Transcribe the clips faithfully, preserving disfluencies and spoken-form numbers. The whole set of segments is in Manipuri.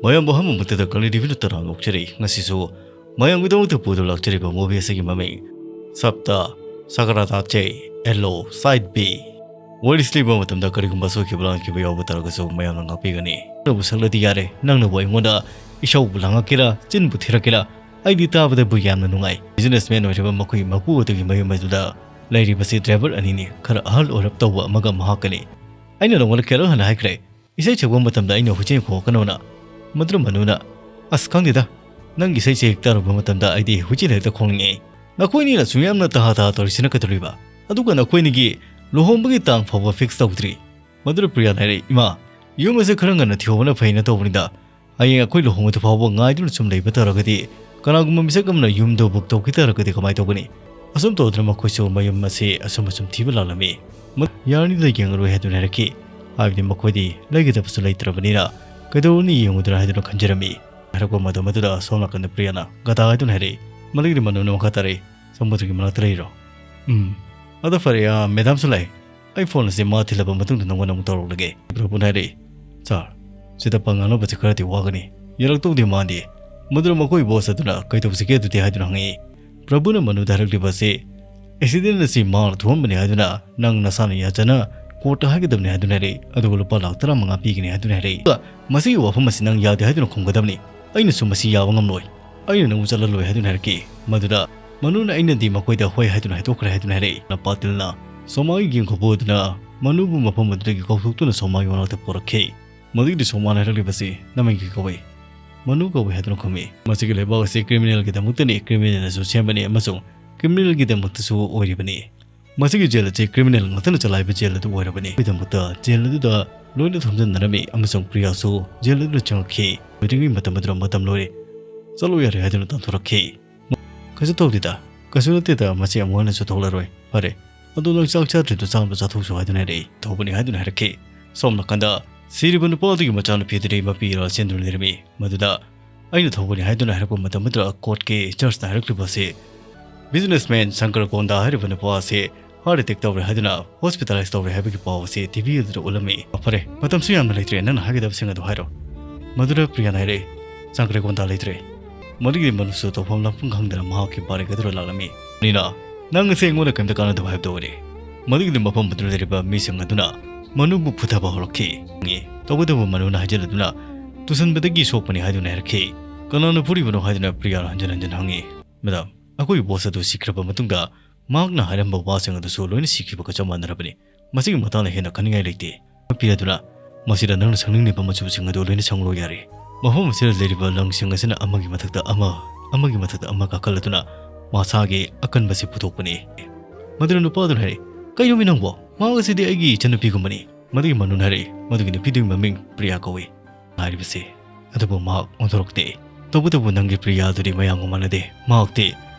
ꯃꯌꯥꯝꯕꯨ ꯑꯍꯥꯟꯕꯃꯛꯇꯗ ꯀꯂꯤ ꯇꯤꯚꯤꯅ ꯇꯔꯥꯝꯅ ꯑꯣꯛꯆꯔꯤ꯫ ꯉꯁꯤꯁꯨ ꯃꯌꯥꯝꯒꯤꯗꯃꯛꯇ ꯄꯨꯗꯨꯅ ꯂꯥꯛꯆꯔꯤꯕ movie ꯑꯁꯤꯒꯤ ꯃꯃꯤꯡ ꯁꯞꯇꯥ ꯁꯀꯔꯥꯇꯥꯆꯦ ꯑꯦꯂꯣ ꯁꯥꯏꯠ ꯕꯤ꯫ ꯋꯥꯔꯤ ꯂꯤꯕ ꯃꯇꯝꯗ ꯀꯔꯤꯒꯨꯝꯕ ꯁꯣꯏꯈꯤꯕ ꯂꯥꯟꯈꯤꯕ ꯌꯥꯎꯕ ꯇꯥꯔꯒꯁꯨ ꯃꯌꯥꯝꯅ ꯉꯥꯛꯄꯤꯒꯅꯤ꯫ ꯅꯪꯕꯨ ꯁꯛꯂꯗꯤ ꯌꯥꯔꯦ, ꯅꯪꯅꯕꯨ ꯑꯩꯉꯣꯟꯗ ꯏꯁꯧꯕꯨ ꯂꯥꯡꯉꯛꯀꯦꯔꯥ, ꯆꯤꯟꯕꯨ ꯊꯤꯔꯛꯀꯦꯔꯥ, ꯑꯩꯗꯤ ꯇꯥꯕꯗꯕꯨ ꯌꯥꯝꯅ ꯅꯨꯡꯉꯥꯏ꯫ Businessman ꯑꯣꯏꯔꯤꯕ ꯃꯈꯣꯏ ꯃꯄꯨ ꯑꯗꯨꯒꯤ ꯃꯌꯨꯝ ꯑꯗꯨꯗ ꯂꯩꯔꯤꯕꯁꯤ driver ꯑꯅꯤꯅꯤ, ꯈꯔ ꯑꯍꯜ ꯑꯣꯏꯔꯞ ꯇꯧꯕ ꯑꯃꯒ ꯃꯍꯥꯛꯀꯅꯤ꯫ ꯑꯩꯅ ꯅꯉꯣꯟꯗ ꯀꯌꯥꯔꯛ ꯍꯟꯅ ꯍꯥꯏꯈ꯭ꯔꯦ, ꯏꯁꯩ ꯁꯛꯄ ꯃꯇꯝꯗ ꯑꯩꯅ ꯍꯨꯏꯆꯦꯟ ꯈꯣꯡꯉꯛꯀꯅꯣꯅ꯫ ꯃꯗꯨꯅ ꯃꯅꯨꯅ, "ꯑꯁ, ꯈꯪꯗꯦꯗ, ꯅꯪꯒꯤ ꯏꯁꯩꯁꯦ ꯍꯦꯛ ꯇꯥꯔꯨꯕ ꯃꯇꯝꯗ ꯑꯩꯗꯤ ꯍꯨꯏꯆꯦꯟ ꯍꯦꯛꯇ ꯈꯣꯡꯅꯤꯡꯉꯦ꯫ ꯅꯈꯣꯏꯅꯤꯅ ꯑꯁꯨꯛ ꯌꯥꯝꯅ ꯇꯍꯥ ꯇꯍꯥ ꯇꯧꯔꯤꯁꯤꯅ ꯀꯩꯗꯧꯔꯤꯕ? ꯑꯗꯨꯒ ꯅꯈꯣꯏꯅꯤꯒꯤ ꯂꯨꯍꯣꯡꯕꯒꯤ ꯇꯥꯡ ꯐꯥꯎꯕ fix ꯇꯧꯗ꯭ꯔꯤ꯫" ꯃꯗꯨꯅ ꯄ꯭ꯔꯤꯌꯥꯅ ꯍꯥꯏꯔꯛꯏ, "ꯏꯃꯥ, ꯌꯨꯝ ꯑꯁꯦ ꯈꯔ ꯉꯟꯅ ꯊꯤꯍꯧꯕꯅ ꯐꯩꯅ ꯇꯧꯕꯅꯤꯗ꯫ ꯍꯌꯦꯡ ꯑꯩꯈꯣꯏ ꯂꯨꯍꯣꯡꯕꯗꯨ ꯐꯥꯎꯕ ꯉꯥꯏꯗꯨꯅ ꯁꯨꯝ ꯂꯩꯕ ꯇꯥꯔꯒꯗꯤ, ꯀꯅꯥꯒꯨꯝꯕ ꯃꯤꯁꯛ ꯑꯃꯅ ꯌꯨꯝꯗꯨ book ꯇꯧꯈꯤ ꯇꯥꯔꯒꯗꯤ ꯀꯃꯥꯏ ꯇꯧꯒꯅꯤ?" ꯑꯁꯨꯝ ꯇꯧꯗꯨꯅ ꯃꯈꯣꯏꯁꯨ ꯃꯌꯨꯝ ꯑꯁꯤ ꯑꯁꯨꯝ ꯑꯁꯨꯝ ꯊꯤꯕ ꯂꯥꯛꯂꯝꯃꯤ꯫ ꯃ-, ꯌꯥꯔꯅꯤꯗ, ꯌꯦꯡꯉꯔꯣꯏ ꯍꯥꯏꯗꯨꯅ ꯍꯥꯏꯔꯛꯈꯤ꯫ ꯍꯥꯏꯕꯗꯤ ꯃꯈꯣꯏꯗꯤ ꯂꯩꯒꯗꯕꯁꯨ ꯂꯩꯇ꯭ꯔꯕꯅꯤꯅ ꯀꯩꯗꯧꯔꯨꯅꯤ ꯌꯦꯡꯉꯨꯗꯅ ꯍꯥꯏꯗꯨꯅ ꯈꯟꯖꯔꯝꯃꯤ꯫ ꯍꯥꯏꯔꯛꯄ ꯃꯇꯝ ꯑꯗꯨꯗ ꯁꯣꯝ ꯅꯥꯀꯟꯗ ꯄ꯭ꯔꯤꯌꯥꯅ ꯒꯗꯥ ꯍꯥꯏꯗꯨꯅ ꯍꯥꯏꯔꯛꯏ꯫ ꯃꯗꯨꯒꯤꯗꯤ ꯃꯅꯨꯡꯗ ꯃꯈꯥ ꯇꯥꯔꯛꯏ, "ꯁꯃꯨꯗ꯭ꯔꯒꯤ ꯃꯅꯥꯛꯇ ꯂꯩꯔꯣ?" "ꯎꯝ, ꯑꯗꯣ ꯐꯔꯦ, ꯑꯥ, ꯃꯦꯗꯥꯝꯁꯨ ꯂꯥꯛꯑꯦ꯫ ꯑꯩ phone ꯑꯁꯤ ꯃꯥ ꯊꯤꯜꯂꯕ ꯃꯇꯨꯡꯗ ꯅꯉꯣꯟꯗ ꯑꯃꯨꯛ ꯇꯧꯔꯛꯂꯒꯦ꯫" ꯄ꯭ꯔꯚꯨꯅ ꯍꯥꯏꯔꯛꯏ, "Sir, ꯁꯤꯗ ꯄꯥ ꯉꯥꯡꯅꯕꯁꯤ ꯈꯔꯗꯤ ꯋꯥꯒꯅꯤ꯫ ꯌꯥꯔꯛꯇꯧꯗꯤ ꯃꯥꯟꯗꯦ꯫" ꯃꯗꯨꯅ ꯃꯈꯣꯏ boss ꯑꯗꯨꯅ ꯀꯩꯗꯧꯁꯤꯒꯦ ꯑꯗꯨꯗꯤ ꯍꯥꯏꯗꯨꯅ ꯍꯪꯉꯛꯏ꯫ ꯄ꯭ꯔꯚꯨꯅ ꯃꯅꯨꯗ ꯍꯥꯏꯔꯛꯂꯤꯕ ꯑꯁꯤ, "Accident ꯑꯁꯤ ꯃꯥꯅ ꯊꯣꯛꯍꯟꯕꯅꯤ ꯍꯥꯏꯗꯨꯅ ꯅꯪ ꯅꯁꯥꯅ ꯌꯥꯖꯅ court ꯇ ꯍꯥꯏꯒꯗꯕꯅꯤ ꯍꯥꯏꯗꯨꯅ ꯍꯥꯏꯔꯛꯏ, ꯑꯗꯨꯒ ꯂꯨꯄꯥ ꯂꯥꯈ ꯇꯔꯥꯃꯉꯥ ꯄꯤꯒꯅꯤ ꯍꯥꯏꯗꯨꯅ ꯍꯥꯏꯔꯛꯏ꯫ ꯑꯗꯨꯒ ꯃꯁꯤꯒꯤ ꯋꯥꯐꯝ ꯑꯁꯤ ꯅꯪ ꯌꯥꯗꯦ ꯍꯥꯏꯗꯨꯅ ꯈꯨꯝꯒꯗꯕꯅꯤ꯫ ꯑꯩꯅꯁꯨ ꯃꯁꯤ ꯌꯥꯕ ꯉꯝꯂꯣꯏ꯫ ꯑꯩꯅ ꯅꯪꯕꯨ ꯆꯠꯍꯜꯂꯣꯏ" ꯍꯥꯏꯗꯨꯅ ꯍꯥꯏꯔꯛꯈꯤ꯫ ꯃꯗꯨꯗ ꯃꯅꯨꯅ ꯑꯩꯅꯗꯤ ꯃꯈꯣꯏꯗ ꯍꯣꯏ ꯍꯥꯏꯗꯨꯅ ꯍꯥꯏꯗꯣꯛꯈ꯭ꯔꯦ ꯍꯥꯏꯗꯨꯅ ꯍꯥꯏꯔꯛꯏ꯫ ꯄꯥꯇꯤꯜꯅ ꯁꯣꯃꯥꯒꯤ ꯌꯦꯡꯈꯨꯕꯨ ꯑꯗꯨꯅ ꯃꯅꯨꯕꯨ ꯃꯐꯝ ꯑꯗꯨꯗꯒꯤ ꯀꯧꯊꯣꯛꯇꯨꯅ ꯁꯣꯃꯥꯒꯤ ꯃꯅꯥꯛꯇ ꯄꯨꯔꯛꯈꯤ꯫ ꯃꯗꯨꯒꯤꯗꯤ ꯁꯣꯃꯥꯅ ꯍꯥꯏꯔꯛꯂꯤꯕꯁꯤ, "ꯅꯃꯤꯡ ꯀꯔꯤ ꯀꯧꯏ?" "ꯃꯅꯨ ꯀꯧꯏ" ꯍꯥꯏꯗꯨꯅ ꯈꯨꯝꯃꯤ꯫ "ꯃꯁꯤꯒꯤ ꯂꯩꯕꯥꯛ ꯑꯁꯤ criminal ꯒꯤꯗꯃꯛꯇꯅꯤ, criminal ꯅꯁꯨ ꯁꯦꯝꯕꯅꯤ ꯑꯃꯁꯨꯡ criminal ꯒꯤꯗꯃꯛꯇꯁꯨ ꯑꯣꯏꯔꯤꯕꯅꯤ꯫ ꯃꯁꯤꯒꯤ jail ꯑꯁꯤ criminal ꯉꯥꯛꯇꯅ ꯆꯂꯥꯏꯕ jail ꯑꯗꯨ ꯑꯣꯏꯔꯕꯅꯤ꯫ ꯑꯗꯨꯒꯤꯗꯃꯛꯇ jail ꯑꯗꯨꯗ ꯂꯣꯏꯅ ꯊꯣꯝꯖꯤꯟꯅꯔꯝꯃꯤ ꯑꯃꯁꯨꯡ ꯄ꯭ꯔꯤꯌꯥꯁꯨ jail ꯑꯗꯨꯗ ꯆꯪꯂꯛꯈꯤ꯫ Meeting ꯒꯤ ꯃꯇꯝ ꯑꯗꯨꯗ ꯃꯇꯝ ꯂꯣꯏꯔꯦ꯫ ꯆꯠꯂꯣ ꯌꯥꯔꯦ" ꯍꯥꯏꯗꯨꯅ ꯇꯥꯟꯊꯣꯔꯛꯈꯤ꯫ "ꯀꯩꯁꯨ ꯇꯧꯗꯦꯗ, ꯀꯩꯁꯨ ꯅꯠꯇꯦꯗ, ꯃꯁꯤ ꯑꯃꯨꯛ ꯍꯟꯅꯁꯨ ꯊꯣꯛꯂꯔꯣꯏ꯫ ꯐꯔꯦ, ꯑꯗꯣ ꯅꯪ ꯆꯥꯛ ꯆꯥꯗ꯭ꯔꯤꯗꯣ ꯆꯥꯅꯕ ꯆꯥꯊꯣꯛꯆꯣ" ꯍꯥꯏꯗꯨꯅ ꯍꯥꯏꯔꯛꯏ꯫ "ꯊꯧꯕꯅꯤ" ꯍꯥꯏꯗꯨꯅ ꯍꯥꯏꯔꯛꯈꯤ꯫ ꯁꯣꯝ ꯅꯥꯀꯟꯗ ꯁꯤꯔꯤꯕ ꯅꯨꯄꯥ ꯑꯗꯨꯒꯤ ꯃꯆꯥꯅꯨꯄꯤ ꯑꯗꯨꯗꯤ ꯃꯄꯤ ꯏꯔꯥ ꯆꯦꯟꯗꯨꯅ ꯂꯩꯔꯝꯃꯤ꯫ ꯃꯗꯨꯗ ꯑꯩꯅ ꯊꯧꯕꯅꯤ ꯍꯥꯏꯗꯨꯅ ꯍꯥꯏꯔꯛꯄ ꯃꯇꯝ ꯑꯗꯨꯗ court ꯀꯤ judge ꯅ ꯍꯥꯏꯔꯛꯂꯤꯕ ꯑꯁꯤ, "Businessman ꯁꯪꯀꯔ ꯀꯣꯟꯗꯥ ꯍꯥꯏꯔꯤꯕ ꯅꯨꯄꯥ ꯑꯁꯤ heart attack ꯇꯧꯔꯦ ꯍꯥꯏꯗꯨꯅ hospitalize ꯇꯧꯔꯦ ꯍꯥꯏꯕꯒꯤ ꯄꯥꯎ ꯑꯁꯤ ꯇꯤꯚꯤ ꯑꯗꯨꯗ ꯎꯠꯂꯝꯃꯤ꯫ ꯐꯔꯦ, ꯃꯇꯝꯁꯨ ꯌꯥꯝꯅ ꯂꯩꯇ꯭ꯔꯦ, ꯅꯪꯅ ꯍꯥꯏꯒꯗꯕꯁꯤꯡ ꯑꯗꯨ ꯍꯥꯏꯔꯣ"꯫ ꯃꯗꯨꯗ ꯄ꯭ꯔꯤꯌꯥꯅ ꯍꯥꯏꯔꯛꯏ, "ꯆꯪꯈ꯭ꯔꯦ, ꯀꯣꯟꯇꯥ ꯂꯩꯇ꯭ꯔꯦ"꯫ ꯃꯗꯨꯒꯤꯗꯤ ꯃꯅꯨꯁꯨ ꯇꯧꯐꯝ ꯂꯥꯛꯐꯝ ꯈꯪꯗꯅ ꯃꯍꯥꯛꯀꯤ ꯕꯥꯔꯦꯛ ꯑꯗꯨꯗ ꯂꯥꯛꯂꯝꯃꯤ꯫ "ꯅꯤꯅ, ꯅꯪ ꯑꯁꯤ ꯑꯩꯉꯣꯟꯗ ꯀꯔꯤꯝꯇ ꯀꯥꯟꯅꯗꯕ ꯍꯥꯏꯕꯗꯨ ꯑꯣꯏꯔꯦ꯫ ꯃꯗꯨꯒꯤꯗꯤ ꯃꯐꯝ ꯑꯗꯨꯗ ꯂꯩꯔꯤꯕ ꯃꯤꯁꯤꯡ ꯑꯗꯨꯅ ꯃꯅꯨꯕꯨ ꯐꯨꯊꯕ ꯍꯧꯔꯛꯈꯤ"꯫ ꯇꯧꯕꯇꯕꯨ ꯃꯅꯨꯅ ꯍꯥꯏꯖꯤꯜꯂꯗꯨꯅ, "ꯇꯨꯁꯟꯕꯗꯒꯤ ꯁꯣꯛꯄꯅꯤ" ꯍꯥꯏꯗꯨꯅ ꯍꯥꯏꯔꯛꯈꯤ꯫ "ꯀꯅꯥꯅ ꯐꯨꯔꯤꯕꯅꯣ?" ꯍꯥꯏꯗꯨꯅ ꯄ꯭ꯔꯤꯌꯥꯅ ꯍꯟꯖꯤꯟ ꯍꯟꯖꯤꯟ ꯍꯪꯉꯤ꯫ "ꯃꯦꯗꯥꯝ, ꯑꯩꯈꯣꯏꯒꯤ ꯕꯣꯁ ꯑꯗꯨ ꯁꯤꯈ꯭ꯔꯕ ꯃꯇꯨꯡꯗ ꯃꯍꯥꯛꯅ ꯍꯥꯏꯔꯝꯕ ꯋꯥꯁꯤꯡ ꯑꯗꯨꯁꯨ ꯂꯣꯏꯅ ꯁꯤꯈꯤꯕꯒ ꯆꯞ ꯃꯥꯟꯅꯔꯕꯅꯤ꯫ ꯃꯁꯤꯒꯤ ꯃꯇꯥꯡꯗ ꯍꯦꯟꯅ ꯈꯟꯅꯤꯡꯉꯥꯏ ꯂꯩꯇꯦ"꯫ ꯄꯤꯔꯗꯨꯅ, "ꯃꯁꯤꯗ ꯅꯪꯅ ꯁꯪꯅꯤꯡꯂꯤꯕ ꯃꯆꯨꯁꯤꯡ ꯑꯗꯨ ꯂꯣꯏꯅ ꯁꯪꯂꯣ ꯌꯥꯔꯦ꯫ ꯃꯐꯝ ꯑꯁꯤꯗ ꯂꯩꯔꯤꯕ ꯂꯪꯁꯤꯡ ꯑꯁꯤꯅ ꯑꯃꯒꯤ ꯃꯊꯛꯇ ꯑꯃ, ꯑꯃꯒꯤ ꯃꯊꯛꯇ ꯑꯃ ꯀꯥꯈꯠꯂꯗꯨꯅ ꯃꯁꯥꯒꯤ ꯑꯀꯟꯕꯁꯤ ꯄꯨꯊꯣꯛꯄꯅꯤ"꯫ ꯃꯗꯨꯅ ꯅꯨꯄꯥꯗꯨꯅ ꯍꯥꯏꯔꯦ, "ꯀꯩꯅꯣꯃꯤ ꯅꯪꯕꯣ? ꯃꯍꯥꯛ ꯑꯁꯤꯗꯤ ꯑꯩꯒꯤ ꯏꯆꯟꯅꯨꯄꯤꯒꯨꯝꯕꯅꯤ"꯫ ꯃꯗꯨꯒꯤ ꯃꯅꯨꯅ ꯍꯥꯏꯔꯦ, "ꯃꯗꯨꯒꯤ ꯅꯨꯄꯤꯗꯨꯒꯤ ꯃꯃꯤꯡ ꯄ꯭ꯔꯤꯌꯥ ꯀꯧꯏ" ꯍꯥꯏꯔꯤꯕꯁꯤ꯫ ꯑꯗꯨꯕꯨ ꯃꯍꯥꯛ ꯑꯣꯟꯊꯣꯔꯛꯇꯦ꯫ ꯇꯧꯕꯇꯕꯨ ꯅꯪꯒꯤ ꯄ꯭ꯔꯤꯌꯥꯗꯨꯗꯤ ꯃꯌꯥꯝꯒ ꯃꯥꯟꯅꯗꯦ꯫ ꯃꯍꯥꯛꯇꯤ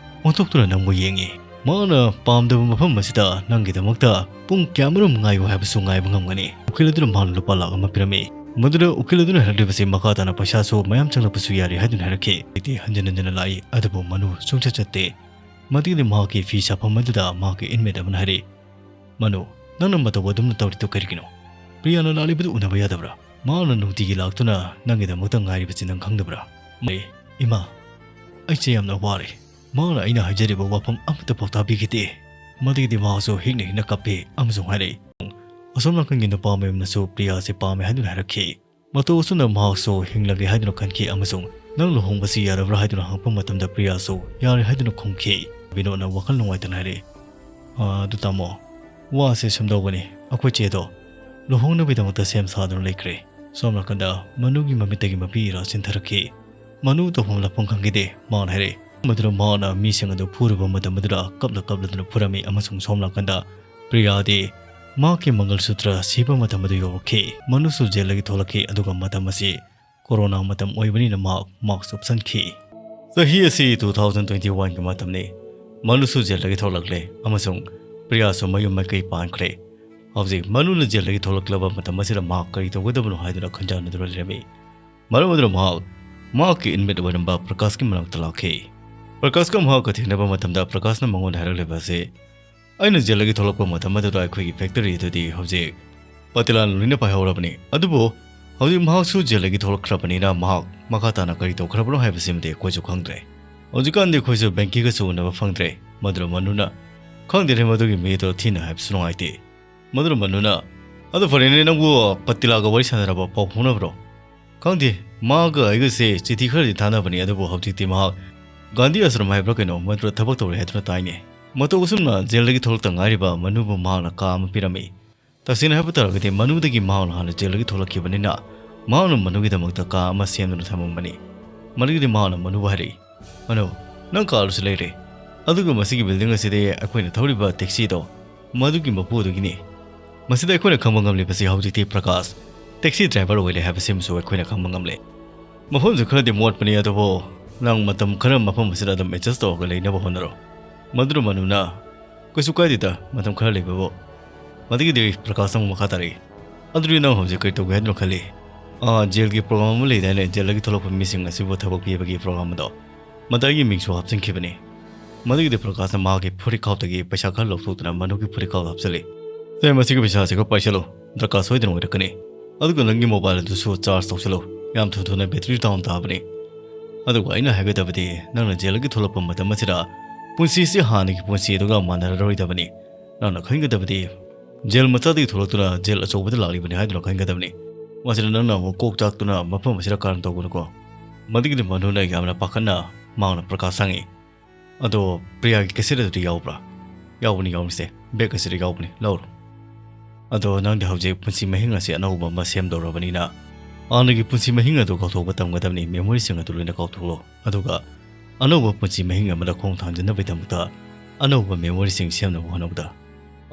ꯑꯣꯟꯊꯣꯛꯇꯨꯅ ꯅꯪꯕꯨ ꯌꯦꯡꯉꯤ꯫ ꯃꯍꯥꯛꯅ ꯄꯥꯝꯗꯕ ꯃꯐꯝ ꯑꯁꯤꯗ ꯅꯪꯒꯤꯗꯃꯛꯇ ꯄꯨꯡ ꯀꯌꯥꯃꯔꯨꯝ ꯉꯥꯏꯌꯨ ꯍꯥꯏꯕꯁꯨ ꯉꯥꯏꯕ ꯉꯝꯒꯅꯤ꯫ ꯎꯀꯤꯜ ꯑꯗꯨꯅ ꯃꯍꯥꯛꯅ ꯂꯨꯄꯥ ꯂꯥꯈ ꯑꯃ ꯄꯤꯔꯝꯃꯤ꯫ ꯃꯗꯨꯗ ꯎꯀꯤꯜ ꯑꯗꯨꯅ ꯍꯥꯏꯔꯛꯂꯤꯕꯁꯤ ꯃꯈꯥ ꯇꯥꯅ ꯄꯩꯁꯥꯁꯨ ꯃꯌꯥꯝ ꯆꯪꯂꯛꯄꯁꯨ ꯌꯥꯔꯤ ꯍꯥꯏꯗꯨꯅ ꯍꯥꯏꯔꯛꯈꯤ꯫ ꯑꯩꯗꯤ ꯍꯟꯖꯤꯟ ꯍꯟꯖꯤꯟꯅ ꯂꯥꯛꯏ, ꯑꯗꯨꯕꯨ ꯃꯅꯨ ꯁꯨꯡꯆꯠ ꯆꯠꯇꯦ꯫ ꯃꯗꯨꯒꯤꯗꯤ ꯃꯍꯥꯛꯀꯤ ꯐꯤ ꯁꯥꯐꯝ ꯑꯗꯨꯗ ꯃꯍꯥꯛꯀꯤ inmate ꯑꯃꯅ ꯍꯥꯏꯔꯛꯏ, "ꯃꯅꯨ, ꯅꯪꯅ ꯃꯇꯧ ꯑꯗꯨꯝꯅ ꯇꯧꯔꯤꯗꯨ ꯀꯔꯤꯒꯤꯅꯣ? ꯄ꯭ꯔꯤꯌꯥꯅ ꯂꯥꯛꯂꯤꯕꯗꯨ ꯎꯅꯕ ꯌꯥꯗꯕ꯭ꯔꯥ? ꯃꯍꯥꯛꯅ ꯅꯨꯡꯇꯤꯒꯤ ꯂꯥꯛꯇꯨꯅ ꯅꯪꯒꯤꯗꯃꯛꯇ ꯉꯥꯏꯔꯤꯕꯁꯤ ꯅꯪ ꯈꯪꯗꯕ꯭ꯔꯥ?" "ꯃꯩ, ꯏꯃꯥ, ꯑꯩꯁꯦ ꯌꯥꯝꯅ ꯋꯥꯔꯦ꯫ ꯃꯍꯥꯛꯅ ꯑꯩꯅ ꯍꯥꯏꯖꯔꯤꯕ ꯋꯥꯐꯝ ꯑꯃꯠꯇ ꯐꯥꯎ ꯇꯥꯕꯤꯈꯤꯗꯦ"꯫ ꯃꯗꯨꯒꯤꯗꯤ ꯃꯍꯥꯛꯁꯨ ꯍꯤꯛꯅ ꯍꯤꯛꯅ ꯀꯞꯄꯤ ꯑꯃꯁꯨꯡ ꯍꯥꯏꯔꯛꯏ, "ꯑꯁꯣꯝ ꯅꯥꯀꯟꯒꯤ ꯅꯨꯄꯥ ꯃꯌꯨꯝꯅꯁꯨ ꯄ꯭ꯔꯤꯌꯥꯁꯦ ꯄꯥꯝꯃꯦ ꯍꯥꯏꯗꯨꯅ ꯍꯥꯏꯔꯛꯈꯤ"꯫ ꯃꯇꯧ ꯑꯁꯨꯝꯅ ꯃꯍꯥꯛꯁꯨ ꯍꯤꯡꯂꯒꯦ ꯍꯥꯏꯗꯨꯅ ꯈꯟꯈꯤ ꯑꯃꯁꯨꯡ "ꯅꯪ ꯂꯨꯍꯣꯡꯕꯁꯤ ꯌꯥꯔꯕ꯭ꯔꯥ?" ꯍꯥꯏꯗꯨꯅ ꯍꯪꯉꯛꯄ ꯃꯇꯝꯗ ꯄ꯭ꯔꯤꯌꯥꯁꯨ "ꯌꯥꯔꯦ" ꯍꯥꯏꯗꯨꯅ ꯈꯨꯝꯈꯤ꯫ ꯕꯤꯅꯣꯗꯅ ꯋꯥꯈꯜ ꯅꯨꯡꯉꯥꯏꯇꯅ ꯍꯥꯏꯔꯛꯏ, "ꯑꯥ, ꯑꯗꯨ ꯇꯥꯃꯣ, ꯋꯥꯁꯦ ꯁꯨꯝꯗꯧꯕꯅꯤ, ꯑꯩꯈꯣꯏ ꯆꯦꯗꯣ ꯂꯨꯍꯣꯡꯅꯕꯒꯤꯗꯃꯛꯇ ꯁꯦꯝ ꯁꯥꯗꯨꯅ ꯂꯩꯈ꯭ꯔꯦ"꯫ ꯁꯣꯝ ꯅꯥꯀꯟꯗ ꯃꯅꯨꯒꯤ ꯃꯃꯤꯠꯇꯒꯤ ꯃꯄꯤ ꯏꯔꯥ ꯆꯤꯟꯊꯔꯛꯈꯤ꯫ ꯃꯅꯨ ꯇꯧꯐꯝ ꯂꯥꯛꯐꯝ ꯈꯪꯈꯤꯗꯦ꯫ ꯃꯥꯅ ꯍꯥꯏꯔꯛꯏ, ꯃꯗꯨꯗ ꯃꯍꯥꯛꯅ ꯃꯤꯁꯤꯡ ꯑꯗꯨ ꯐꯨꯔꯨꯕ ꯃꯇꯝ ꯑꯗꯨꯗ ꯀꯞꯂ ꯀꯞꯂꯗꯨꯅ ꯐꯨꯔꯝꯃꯤ ꯑꯃꯁꯨꯡ ꯁꯣꯝ ꯅꯥꯀꯟꯗ ꯄ꯭ꯔꯤꯌꯥꯗꯤ ꯃꯍꯥꯛꯀꯤ ꯃꯪꯒꯜ ꯁꯨꯇ꯭ꯔ ꯁꯤꯕ ꯃꯇꯝ ꯑꯗꯨ ꯌꯧꯔꯛꯈꯤ꯫ ꯃꯅꯨꯁꯨ ꯖꯦꯜꯗꯒꯤ ꯊꯣꯛꯂꯛꯈꯤ, ꯑꯗꯨꯒ ꯃꯇꯝ ꯑꯁꯤ ꯀꯣꯔꯣꯅꯥ ꯃꯇꯝ ꯑꯣꯏꯕꯅꯤꯅ ꯃꯍꯥꯛ ꯃꯥꯁꯛ ꯎꯞꯁꯟꯈꯤ꯫ ꯆꯍꯤ ꯑꯁꯤ two thousand twenty one ꯒꯤ ꯃꯇꯝꯅꯤ꯫ ꯃꯅꯨꯁꯨ ꯖꯦꯜꯗꯒꯤ ꯊꯣꯛꯂꯛꯂꯦ ꯑꯃꯁꯨꯡ ꯄ꯭ꯔꯤꯌꯥꯁꯨ ꯃꯌꯨꯝ ꯃꯥꯏꯀꯩ ꯄꯥꯟꯈ꯭ꯔꯦ꯫ ꯍꯧꯖꯤꯛ ꯃꯅꯨꯅ ꯖꯦꯜꯗꯒꯤ ꯊꯣꯛꯂꯛꯂꯕ ꯃꯇꯝ ꯑꯁꯤꯗ ꯃꯍꯥꯛ ꯀꯔꯤ ꯇꯧꯒꯗꯕꯅꯣ ꯍꯥꯏꯗꯨꯅ ꯈꯟꯖꯥꯟꯅꯗꯨꯅ ꯂꯩꯔꯝꯃꯤ꯫ ꯃꯔꯝ ꯑꯗꯨꯅ ꯃꯍꯥꯛ ꯃꯍꯥꯛꯀꯤ inmate ꯑꯣꯏꯔꯝꯕ ꯄ꯭ꯔꯀꯥꯁꯀꯤ ꯃꯅꯥꯛꯇ ꯂꯥꯛꯈꯤ꯫ ꯄ꯭ꯔꯀꯥꯁꯀ ꯃꯍꯥꯛꯀ ꯊꯦꯡꯅꯕ ꯃꯇꯝꯗ ꯄ꯭ꯔꯀꯥꯁꯅ ꯃꯉꯣꯟꯗ ꯍꯥꯏꯔꯛꯂꯤꯕ ꯑꯁꯤ, "ꯑꯩꯅ ꯖꯦꯜꯗꯒꯤ ꯊꯣꯛꯂꯛꯄ ꯃꯇꯝ ꯑꯗꯨꯗ ꯑꯩꯈꯣꯏꯒꯤ factory ꯑꯗꯨꯗꯤ ꯍꯧꯖꯤꯛ ꯄꯇꯤꯂꯥꯅ ꯂꯣꯏꯅ ꯄꯥꯏꯍꯧꯔꯕꯅꯤ, ꯑꯗꯨꯕꯨ ꯍꯧꯖꯤꯛ ꯃꯍꯥꯛꯁꯨ ꯖꯦꯜꯗꯒꯤ ꯊꯣꯛꯂꯛꯈ꯭ꯔꯕꯅꯤꯅ ꯃꯍꯥꯛ ꯃꯈꯥ ꯇꯥꯅ ꯀꯔꯤ ꯇꯧꯈ꯭ꯔꯕꯅꯣ ꯍꯥꯏꯕꯁꯤꯃꯗꯤ ꯑꯩꯈꯣꯏꯁꯨ ꯈꯪꯗ꯭ꯔꯦ꯫ ꯍꯧꯖꯤꯛꯀꯥꯟꯗꯤ ꯑꯩꯈꯣꯏꯁꯨ ꯕꯦꯡꯀꯤꯒꯁꯨ ꯎꯅꯕ ꯐꯪꯗ꯭ꯔꯦ꯫ ꯃꯗꯨꯅ ꯃꯅꯨꯅ, "ꯈꯪꯗꯦꯅꯦ, ꯃꯗꯨꯒꯤ ꯃꯤꯗꯣ ꯊꯤꯅ ꯍꯥꯏꯕꯁꯨ ꯅꯨꯡꯉꯥꯏꯇꯦ꯫" ꯃꯗꯨꯅ ꯃꯅꯨꯅ, "ꯑꯗꯨ ꯐꯔꯦꯅꯦ, ꯅꯪꯕꯨ ꯄꯇꯤꯂꯥꯒ ꯋꯥꯔꯤ ꯁꯥꯟꯅꯔꯕ, ꯄꯥꯎ ꯐꯥꯎꯅꯕ꯭ꯔꯣ?" "ꯈꯪꯗꯦ, ꯃꯥꯒ ꯑꯩꯒꯁꯦ ꯆꯤꯊꯤ ꯈꯔꯗꯤ ꯊꯥꯅꯕꯅꯤ, ꯑꯗꯨꯕꯨ ꯍꯧꯖꯤꯛꯇꯤ ꯃꯍꯥꯛ ꯒꯥꯟꯙꯤ ꯑꯥꯁ꯭ꯔꯝ ꯍꯥꯏꯕ꯭ꯔꯥ ꯀꯩꯅꯣ, ꯃꯗꯨꯗ ꯊꯕꯛ ꯇꯧꯔꯤ ꯍꯥꯏꯗꯨꯅ ꯇꯥꯏꯅꯦ꯫" ꯃꯇꯧ ꯑꯁꯨꯝꯅ ꯖꯦꯜꯗꯒꯤ ꯊꯣꯛꯂꯛꯇ ꯉꯥꯏꯔꯤꯕ ꯃꯅꯨꯕꯨ ꯃꯍꯥꯛꯅ ꯀꯥ ꯑꯃ ꯄꯤꯔꯝꯃꯤ꯫ ꯇꯁꯦꯡꯅ ꯍꯥꯏꯕ ꯇꯥꯔꯒꯗꯤ ꯃꯅꯨꯗꯒꯤ ꯃꯍꯥꯛꯅ ꯍꯥꯟꯅ ꯖꯦꯜꯗꯒꯤ ꯊꯣꯛꯂꯛꯈꯤꯕꯅꯤꯅ ꯃꯍꯥꯛꯅ ꯃꯅꯨꯒꯤꯗꯃꯛꯇ ꯀꯥ ꯑꯃ ꯁꯦꯝꯗꯨꯅ ꯊꯝꯃꯝꯕꯅꯤ꯫ ꯃꯗꯨꯒꯤꯗꯤ ꯃꯍꯥꯛꯅ ꯃꯅꯨꯕꯨ ꯍꯥꯏꯔꯛꯏ, "ꯃꯅꯨ, ꯅꯪ ꯀꯥ ꯑꯗꯨꯁꯨ ꯂꯩꯔꯦ꯫ ꯑꯗꯨꯒ ꯃꯁꯤꯒꯤ ꯕꯤꯜꯗꯤꯡ ꯑꯁꯤꯗꯤ ꯑꯩꯈꯣꯏꯅ ꯊꯧꯔꯤꯕ ꯇꯦꯛꯁꯤꯗꯣ, ꯃꯗꯨꯒꯤ ꯃꯄꯨ ꯑꯗꯨꯒꯤꯅꯤ꯫ ꯃꯁꯤꯗ ꯑꯩꯈꯣꯏꯅ ꯈꯪꯕ ꯉꯝꯂꯤꯕꯁꯤ ꯍꯧꯖꯤꯛꯇꯤ ꯄ꯭ꯔꯀꯥꯁ ꯇꯦꯛꯁꯤ ꯗ꯭ꯔꯥꯏꯚꯔ ꯑꯣꯏꯔꯦ ꯍꯥꯏꯕꯁꯤꯃꯁꯨ ꯑꯩꯈꯣꯏꯅ ꯈꯪꯕ ꯉꯝꯂꯦ꯫ ꯃꯐꯝꯁꯨ ꯈꯔꯗꯤ ꯃꯣꯠꯄꯅꯤ, ꯑꯗꯨꯕꯨ ꯅꯪ ꯃꯇꯝ ꯈꯔ ꯃꯐꯝ ꯑꯁꯤꯗ ꯑꯗꯨꯝ ꯑꯦꯗꯖꯁ ꯇꯧꯔꯒ ꯂꯩꯅꯕ ꯍꯣꯠꯅꯔꯣ꯫" ꯃꯗꯨꯅ ꯃꯅꯨꯅ, "ꯀꯩꯁꯨ ꯀꯥꯏꯗꯦꯗ, ꯃꯇꯝ ꯈꯔ ꯂꯩꯕꯕꯨ꯫" ꯃꯗꯨꯒꯤꯗꯤ ꯄ꯭ꯔꯀꯥꯁ ꯑꯃꯨꯛ ꯃꯈꯥ ꯇꯥꯔꯛꯏ, "ꯑꯗꯨꯗꯤ ꯅꯪ ꯍꯧꯖꯤꯛ ꯀꯔꯤ ꯇꯧꯒꯦ ꯍꯥꯏꯗꯨꯅ ꯈꯜꯂꯤ?" "ꯑꯥ, ꯖꯦꯜꯒꯤ ꯄ꯭ꯔꯣꯒ꯭ꯔꯥꯝ ꯑꯃ ꯂꯩꯗꯥꯏꯅꯦ, ꯖꯦꯜꯗꯒꯤ ꯊꯣꯛꯂꯛꯄ ꯃꯤꯁꯤꯡ ꯑꯁꯤꯕꯨ ꯊꯕꯛ ꯄꯤꯕꯒꯤ ꯄ꯭ꯔꯣꯒ꯭ꯔꯥꯝ ꯑꯗꯣ, ꯃꯗꯨ ꯑꯩꯒꯤ ꯃꯤꯡꯁꯨ ꯍꯥꯞꯆꯤꯟꯈꯤꯕꯅꯤ꯫" ꯃꯗꯨꯒꯤꯗꯤ ꯄ꯭ꯔꯀꯥꯁꯅ ꯃꯍꯥꯛꯀꯤ ꯐꯨꯔꯤꯠꯈꯥꯎꯗꯒꯤ ꯄꯩꯁꯥ ꯈꯔ ꯂꯧꯊꯣꯛꯇꯨꯅ ꯃꯅꯨꯒꯤ ꯐꯨꯔꯤꯠꯈꯥꯎꯗ ꯍꯥꯞꯆꯤꯜꯂꯤ꯫ "ꯁꯦ, ꯃꯁꯤꯒꯤ ꯄꯩꯁꯥꯁꯤꯒ ꯄꯥꯏꯁꯤꯜꯂꯨ, ꯗꯔꯀꯥꯔ ꯁꯣꯏꯗꯅ ꯑꯣꯏꯔꯛꯀꯅꯤ꯫ ꯑꯗꯨꯒ ꯅꯪꯒꯤ ꯃꯣꯕꯥꯏꯜ ꯑꯗꯨꯁꯨ ꯆꯥꯔꯖ ꯇꯧꯁꯤꯜꯂꯨ, ꯌꯥꯝ ꯊꯨ ꯊꯨꯅ ꯕꯦꯇ꯭ꯔꯤ ꯗꯥꯎꯟ ꯇꯥꯕꯅꯤ꯫ ꯑꯗꯨꯒ ꯑꯩꯅ ꯍꯥꯏꯒꯗꯕꯗꯤ, ꯅꯪꯅ ꯖꯦꯜꯗꯒꯤ ꯊꯣꯛꯂꯛꯄ ꯃꯇꯝ ꯑꯁꯤꯗ ꯄꯨꯟꯁꯤꯁꯤ ꯍꯥꯟꯅꯒꯤ ꯄꯨꯟꯁꯤ ꯑꯗꯨꯒ ꯃꯥꯟꯅꯔꯔꯣꯏꯗꯕꯅꯤ꯫ ꯅꯪꯅ ꯈꯟꯒꯗꯕꯗꯤ ꯖꯦꯜ ꯃꯆꯥꯗꯒꯤ ꯊꯣꯛꯂꯛꯇꯨꯅ ꯖꯦꯜ ꯑꯆꯧꯕꯗ ꯂꯥꯛꯂꯤꯕꯅꯤ ꯍꯥꯏꯗꯨꯅ ꯈꯟꯒꯗꯕꯅꯤ꯫ ꯃꯁꯤꯗ ꯅꯪꯅ ꯑꯃꯨꯛ ꯀꯣꯛ ꯆꯥꯛꯇꯨꯅ ꯃꯐꯝ ꯑꯁꯤꯗ ꯀꯥꯔꯟ ꯇꯧꯒꯅꯨꯀꯣ꯫" ꯃꯗꯨꯒꯤꯗꯤ ꯃꯅꯨꯅ ꯌꯥꯝꯅ ꯄꯥꯈꯠꯅ ꯃꯍꯥꯛꯅ ꯄ꯭ꯔꯀꯥꯁ ꯍꯪꯉꯤ, "ꯑꯗꯣ ꯄ꯭ꯔꯤꯌꯥꯒꯤ ꯀꯦꯁꯦꯠ ꯑꯗꯨꯗꯤ ꯌꯥꯎꯕ꯭ꯔꯥ?" "ꯌꯥꯎꯕꯅꯤ, ꯌꯥꯎꯕꯅꯤꯁꯦ, ꯕꯦꯛ ꯑꯁꯤꯗ ꯌꯥꯎꯕꯅꯤ, ꯂꯧꯔꯣ꯫" "ꯑꯗꯣ ꯅꯪꯗꯤ ꯍꯧꯖꯤꯛ ꯄꯨꯟꯁꯤ ꯃꯍꯤꯡ ꯑꯁꯤ ꯑꯅꯧꯕ ꯑꯃ ꯁꯦꯝꯗꯧꯔꯕꯅꯤꯅ ꯍꯥꯟꯅꯒꯤ ꯄꯨꯟꯁꯤ ꯃꯍꯤꯡ ꯑꯗꯨ ꯀꯥꯎꯊꯣꯛꯄ ꯇꯝꯒꯗꯕꯅꯤ, ꯃꯦꯃꯣꯔꯤꯁꯤꯡ ꯑꯗꯨ ꯂꯣꯏꯅ ꯀꯥꯎꯊꯣꯛꯂꯣ꯫ ꯑꯗꯨꯒ ꯑꯅꯧꯕ ꯄꯨꯟꯁꯤ ꯃꯍꯤꯡ ꯑꯃꯗ ꯈꯣꯡ ꯊꯥꯡꯖꯤꯟꯅꯕꯒꯤꯗꯃꯛꯇ ꯑꯅꯧꯕ ꯃꯦꯃꯣꯔꯤꯁꯤꯡ ꯁꯦꯝꯅꯕ ꯍꯣꯠꯅꯧꯗ꯫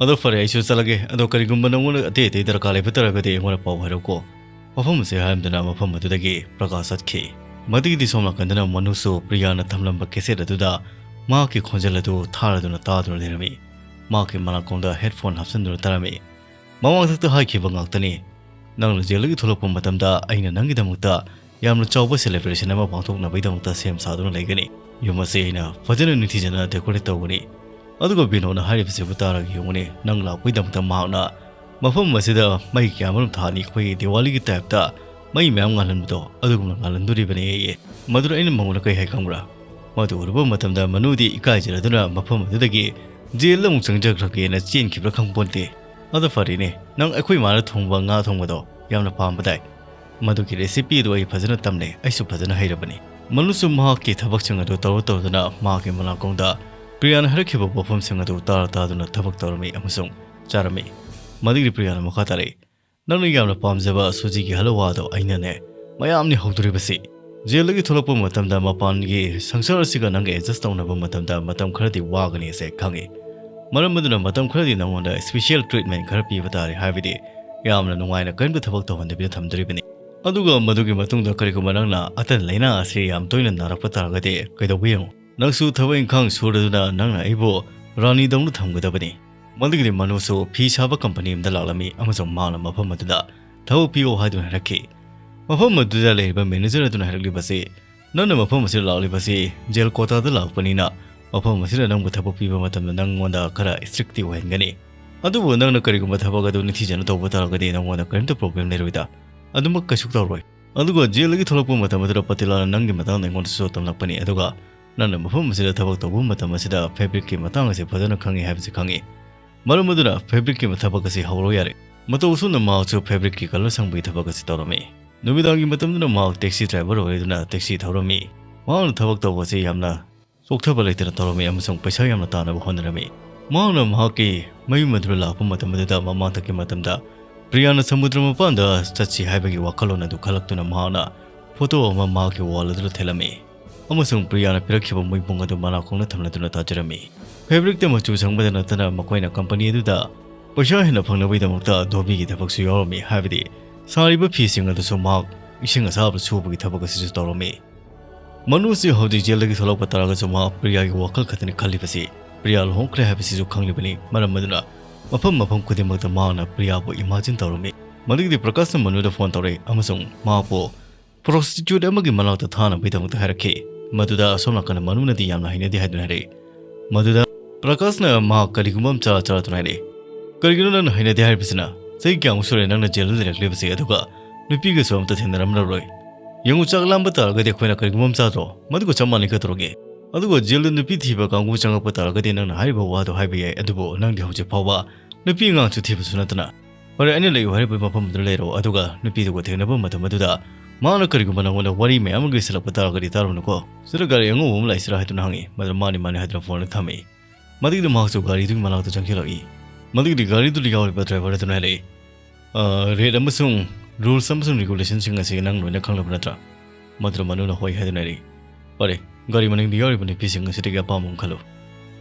ꯑꯗꯣ ꯐꯔꯦ, ꯑꯩꯁꯨ ꯆꯠꯂꯒꯦ꯫ ꯑꯗꯣ ꯀꯔꯤꯒꯨꯝꯕ ꯅꯉꯣꯟꯗ ꯑꯇꯩ ꯑꯇꯩ ꯗꯔꯀꯥꯔ ꯂꯩꯕ ꯇꯥꯔꯒꯗꯤ ꯑꯩꯉꯣꯟꯗ ꯄꯥꯎ ꯍꯥꯏꯔꯛꯎꯀꯣ꯫" ꯃꯐꯝ ꯑꯁꯤ ꯍꯥꯏꯔꯝꯗꯨꯅ ꯃꯐꯝ ꯑꯗꯨꯗꯒꯤ ꯄ꯭ꯔꯀꯥꯁ ꯆꯠꯈꯤ꯫ ꯃꯗꯨꯒꯤꯗꯤ ꯁꯣꯝ ꯅꯥꯀꯟꯗꯅ ꯃꯅꯨꯁꯨ ꯄ꯭ꯔꯤꯌꯥꯅ ꯊꯝꯂꯝꯕ ꯀꯦꯁꯦꯠ ꯑꯗꯨꯗ ꯃꯍꯥꯛꯀꯤ ꯈꯣꯟꯖꯦꯜ ꯑꯗꯨ ꯊꯥꯔꯗꯨꯅ ꯇꯥꯗꯨꯅ ꯂꯩꯔꯝꯃꯤ꯫ ꯃꯍꯥꯛꯀꯤ ꯃꯅꯥꯀꯣꯡꯗ ꯍꯦꯗꯐꯣꯟ ꯍꯥꯞꯆꯤꯟꯗꯨꯅ ꯇꯥꯔꯝꯃꯤ꯫ ꯃꯃꯥꯡꯊꯛꯇ ꯍꯥꯏꯈꯤꯕ ꯉꯥꯛꯇꯅꯤ, "ꯅꯪꯅ ꯖꯦꯜꯗꯒꯤ ꯊꯣꯛꯂꯛꯄ ꯃꯇꯝꯗ ꯑꯩꯅ ꯅꯪꯒꯤꯗꯃꯛꯇ ꯌꯥꯝꯅ ꯆꯥꯎꯕ ꯁꯦꯂꯦꯕ꯭ꯔꯦꯁꯟ ꯑꯃ ꯄꯥꯡꯊꯣꯛꯅꯕꯒꯤꯗꯃꯛꯇ ꯁꯦꯝ ꯁꯥꯗꯨꯅ ꯂꯩꯒꯅꯤ꯫ ꯌꯨꯝ ꯑꯁꯤ ꯑꯩꯅ ꯐꯖꯅ ꯅꯤꯡꯊꯤꯖꯅ ꯗꯦꯀꯣꯔꯦꯠ ꯇꯧꯒꯅꯤ꯫" ꯑꯗꯨꯒ ꯕꯤꯅꯣꯗꯅ ꯍꯥꯏꯔꯤꯕꯁꯤꯕꯨ ꯇꯥꯔꯒ ꯌꯦꯡꯉꯨꯅꯦ, ꯅꯪ ꯂꯥꯛꯄꯒꯤꯗꯃꯛꯇ ꯃꯍꯥꯛꯅ "ꯃꯐꯝ ꯑꯁꯤꯗ ꯃꯩ ꯀꯌꯥꯃꯔꯨꯝ ꯊꯥꯅꯤ, ꯑꯩꯈꯣꯏꯒꯤ ꯗꯤꯋꯥꯂꯤꯒꯤ ꯇꯥꯏꯞꯇ ꯃꯩ ꯃꯌꯥꯝ ꯉꯥꯜꯍꯟꯕꯗꯣ, ꯑꯗꯨꯒꯨꯝꯅ ꯉꯥꯜꯍꯟꯗꯣꯔꯤꯕꯅꯤ" ꯑꯩꯌꯦ꯫ ꯃꯗꯨꯗ ꯑꯩꯅ ꯃꯉꯣꯟꯗ ꯀꯩ ꯍꯥꯏ ꯈꯪꯕ꯭ꯔꯥ? ꯃꯗꯨ ꯎꯔꯨꯕ ꯃꯇꯝꯗ ꯃꯅꯨꯗꯤ ꯏꯀꯥꯏꯖꯔꯗꯨꯅ ꯃꯐꯝ ꯑꯗꯨꯗꯒꯤ ꯖꯦꯜꯗ ꯑꯃꯨꯛ ꯆꯪꯖꯈ꯭ꯔꯒꯦꯅ ꯆꯦꯟꯈꯤꯕ꯭ꯔꯥ ꯈꯪꯄꯣꯟꯇꯦ꯫ "ꯑꯗ ꯐꯔꯦꯅꯦ, ꯅꯪ ꯑꯩꯈꯣꯏ ꯃꯥꯅ ꯊꯣꯡꯕ ꯉꯥ ꯊꯣꯡꯕꯗꯣ ꯌꯥꯝꯅ ꯄꯥꯝꯕꯗꯥꯏ? ꯃꯗꯨꯒꯤ recipe ꯑꯗꯨ ꯑꯩ ꯐꯖꯅ ꯇꯝꯂꯦ, ꯑꯩꯁꯨ ꯐꯖꯅ ꯍꯩꯔꯕꯅꯤ"꯫ ꯃꯅꯨꯁꯨ ꯃꯍꯥꯛꯀꯤ ꯊꯕꯛꯁꯤꯡ ꯑꯗꯨ ꯇꯧꯔ ꯇꯧꯗꯨꯅ ꯃꯍꯥꯛꯀꯤ ꯃꯅꯥꯀꯣꯡꯗ ꯄ꯭ꯔꯤꯌꯥꯅ ꯍꯥꯏꯔꯛꯈꯤꯕ ꯋꯥꯐꯝꯁꯤꯡ ꯑꯗꯨ ꯇꯥꯔ ꯇꯥꯗꯨꯅ ꯊꯕꯛ ꯇꯧꯔꯝꯃꯤ ꯑꯃꯁꯨꯡ ꯆꯥꯔꯝꯃꯤ꯫ ꯃꯗꯨꯒꯤ ꯄ꯭ꯔꯤꯌꯥꯅ ꯃꯈꯥ ꯇꯥꯔꯛꯏ, "ꯅꯪꯅ ꯌꯥꯝꯅ ꯄꯥꯝꯖꯕ ꯁꯨꯖꯤꯒꯤ ꯍꯂꯋꯥꯗꯣ ꯑꯩꯅꯅꯦ ꯃꯌꯥꯝꯅꯤ ꯍꯧꯗꯣꯔꯤꯕꯁꯤ꯫ ꯖꯦꯜꯗꯒꯤ ꯊꯣꯛꯂꯛꯄ ꯃꯇꯝꯗ ꯃꯄꯥꯟꯒꯤ ꯁꯪꯁꯥꯔ ꯑꯁꯤꯒ ꯅꯪꯒ adjust ꯇꯧꯅꯕ ꯃꯇꯝꯗ ꯃꯇꯝ ꯈꯔꯗꯤ ꯋꯥꯒꯅꯤ ꯑꯁꯦ ꯈꯪꯉꯤ꯫ ꯃꯔꯝ ꯑꯗꯨꯅ ꯃꯇꯝ ꯈꯔꯗꯤ ꯅꯪꯉꯣꯟꯗ special treatment ꯈꯔ ꯄꯤꯕ ꯇꯥꯔꯦ, ꯍꯥꯏꯕꯗꯤ ꯌꯥꯝꯅ ꯅꯨꯡꯉꯥꯏꯅ ꯀꯔꯤꯝꯇ ꯊꯕꯛ ꯇꯧꯍꯟꯗꯕꯤꯗ ꯊꯝꯗꯣꯔꯤꯕꯅꯤ꯫ ꯑꯗꯨꯒ ꯃꯗꯨꯒꯤ ꯃꯇꯨꯡꯗ ꯀꯔꯤꯒꯨꯝꯕ ꯅꯪꯅ ꯑꯇꯟ ꯂꯥꯏꯅꯥ ꯑꯁꯤ ꯌꯥꯝ ꯇꯣꯏꯅ ꯅꯥꯔꯛꯄ ꯇꯥꯔꯒꯗꯤ ꯀꯩꯗꯧꯕ ꯌꯦꯡꯉꯨ꯫ ꯅꯪꯁꯨ ꯊꯕꯛ ꯏꯪꯈꯥꯡ ꯁꯨꯔꯗꯨꯅ ꯅꯪꯅ ꯑꯩꯕꯨ ꯔꯥꯅꯤꯗꯧꯅ ꯊꯝꯒꯗꯕꯅꯤ"꯫ ꯃꯗꯨꯒꯤꯗꯤ ꯃꯅꯨꯁꯨ ꯐꯤ ꯁꯥꯕ ꯀꯝꯄꯅꯤ ꯑꯃꯗ ꯂꯥꯛꯂꯝꯃꯤ ꯑꯃꯁꯨꯡ ꯃꯍꯥꯛꯅ ꯃꯐꯝ ꯑꯗꯨꯗ ꯊꯕꯛ ꯄꯤꯌꯣ ꯍꯥꯏꯗꯨꯅ ꯍꯥꯏꯔꯛꯈꯤ꯫ ꯃꯐꯝ ꯑꯗꯨꯗ ꯂꯩꯔꯤꯕ manager ꯑꯗꯨꯅ ꯍꯥꯏꯔꯛꯂꯤꯕꯁꯤ, "ꯅꯪꯅ ꯃꯐꯝ ꯑꯁꯤꯗ ꯂꯥꯛꯂꯤꯕꯁꯤ ꯖꯦꯜ ꯀꯣꯇꯥꯗ ꯂꯥꯛꯄꯅꯤꯅ ꯃꯐꯝ ꯑꯁꯤꯗ ꯅꯪꯕꯨ ꯊꯕꯛ ꯄꯤꯕ ꯃꯇꯝꯗ ꯅꯪꯉꯣꯟꯗ ꯈꯔ strictꯇꯤ ꯑꯣꯏꯍꯟꯒꯅꯤ꯫ ꯑꯗꯨꯕꯨ ꯅꯪꯅ ꯀꯔꯤꯒꯨꯝꯕ ꯊꯕꯛ ꯑꯗꯨ ꯅꯤꯡꯊꯤꯖꯅ ꯇꯧꯕ ꯇꯥꯔꯒꯗꯤ ꯅꯪꯉꯣꯟꯗ ꯀꯔꯤꯝꯇ problem ꯂꯩꯔꯣꯏꯗ꯫ ꯑꯗꯨꯃꯛ ꯀꯩꯁꯨ ꯇꯧꯔꯣꯏ꯫ ꯑꯗꯨꯒ ꯖꯦꯜꯗꯒꯤ ꯊꯣꯛꯂꯛꯄ ꯃꯇꯝ ꯑꯗꯨꯗ ꯄꯇꯤꯂꯥꯅ ꯅꯪꯒꯤ ꯃꯇꯥꯡꯗ ꯑꯩꯉꯣꯟꯗꯁꯨ ꯇꯝꯂꯛꯄꯅꯤ꯫ ꯑꯗꯨꯒ ꯅꯪꯅ ꯃꯐꯝ ꯑꯁꯤꯗ ꯊꯕꯛ ꯇꯧꯕ ꯃꯇꯝ ꯑꯁꯤꯗ fabricꯀꯤ ꯃꯇꯥꯡ ꯑꯁꯤ ꯐꯖꯅ ꯈꯪꯉꯤ ꯍꯥꯏꯕꯁꯤ ꯈꯪꯉꯤ꯫ ꯃꯔꯝ ꯑꯗꯨꯅ fabricꯀꯤ ꯊꯕꯛ ꯑꯁꯤ ꯍꯧꯔꯣ ꯌꯥꯔꯦ"꯫ ꯃꯇꯧ ꯑꯁꯨꯝꯅ ꯃꯍꯥꯛꯁꯨ fabricꯀꯤ colour ꯁꯪꯕꯒꯤ ꯊꯕꯛ ꯑꯁꯤ ꯇꯧꯔꯝꯃꯤ꯫ ꯅꯨꯃꯤꯗꯥꯡꯒꯤ ꯃꯇꯝꯗꯨꯗ ꯃꯍꯥꯛ taxi driver ꯑꯣꯏꯗꯨꯅ taxi ꯊꯧꯔꯝꯃꯤ꯫ ꯃꯍꯥꯛꯅ ꯊꯕꯛ ꯇꯧꯕ ꯑꯁꯤ ꯌꯥꯝꯅ ꯆꯣꯛꯊꯕ ꯂꯩꯇꯅ ꯇꯧꯔꯝꯃꯤ ꯑꯃꯁꯨꯡ ꯄꯩꯁꯥ ꯌꯥꯝꯅ ꯇꯥꯅꯕ ꯍꯣꯠꯅꯔꯝꯃꯤ꯫ ꯃꯍꯥꯛꯅ ꯃꯍꯥꯛꯀꯤ ꯃꯌꯨꯝ ꯑꯗꯨꯗ ꯂꯥꯛꯄ ꯃꯇꯝ ꯑꯗꯨꯗ ꯃꯃꯥꯡꯊꯛꯀꯤ ꯃꯇꯝꯗ ꯄ꯭ꯔꯤꯌꯥꯅ ꯁꯃꯨꯗ꯭ꯔ ꯃꯄꯥꯟꯗ ꯆꯠꯁꯤ ꯍꯥꯏꯕꯒꯤ ꯋꯥꯈꯜꯂꯣꯟ ꯑꯗꯨ ꯈꯜꯂꯛꯇꯨꯅ ꯃꯍꯥꯛꯅ photo ꯑꯃ ꯃꯍꯥꯛꯀꯤ wall ꯑꯗꯨꯗ ꯊꯦꯠꯂꯝꯃꯤ ꯑꯃꯁꯨꯡ ꯄ꯭ꯔꯤꯌꯥꯅ ꯄꯤꯔꯛꯈꯤꯕ ꯃꯣꯏꯕꯨꯡ ꯑꯗꯨ ꯃꯅꯥꯀꯣꯡꯗ ꯊꯝꯂꯗꯨꯅ ꯇꯥꯖꯔꯝꯃꯤ꯫ Fabricꯇ ꯃꯆꯨ ꯁꯪꯕꯗ ꯅꯠꯇꯅ ꯃꯈꯣꯏꯅ company ꯑꯗꯨꯗ ꯄꯩꯁꯥ ꯍꯦꯟꯅ ꯐꯪꯅꯕꯒꯤꯗꯃꯛꯇ ꯙꯣꯕꯤꯒꯤ ꯊꯕꯛꯁꯨ ꯌꯥꯎꯔꯝꯃꯤ, ꯍꯥꯏꯕꯗꯤ ꯁꯥꯔꯤꯕ ꯐꯤꯁꯤꯡ ꯑꯗꯨꯁꯨ ꯃꯍꯥꯛ ꯏꯁꯤꯡ ꯑꯁꯥꯕ ꯁꯨꯕꯒꯤ ꯊꯕꯛ ꯑꯁꯤꯁꯨ ꯇꯧꯔꯝꯃꯤ꯫ ꯃꯅꯨꯁꯤ ꯍꯧꯖꯤꯛ ꯖꯦꯜꯗꯒꯤ ꯊꯣꯛꯂꯛꯄ ꯇꯥꯔꯒꯁꯨ ꯃꯍꯥꯛ ꯄ꯭ꯔꯤꯌꯥꯒꯤ ꯋꯥꯈꯜ ꯈꯛꯇꯅꯤ ꯈꯜꯂꯤꯕꯁꯤ꯫ ꯄ꯭ꯔꯤꯌꯥ ꯂꯨꯍꯣꯡꯈ꯭ꯔꯦ ꯍꯥꯏꯕꯁꯤꯁꯨ ꯈꯪꯂꯤꯕꯅꯤ꯫ ꯃꯔꯝ ꯑꯗꯨꯅ ꯃꯐꯝ ꯃꯐꯝ ꯈꯨꯗꯤꯡꯃꯛꯇ ꯃꯍꯥꯛꯅ ꯄ꯭ꯔꯤꯌꯥꯕꯨ imagine ꯇꯧꯔꯝꯃꯤ꯫ ꯃꯗꯨꯒꯤꯗꯤ ꯄ꯭ꯔꯀꯥꯁꯅ ꯃꯅꯨꯗ phone ꯇꯧꯔꯛꯏ ꯑꯃꯁꯨꯡ ꯃꯍꯥꯛꯄꯨ prostitute ꯑꯃꯒꯤ ꯃꯅꯥꯛꯇ ꯊꯥꯅꯕꯒꯤꯗꯃꯛꯇ ꯍꯥꯏꯔꯛꯈꯤ꯫ ꯃꯗꯨꯗ ꯑꯁꯣꯝ ꯅꯥꯀꯟꯗ ꯃꯅꯨꯅꯗꯤ ꯌꯥꯝꯅ ꯍꯩꯅꯗꯦ ꯍꯥꯏꯗꯨꯅ ꯍꯥꯏꯔꯛꯏ꯫ ꯃꯗꯨꯗ ꯄ꯭ꯔꯀꯥꯁꯅ ꯃꯍꯥꯛ ꯀꯔꯤꯒꯨꯝꯕ ꯑꯃ ꯆꯥꯔ ꯆꯥꯔꯗꯨꯅ ꯍꯥꯏꯔꯛꯏ, "ꯀꯔꯤꯒꯤꯅꯣ ꯅꯪꯅ ꯍꯩꯅꯗꯦ ꯍꯥꯏꯔꯤꯕꯁꯤꯅ? ꯆꯍꯤ ꯀꯌꯥꯃꯨꯛ ꯁꯨꯔꯦ ꯅꯪꯅ ꯖꯦꯜꯗ ꯂꯩꯔꯛꯂꯤꯕꯁꯦ, ꯑꯗꯨꯒ ꯅꯨꯄꯤꯒꯁꯨ ꯑꯝꯇ ꯊꯦꯡꯅꯔꯝꯂꯔꯣꯏ꯫ ꯌꯦꯡꯉꯨ, ꯆꯥꯛ ꯂꯥꯝꯕ ꯇꯥꯔꯒꯗꯤ ꯑꯩꯈꯣꯏꯅ ꯀꯔꯤꯒꯨꯝꯕ ꯑꯃ ꯆꯥꯗ꯭ꯔꯣ? ꯃꯗꯨꯒ ꯆꯞ ꯃꯥꯟꯅꯩ ꯀꯩꯗꯧꯔꯒꯦ? ꯑꯗꯨꯒ ꯖꯦꯜꯗ ꯅꯨꯄꯤ ꯊꯤꯕ ꯀꯥꯡꯕꯨ ꯆꯪꯉꯛꯄ ꯇꯥꯔꯒꯗꯤ ꯅꯪꯅ ꯍꯥꯏꯔꯤꯕ ꯋꯥꯗꯣ ꯍꯥꯏꯕ ꯌꯥꯏ, ꯑꯗꯨꯕꯨ ꯅꯪꯗꯤ ꯍꯧꯖꯤꯛ ꯐꯥꯎꯕ ꯅꯨꯄꯤ ꯑꯉꯥꯡꯁꯨ ꯊꯤꯕꯁꯨ ꯅꯠꯇꯅ꯫ ꯐꯔꯦ, ꯑꯩꯅ ꯂꯩꯌꯨ ꯍꯥꯏꯔꯤꯕ ꯃꯐꯝꯗꯨꯗ ꯂꯩꯔꯣ, ꯑꯗꯨꯒ ꯅꯨꯄꯤꯗꯨꯒ ꯊꯦꯡꯅꯕ ꯃꯇꯝ ꯑꯗꯨꯗ ꯃꯥꯅ ꯀꯔꯤꯒꯨꯝꯕ ꯅꯪꯉꯣꯟꯗ ꯋꯥꯔꯤ ꯃꯌꯥꯝ ꯑꯃ ꯂꯤꯁꯤꯜꯂꯛꯄ ꯇꯥꯔꯒꯗꯤ ꯇꯥꯔꯨꯅꯨꯀꯣ꯫ ꯁꯤꯗ ꯒꯥꯔꯤ ꯑꯉꯧꯕ ꯑꯃ ꯂꯥꯛꯏꯁꯤꯔꯥ?" ꯍꯥꯏꯗꯨꯅ ꯍꯪꯉꯤ꯫ ꯃꯗꯨꯗ "ꯃꯥꯅꯤ, ꯃꯥꯅꯤ" ꯍꯥꯏꯗꯨꯅ ꯐꯣꯟ ꯑꯗꯨ ꯊꯝꯃꯤ꯫ ꯃꯗꯨꯒꯤꯗꯤ ꯃꯍꯥꯛꯁꯨ ꯒꯥꯔꯤꯗꯨꯒꯤ ꯃꯅꯥꯛꯇ ꯆꯪꯁꯤꯜꯂꯛꯏ꯫ ꯃꯗꯨꯒꯤꯗꯤ ꯒꯥꯔꯤꯗꯨꯗ ꯌꯥꯎꯔꯤꯕ ꯗ꯭ꯔꯥꯏꯚꯔ ꯑꯗꯨꯅ ꯍꯥꯏꯔꯛꯏ, "ꯑ, ꯔꯦꯠ ꯑꯃꯁꯨꯡ ꯔꯨꯜꯁ ꯑꯃꯁꯨꯡ ꯔꯤꯒꯨꯂꯦꯁꯟꯁꯤꯡ ꯑꯁꯤ ꯅꯪ ꯂꯣꯏꯅ ꯈꯪꯂꯕ ꯅꯠꯇ꯭ꯔꯥ?" ꯃꯗꯨꯗ ꯃꯅꯨꯅ "ꯍꯣꯏ" ꯍꯥꯏꯗꯨꯅ ꯍꯥꯏꯔꯛꯏ꯫ "ꯐꯔꯦ, ꯒꯥꯔꯤ ꯃꯅꯤꯡꯗ ꯌꯥꯎꯔꯤꯕ ꯅꯨꯄꯤꯁꯤꯡ ꯑꯁꯤꯗꯒꯤ ꯑꯄꯥꯝꯕ ꯑꯃ ꯈꯜꯂꯨ꯫"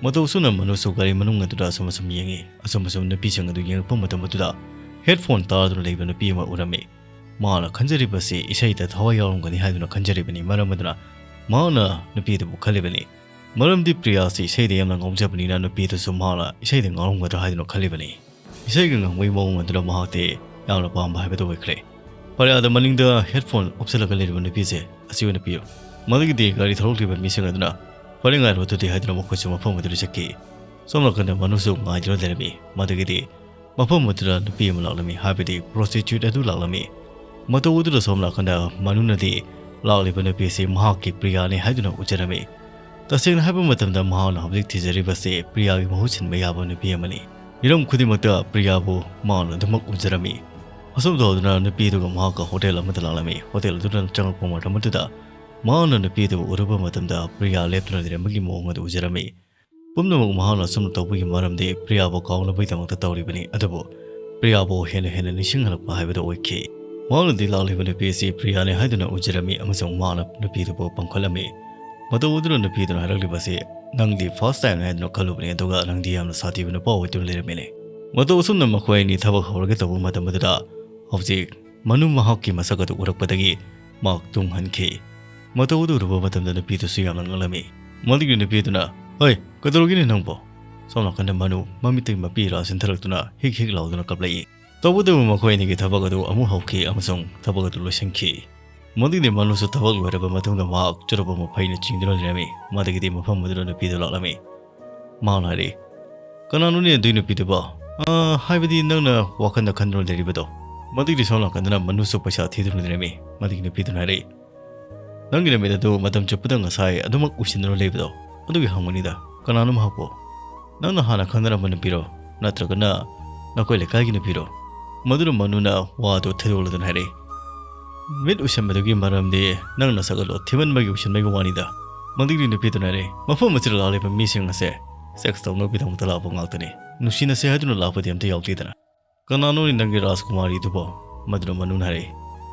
ꯃꯇꯧ ꯑꯁꯨꯝꯅ ꯃꯅꯨꯁꯨ ꯒꯥꯔꯤ ꯃꯅꯨꯡ ꯑꯗꯨꯗ ꯑꯁꯨꯝ ꯑꯁꯨꯝ ꯌꯦꯡꯉꯤ꯫ ꯑꯁꯨꯝ ꯑꯁꯨꯝ ꯅꯨꯄꯤꯁꯤꯡ ꯑꯗꯨ ꯌꯦꯡꯉꯛꯄ ꯃꯇꯝ ꯑꯗꯨꯗ ꯍꯦꯗꯐꯣꯟ ꯇꯥꯗꯨꯅ ꯂꯩꯕ ꯅꯨꯄꯤ ꯑꯃ ꯎꯔꯝꯃꯤ꯫ ꯃꯍꯥꯛꯅ ꯈꯟꯖꯔꯤꯕꯁꯤ ꯏꯁꯩꯗ ꯊꯋꯥꯏ ꯌꯥꯎꯔꯝꯒꯅꯤ ꯍꯥꯏꯗꯨꯅ ꯈꯟꯖꯔꯤꯕꯅꯤ꯫ ꯃꯔꯝ ꯑꯗꯨꯅ ꯃꯍꯥꯛꯅ ꯅꯨꯄꯤ ꯑꯗꯨꯕꯨ ꯈꯜꯂꯤꯕꯅꯤ꯫ ꯃꯔꯝꯗꯤ ꯄ꯭ꯔꯤꯌꯥꯁꯤ ꯏꯁꯩꯗ ꯌꯥꯝꯅ ꯉꯥꯎꯖꯕꯅꯤꯅ ꯅꯨꯄꯤ ꯑꯗꯨꯁꯨ ꯃꯍꯥꯛꯅ ꯏꯁꯩꯗ ꯉꯥꯎꯔꯝꯒꯗ꯭ꯔꯥ ꯍꯥꯏꯗꯨꯅ ꯈꯜꯂꯤꯕꯅꯤ꯫ ꯏꯁꯩꯒ ꯉꯪꯕꯒꯤ ꯃꯑꯣꯡ ꯑꯗꯨꯅ ꯃꯍꯥꯛꯇꯤ ꯌꯥꯝꯅ ꯄꯥꯝꯕ ꯍꯥꯏꯕꯗꯨ ꯑꯣꯏꯈ꯭ꯔꯦ꯫ ꯐꯔꯦ, ꯑꯗ ꯃꯅꯤꯡꯗ ꯍꯦꯗꯐꯣꯟ ꯎꯞꯁꯜꯂꯒ ꯂꯩꯔꯤꯕ ꯅꯨꯄꯤꯁꯦ ꯑꯁꯤ ꯑꯣꯏꯅ ꯄꯤꯌꯨ꯫ ꯃꯗꯨꯒꯤꯗꯤ ꯒꯥꯔꯤ ꯊꯧꯔꯛꯂꯤꯕ ꯃꯤꯁꯤꯡ ꯑꯗꯨꯅ, "ꯐꯔꯦ, ꯉꯥꯏꯔꯣ ꯑꯗꯨꯗꯤ" ꯍꯥꯏꯗꯨꯅ ꯃꯈꯣꯏꯁꯨ ꯃꯐꯝ ꯑꯗꯨꯗ ꯆꯠꯈꯤ꯫ ꯁꯣꯝ ꯅꯥꯀꯟꯗ ꯃꯅꯨꯁꯨ ꯉꯥꯏꯗꯨꯅ ꯂꯩꯔꯝꯃꯤ꯫ ꯃꯗꯨꯒꯤꯗꯤ ꯃꯐꯝ ꯑꯗꯨꯗ ꯅꯨꯄꯤ ꯑꯃ ꯂꯥꯛꯂꯝꯃꯤ, ꯍꯥꯏꯕꯗꯤ ꯄ꯭ꯔꯣꯁꯇꯤꯇ꯭ꯌꯨꯠ ꯑꯗꯨ ꯂꯥꯛꯂꯝꯃꯤ꯫ ꯃꯇꯧ ꯑꯗꯨꯗ ꯁꯣꯝ ꯅꯥꯀꯟꯗ ꯃꯅꯨꯅꯗꯤ ꯂꯥꯛꯂꯤꯕ ꯅꯨꯄꯤ ꯑꯁꯤ ꯃꯍꯥꯛꯀꯤ ꯄ꯭ꯔꯤꯌꯥꯅꯤ ꯍꯥꯏꯗꯨꯅ ꯎꯖꯔꯝꯃꯤ꯫ ꯇꯁꯦꯡꯅ ꯍꯥꯏꯕ ꯃꯇꯝꯗ ꯃꯍꯥꯛꯅ ꯍꯧꯖꯤꯛ ꯊꯤꯖꯔꯤꯕꯁꯤ ꯄ꯭ꯔꯤꯌꯥꯒꯤ ꯃꯍꯨꯠ ꯁꯤꯟꯕ ꯌꯥꯕ ꯅꯨꯄꯤ ꯑꯃꯅꯤ꯫ ꯍꯤꯔꯝ ꯈꯨꯗꯤꯡꯃꯛꯇ ꯄ꯭ꯔꯤꯌꯥꯕꯨ ꯃꯍꯥꯛꯅ ꯑꯗꯨꯃꯛ ꯎꯖꯔꯝꯃꯤ꯫ ꯑꯁꯨꯝ ꯇꯧꯗꯨꯅ ꯅꯨꯄꯤ ꯑꯗꯨꯒ ꯃꯍꯥꯛꯀ ꯍꯣꯇꯦꯜ ꯑꯃꯗ ꯂꯥꯛꯂꯝꯃꯤ꯫ ꯍꯣꯇꯦꯜ ꯑꯗꯨꯗ ꯆꯪꯂꯛꯄ ꯃꯇꯝ ꯑꯗꯨꯗ ꯃꯍꯥꯛꯅ ꯅꯨꯄꯤ ꯑꯗꯨꯕꯨ ꯎꯔꯨꯕ ꯃꯇꯝꯗ ꯄ꯭ꯔꯤꯌꯥ ꯂꯦꯞꯇꯨꯅ ꯂꯩꯔꯝꯕꯒꯤ ꯃꯑꯣꯡ ꯑꯗꯨ ꯎꯖꯔꯝꯃꯤ꯫ ꯄꯨꯝꯅꯃꯛ ꯃꯍꯥꯛꯅ ꯑꯁꯨꯝꯅ ꯇꯧꯕꯒꯤ ꯃꯔꯝꯗꯤ ꯄ꯭ꯔꯤꯌꯥꯕꯨ ꯀꯥꯎꯅꯕꯒꯤꯗꯃꯛꯇ ꯇꯧꯔꯤꯕꯅꯤ, ꯑꯗꯨꯕꯨ ꯄ꯭ꯔꯤꯌꯥꯕꯨ ꯍꯦꯟꯅ ꯍꯦꯟꯅ ꯅꯤꯡꯁꯤꯡꯍꯜꯂꯛꯄ ꯍꯥꯏꯕꯗꯨ ꯑꯣꯏꯈꯤ꯫ ꯃꯍꯥꯛꯅꯗꯤ ꯂꯥꯛꯂꯤꯕ ꯅꯨꯄꯤ ꯑꯁꯤ ꯄ꯭ꯔꯤꯌꯥꯅꯤ ꯍꯥꯏꯗꯨꯅ ꯎꯖꯔꯝꯃꯤ ꯑꯃꯁꯨꯡ ꯃꯍꯥꯛꯅ ꯅꯨꯄꯤ ꯑꯗꯨꯕꯨ ꯄꯥꯝꯈꯠꯂꯝꯃꯤ꯫ ꯃꯇꯧ ꯑꯗꯨꯅ ꯅꯨꯄꯤ ꯑꯗꯨꯅ ꯍꯥꯏꯔꯛꯂꯤꯕꯁꯤ, "ꯅꯪꯗꯤ ꯐꯥꯔꯁ ꯇꯥꯏꯝꯅꯤ ꯍꯥꯏꯗꯨꯅ ꯈꯜꯂꯨꯕꯅꯤ, ꯑꯗꯨꯒ ꯅꯪꯗꯤ ꯌꯥꯝꯅ ꯁꯥꯊꯤꯕ ꯅꯨꯄꯥ ꯑꯣꯏꯗꯨꯅ ꯂꯩꯔꯝꯃꯤꯅꯦ꯫" ꯃꯇꯧ ꯑꯁꯨꯝꯅ ꯃꯈꯣꯏ ꯑꯅꯤ ꯊꯕꯛ ꯍꯧꯔꯒꯦ ꯇꯧꯕ ꯃꯇꯝ ꯑꯗꯨꯗ ꯍꯧꯖꯤꯛ ꯃꯅꯨ ꯃꯍꯥꯛꯀꯤ ꯃꯁꯛ ꯑꯗꯨ ꯎꯔꯛꯄꯗꯒꯤ ꯃꯍꯥꯛ ꯇꯨꯡꯍꯟꯈꯤ꯫ ꯃꯇꯧ ꯑꯗꯨ ꯎꯔꯨꯕ ꯃꯇꯝꯗ ꯅꯨꯄꯤꯗꯨꯁꯨ ꯌꯥꯝꯅ ꯉꯛꯂꯝꯃꯤ꯫ ꯃꯗꯨꯒꯤ ꯅꯨꯄꯤꯗꯨꯅ, "ꯍꯣꯏ, ꯀꯩꯗꯧꯔꯒꯦꯅꯦ ꯅꯪꯕꯣ?" ꯁꯣꯝ ꯅꯥꯀꯟꯗ ꯃꯅꯨ ꯃꯃꯤꯠꯇꯒꯤ ꯃꯄꯤ ꯏꯔꯥ ꯆꯤꯟꯊꯔꯛꯇꯨꯅ ꯍꯤꯛ ꯍꯤꯛ ꯂꯥꯎꯗꯨꯅ ꯀꯞꯂꯛꯏ꯫ ꯇꯧꯕꯇꯕꯨ ꯃꯈꯣꯏ ꯑꯅꯤꯒꯤ ꯊꯕꯛ ꯑꯗꯨ ꯑꯃꯨꯛ ꯍꯧꯈꯤ ꯑꯃꯁꯨꯡ ꯊꯕꯛ ꯑꯗꯨ ꯂꯣꯏꯁꯤꯟꯈꯤ꯫ ꯃꯗꯨꯒꯤꯗꯤ ꯃꯅꯨꯁꯨ ꯊꯕꯛ ꯂꯣꯏꯔꯕ ꯃꯇꯨꯡꯗ ꯃꯍꯥꯛ ꯆꯨꯔꯨꯞ ꯑꯃ ꯐꯩꯅ ꯆꯤꯡꯗꯨꯅ ꯂꯩꯔꯝꯃꯤ꯫ ꯃꯗꯨꯒꯤꯗꯤ ꯃꯐꯝ ꯑꯗꯨꯗ ꯅꯨꯄꯤꯗꯨ ꯂꯥꯛꯂꯝꯃꯤ꯫ ꯃꯍꯥꯛꯅ ꯍꯥꯏꯔꯛꯏ, "ꯀꯅꯥꯅꯣꯅꯦ ꯑꯗꯨꯏ ꯅꯨꯄꯤꯗꯨꯕꯣ? "ꯑꯥ, ꯍꯥꯏꯕꯗꯤ ꯅꯪꯅ ꯋꯥꯈꯜꯗ ꯈꯟꯗꯨꯅ ꯂꯩꯔꯤꯕꯗꯣ?" ꯃꯗꯨꯒꯤꯗꯤ ꯁꯣꯝ ꯅꯥꯀꯟꯗꯅ ꯃꯅꯨꯁꯨ ꯄꯩꯁꯥ ꯊꯤꯗꯨꯅ ꯂꯩꯔꯝꯃꯤ꯫ ꯃꯗꯨꯒꯤ ꯅꯨꯄꯤꯗꯨꯅ ꯍꯥꯏꯔꯛꯏ, "ꯅꯪꯒꯤ ꯅꯨꯃꯤꯠ ꯑꯗꯨ ꯃꯇꯝ ꯆꯨꯞꯄꯗ ꯉꯁꯥꯏ ꯑꯗꯨꯃꯛ ꯎꯏꯁꯤꯟꯗꯨꯅ ꯂꯩꯕꯗꯣ, ꯑꯗꯨꯒꯤ ꯍꯪꯕꯅꯤꯗ꯫ ꯀꯅꯥꯅꯣ ꯃꯍꯥꯛꯄꯨ? ꯅꯪꯅ ꯍꯥꯟꯅ ꯈꯪꯅꯔꯝꯕ ꯅꯨꯄꯤꯔꯣ? ꯅꯠꯇ꯭ꯔꯒꯅ ꯅꯈꯣꯏ ꯂꯩꯀꯥꯏꯒꯤ ꯅꯨꯄꯤꯔꯣ?" ꯃꯗꯨꯅ ꯃꯅꯨꯅ ꯋꯥꯗꯨ ꯊꯩꯗꯣꯛꯂꯗꯨꯅ ꯍꯥꯏꯔꯛꯏ, "ꯃꯤꯠ ꯎꯏꯁꯟꯕꯗꯨꯒꯤ ꯃꯔꯝꯗꯤ ꯅꯪ ꯅꯁꯛ ꯑꯗꯣ ꯊꯤꯃꯟꯕꯒꯤ ꯎꯏꯁꯟꯕꯒꯤ ꯋꯥꯅꯤꯗ꯫ ꯃꯗꯨꯒꯤ ꯅꯨꯄꯤꯗꯨꯅ ꯍꯥꯏꯔꯛꯏ, ꯃꯐꯝ ꯑꯁꯤꯗ ꯂꯥꯛꯂꯤꯕ ꯃꯤꯁꯤꯡ ꯑꯁꯦ ꯁꯦꯛꯁ ꯇꯧꯅꯕꯒꯤꯗꯃꯛꯇ ꯂꯥꯛꯄ ꯉꯥꯛꯇꯅꯤ꯫ ꯅꯨꯡꯁꯤꯅꯁꯦ ꯍꯥꯏꯗꯨꯅ ꯂꯥꯛꯄꯗꯤ ꯑꯝꯇ ꯌꯥꯎꯗꯦꯗꯅ꯫ ꯀꯅꯥꯅꯣꯅꯦ ꯅꯪꯒꯤ ꯔꯥꯖꯀꯨꯃꯥꯔꯤꯗꯨꯕꯣ?" ꯃꯗꯨꯅ ꯃꯅꯨꯅ ꯍꯥꯏꯔꯛꯏ,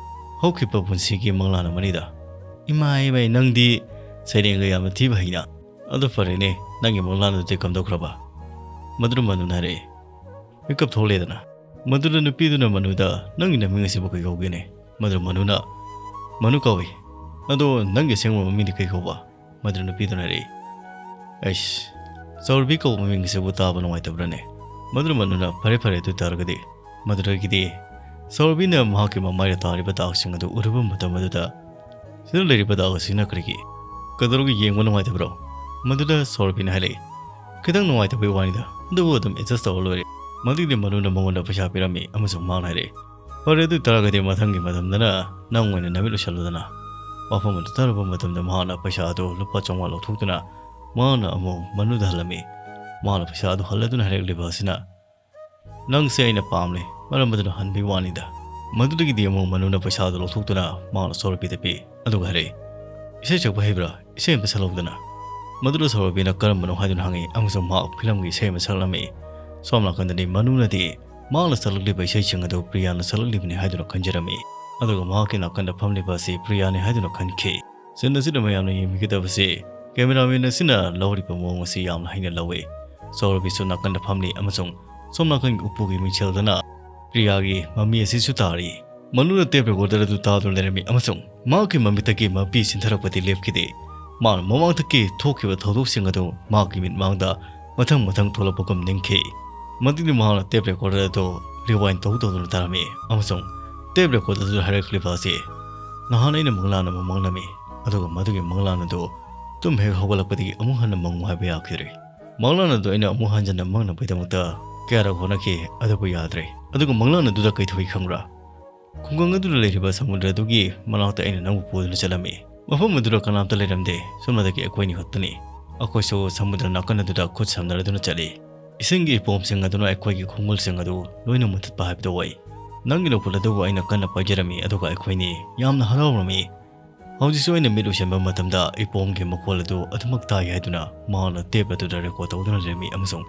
"ꯍꯧꯈꯤꯕ ꯄꯨꯟꯁꯤꯒꯤ ꯃꯪꯂꯥꯟ ꯑꯃꯅꯤꯗ꯫ ꯏꯃꯥ ꯏꯃꯥꯏ, ꯅꯪꯗꯤ ꯁꯩꯔꯦꯡꯒ ꯌꯥꯝꯅ ꯊꯤꯕ ꯍꯩꯅ꯫ ꯑꯗꯨ ꯐꯔꯦꯅꯦ, ꯅꯪꯒꯤ ꯃꯪꯂꯥꯟꯗꯨꯗꯤ ꯀꯝꯗꯧꯈ꯭ꯔꯕ?" ꯃꯗꯨꯅ ꯃꯅꯨꯅ ꯍꯥꯏꯔꯛꯏ, ꯃꯤꯀꯞ ꯊꯣꯛꯂꯦꯗꯅ꯫ ꯃꯗꯨꯗ ꯅꯨꯄꯤꯗꯨꯅ ꯃꯅꯨꯗ, "ꯅꯪꯒꯤ ꯅꯃꯤꯡ ꯑꯁꯤꯕꯨ ꯀꯩ ꯀꯧꯒꯦꯅꯦ?" ꯃꯗꯨ ꯃꯅꯨꯅ, "ꯃꯅꯨ ꯀꯧꯏ꯫ ꯑꯗꯣ ꯅꯪꯒꯤ ꯑꯁꯦꯡꯕ ꯃꯃꯤꯡꯗꯤ ꯀꯩ ꯀꯧꯕ?" ꯃꯗꯨ ꯅꯨꯄꯤꯗꯨꯅ ꯍꯥꯏꯔꯛꯏ, "ꯑꯩꯁ, ꯆꯥꯎꯔꯕꯤ ꯀꯧꯕ ꯃꯃꯤꯡ ꯑꯁꯤꯕꯨ ꯇꯥꯕ ꯅꯨꯡꯉꯥꯏꯇꯕ꯭ꯔꯅꯦ?" ꯃꯗꯨ ꯃꯅꯨꯅ, "ꯐꯔꯦ ꯐꯔꯦ, ꯑꯗꯨ ꯇꯥꯔꯒꯗꯤ꯫" ꯃꯗꯨꯗꯒꯤꯗꯤ ꯆꯥꯎꯔꯕꯤꯅ ꯃꯍꯥꯛꯀꯤ ꯃꯃꯥꯏꯗ ꯇꯥꯔꯤꯕ ꯗꯥꯛꯁꯤꯡ ꯑꯗꯨ ꯎꯔꯨꯕ ꯃꯇꯝ ꯑꯗꯨꯗ, "ꯁꯤꯗ ꯂꯩꯔꯤꯕ ꯗꯥꯛ ꯑꯁꯤꯅ ꯀꯔꯤꯒꯤ? ꯀꯩꯗꯧꯔꯒ ꯌꯦꯡꯕ ꯅꯨꯡꯉꯥꯏꯇꯕ꯭ꯔꯣ?" ꯃꯗꯨꯗ ꯆꯥꯎꯔꯕꯤꯅ ꯍꯥꯏꯔꯛꯏ, "ꯈꯤꯇꯪ ꯅꯨꯡꯉꯥꯏꯇꯕꯒꯤ ꯋꯥꯅꯤꯗ, ꯑꯗꯨꯕꯨ ꯑꯗꯨꯝ ꯑꯦꯗꯖꯁ ꯇꯧꯔ ꯂꯣꯏꯔꯦ꯫" ꯃꯗꯨꯒꯤꯗꯤ ꯃꯅꯨꯅ ꯃꯉꯣꯟꯗ ꯄꯩꯁꯥ ꯄꯤꯔꯝꯃꯤ ꯑꯃꯁꯨꯡ ꯃꯥꯅ ꯍꯥꯏꯔꯛꯏ, "ꯐꯔꯦ, ꯑꯗꯨ ꯑꯣꯏ ꯇꯥꯔꯒꯗꯤ ꯃꯊꯪꯒꯤ ꯃꯇꯝꯗꯅ ꯅꯪ ꯑꯣꯏꯅ ꯅꯃꯤꯠ ꯎꯏꯁꯜꯂꯨꯗꯅ꯫" ꯋꯥꯐꯝ ꯑꯗꯨ ꯇꯥꯔꯕ ꯃꯇꯝꯗ ꯃꯍꯥꯛꯅ ꯄꯩꯁꯥ ꯑꯗꯨ ꯂꯨꯄꯥ ꯆꯥꯝꯃꯉꯥ ꯂꯧꯊꯣꯛꯇꯨꯅ ꯃꯍꯥꯛꯅ ꯑꯃꯨꯛ ꯃꯅꯨꯗ ꯍꯜꯂꯝꯃꯤ꯫ ꯃꯍꯥꯛꯅ ꯄꯩꯁꯥ ꯑꯗꯨ ꯍꯜꯂꯗꯨꯅ ꯍꯥꯏꯔꯛꯂꯤꯕ ꯑꯁꯤꯅ, "ꯅꯪꯁꯦ ꯑꯩꯅ ꯄꯥꯝꯂꯦ, ꯃꯔꯝ ꯑꯗꯨꯅ ꯍꯟꯕꯒꯤ ꯋꯥꯅꯤꯗ꯫" ꯃꯗꯨꯗꯒꯤꯗꯤ ꯑꯃꯨꯛ ꯃꯅꯨꯅ ꯄꯩꯁꯥ ꯑꯗꯨ ꯂꯧꯊꯣꯛꯇꯨꯅ ꯃꯍꯥꯛꯅ ꯁꯣꯔꯣꯄꯤꯗ ꯄꯤ, ꯑꯗꯨꯒ ꯍꯥꯏꯔꯛꯏ, "ꯏꯁꯩ ꯁꯛꯄ ꯍꯩꯕ꯭ꯔꯥ? ꯏꯁꯩ ꯑꯃꯇ ꯁꯛꯂꯛꯎꯗꯅ꯫" ꯃꯗꯨꯗ ꯁꯣꯔꯣꯄꯤꯅ ꯀꯔꯝꯕꯅꯣ ꯍꯥꯏꯗꯨꯅ ꯍꯪꯉꯤ ꯑꯃꯁꯨꯡ ꯃꯍꯥꯛ ꯐꯤꯂꯝꯒꯤ ꯏꯁꯩ ꯑꯃ ꯁꯛꯂꯝꯃꯤ꯫ ꯁꯣꯝ ꯅꯥꯀꯟꯗꯗꯤ ꯃꯅꯨꯅꯗꯤ ꯃꯍꯥꯛꯅ ꯁꯛꯂꯛꯂꯤꯕ ꯏꯁꯩꯁꯤꯡ ꯑꯗꯨ ꯄ꯭ꯔꯤꯌꯥꯅ ꯁꯛꯂꯛꯂꯤꯕꯅꯤ ꯍꯥꯏꯗꯨꯅ ꯈꯟꯖꯔꯝꯃꯤ, ꯑꯗꯨꯒ ꯃꯍꯥꯛꯀꯤ ꯅꯥꯀꯟꯗ ꯐꯝꯂꯤꯕ ꯑꯁꯤ ꯄ꯭ꯔꯤꯌꯥꯅꯤ ꯍꯥꯏꯗꯨꯅ ꯈꯟꯈꯤ꯫ ꯁꯤꯟ ꯑꯁꯤꯗ ꯃꯌꯥꯝꯅ ꯌꯦꯡꯕꯤꯒꯗꯕꯁꯤ ꯀꯦꯃꯦꯔꯥꯃꯦꯟ ꯑꯁꯤꯅ ꯂꯧꯔꯤꯕ ꯃꯑꯣꯡ ꯑꯁꯤ ꯌꯥꯝꯅ ꯍꯩꯅ ꯂꯧꯏ꯫ ꯁꯣꯔꯣꯄꯤꯁꯨ ꯅꯥꯀꯟꯗ ꯐꯝꯂꯤ ꯑꯃꯁꯨꯡ ꯁꯣꯝ ꯅꯥꯀꯟꯒꯤ ꯎꯄꯨꯒꯤ ꯃꯤꯡꯁꯦꯜꯗꯅ ꯄ꯭ꯔꯤꯌꯥꯒꯤ ꯃꯃꯤ ꯑꯁꯤꯁꯨ ꯇꯥꯔꯤ꯫ ꯃꯅꯨꯅ ꯇꯦꯞ ꯔꯦꯀꯣꯔꯗꯔ ꯑꯗꯨ ꯇꯥꯗꯨꯅ ꯂꯩꯔꯝꯃꯤ ꯑꯃꯁꯨꯡ ꯃꯍꯥꯛꯀꯤ ꯃꯃꯤꯠꯇꯒꯤ ꯃꯄꯤ ꯆꯤꯟꯊꯔꯛꯄꯗꯤ ꯂꯦꯞꯈꯤꯗꯦ꯫ ꯃꯍꯥꯛꯅ ꯃꯃꯥꯡꯗꯒꯤ ꯊꯣꯛꯈꯤꯕ ꯊꯧꯗꯣꯛꯁꯤꯡ ꯑꯗꯨ ꯃꯍꯥꯛꯀꯤ ꯃꯤꯠꯃꯥꯡꯗ ꯃꯊꯪ ꯃꯊꯪ ꯊꯣꯛꯂꯛꯄꯒꯨꯝ ꯅꯤꯡꯈꯤ꯫ ꯃꯗꯨꯗꯤ ꯃꯍꯥꯛꯅ ꯇꯦꯞ ꯔꯦꯀꯣꯔꯗꯔ ꯑꯗꯨ ꯔꯤꯋꯥꯏꯟ ꯇꯧ ꯇꯧꯗꯨꯅ ꯇꯥꯔꯝꯃꯤ ꯑꯃꯁꯨꯡ ꯇꯦꯞ ꯔꯦꯀꯣꯔꯗꯔ ꯑꯗꯨꯗ ꯍꯥꯏꯔꯛꯂꯤꯕ ꯑꯁꯤ, "ꯅꯍꯥꯟ ꯑꯩꯅ ꯃꯪꯂꯥꯟ ꯑꯃ ꯃꯪꯂꯝꯃꯤ, ꯑꯗꯨꯒ ꯃꯗꯨꯒꯤ ꯃꯪꯂꯥꯟ ꯑꯗꯨ ꯇꯨꯝ ꯍꯦꯛ ꯍꯧꯒꯠꯂꯛꯄꯗꯒꯤ ꯑꯃꯨꯛ ꯍꯟꯅ ꯃꯪꯉꯨ ꯍꯥꯏꯕ ꯌꯥꯈꯤꯗ꯭ꯔꯦ꯫ ꯃꯪꯂꯥꯟ ꯑꯗꯨ ꯑꯩꯅ ꯑꯃꯨꯛ ꯍꯟꯖꯟꯅ ꯃꯪꯅꯕꯒꯤꯗꯃꯛꯇ ꯀꯌꯥꯔꯛ ꯍꯣꯠꯅꯈꯤ, ꯑꯗꯨꯕꯨ ꯌꯥꯗ꯭ꯔꯦ꯫ ꯑꯗꯨꯒ ꯃꯪꯂꯥꯟ ꯑꯗꯨꯗ ꯀꯩ ꯊꯣꯛꯏ ꯈꯪꯕ꯭ꯔꯥ? ꯈꯨꯡꯒꯪ ꯑꯗꯨꯗ ꯂꯩꯔꯤꯕ ꯁꯃꯨꯗ꯭ꯔ ꯑꯗꯨꯒꯤ ꯃꯅꯥꯛꯇ ꯑꯩꯅ ꯅꯪꯕꯨ ꯄꯨꯗꯨꯅ ꯆꯠꯂꯝꯃꯤ꯫ ꯃꯐꯝ ꯑꯗꯨꯗ ꯀꯅꯥꯝꯇ ꯂꯩꯔꯝꯗꯦ꯫ ꯁꯣꯝꯗꯒꯤ ꯑꯩꯈꯣꯏꯅꯤ ꯈꯛꯇꯅꯤ꯫ ꯑꯩꯈꯣꯏꯁꯨ ꯁꯃꯨꯗ꯭ꯔ ꯅꯥꯀꯟ ꯑꯗꯨꯗ ꯈꯨꯠ ꯁꯝꯅꯔꯗꯨꯅ ꯆꯠꯂꯤ꯫ ꯏꯁꯤꯡꯒꯤ ꯏꯄꯣꯝꯁꯤꯡ ꯑꯗꯨꯅ ꯑꯩꯈꯣꯏꯒꯤ ꯈꯣꯡꯒꯨꯜꯁꯤꯡ ꯑꯗꯨ ꯂꯣꯏꯅ ꯃꯨꯊꯠꯄ ꯍꯥꯏꯕꯗꯨ ꯑꯣꯏ꯫ ꯅꯪꯒꯤ ꯅꯈꯨꯠ ꯑꯗꯨꯕꯨ ꯑꯩꯅ ꯀꯟꯅ ꯄꯥꯏꯖꯔꯝꯃꯤ, ꯑꯗꯨꯒ ꯑꯩꯈꯣꯏꯅꯤ ꯌꯥꯝꯅ ꯍꯔꯥꯎꯔꯝꯃꯤ꯫ ꯍꯧꯖꯤꯛꯁꯨ ꯑꯩꯅ ꯃꯤꯠ ꯎꯏꯁꯤꯟꯕ ꯃꯇꯝꯗ ꯏꯄꯣꯝꯒꯤ ꯃꯈꯣꯜ ꯑꯗꯨ ꯑꯗꯨꯃꯛ ꯇꯥꯏ ꯍꯥꯏꯗꯨꯅ ꯃꯍꯥꯛꯅ ꯇꯦꯞ ꯑꯗꯨꯗ ꯔꯦꯀꯣꯔꯗ ꯇꯧꯗꯨꯅ ꯂꯩꯔꯝꯃꯤ, ꯑꯃꯁꯨꯡ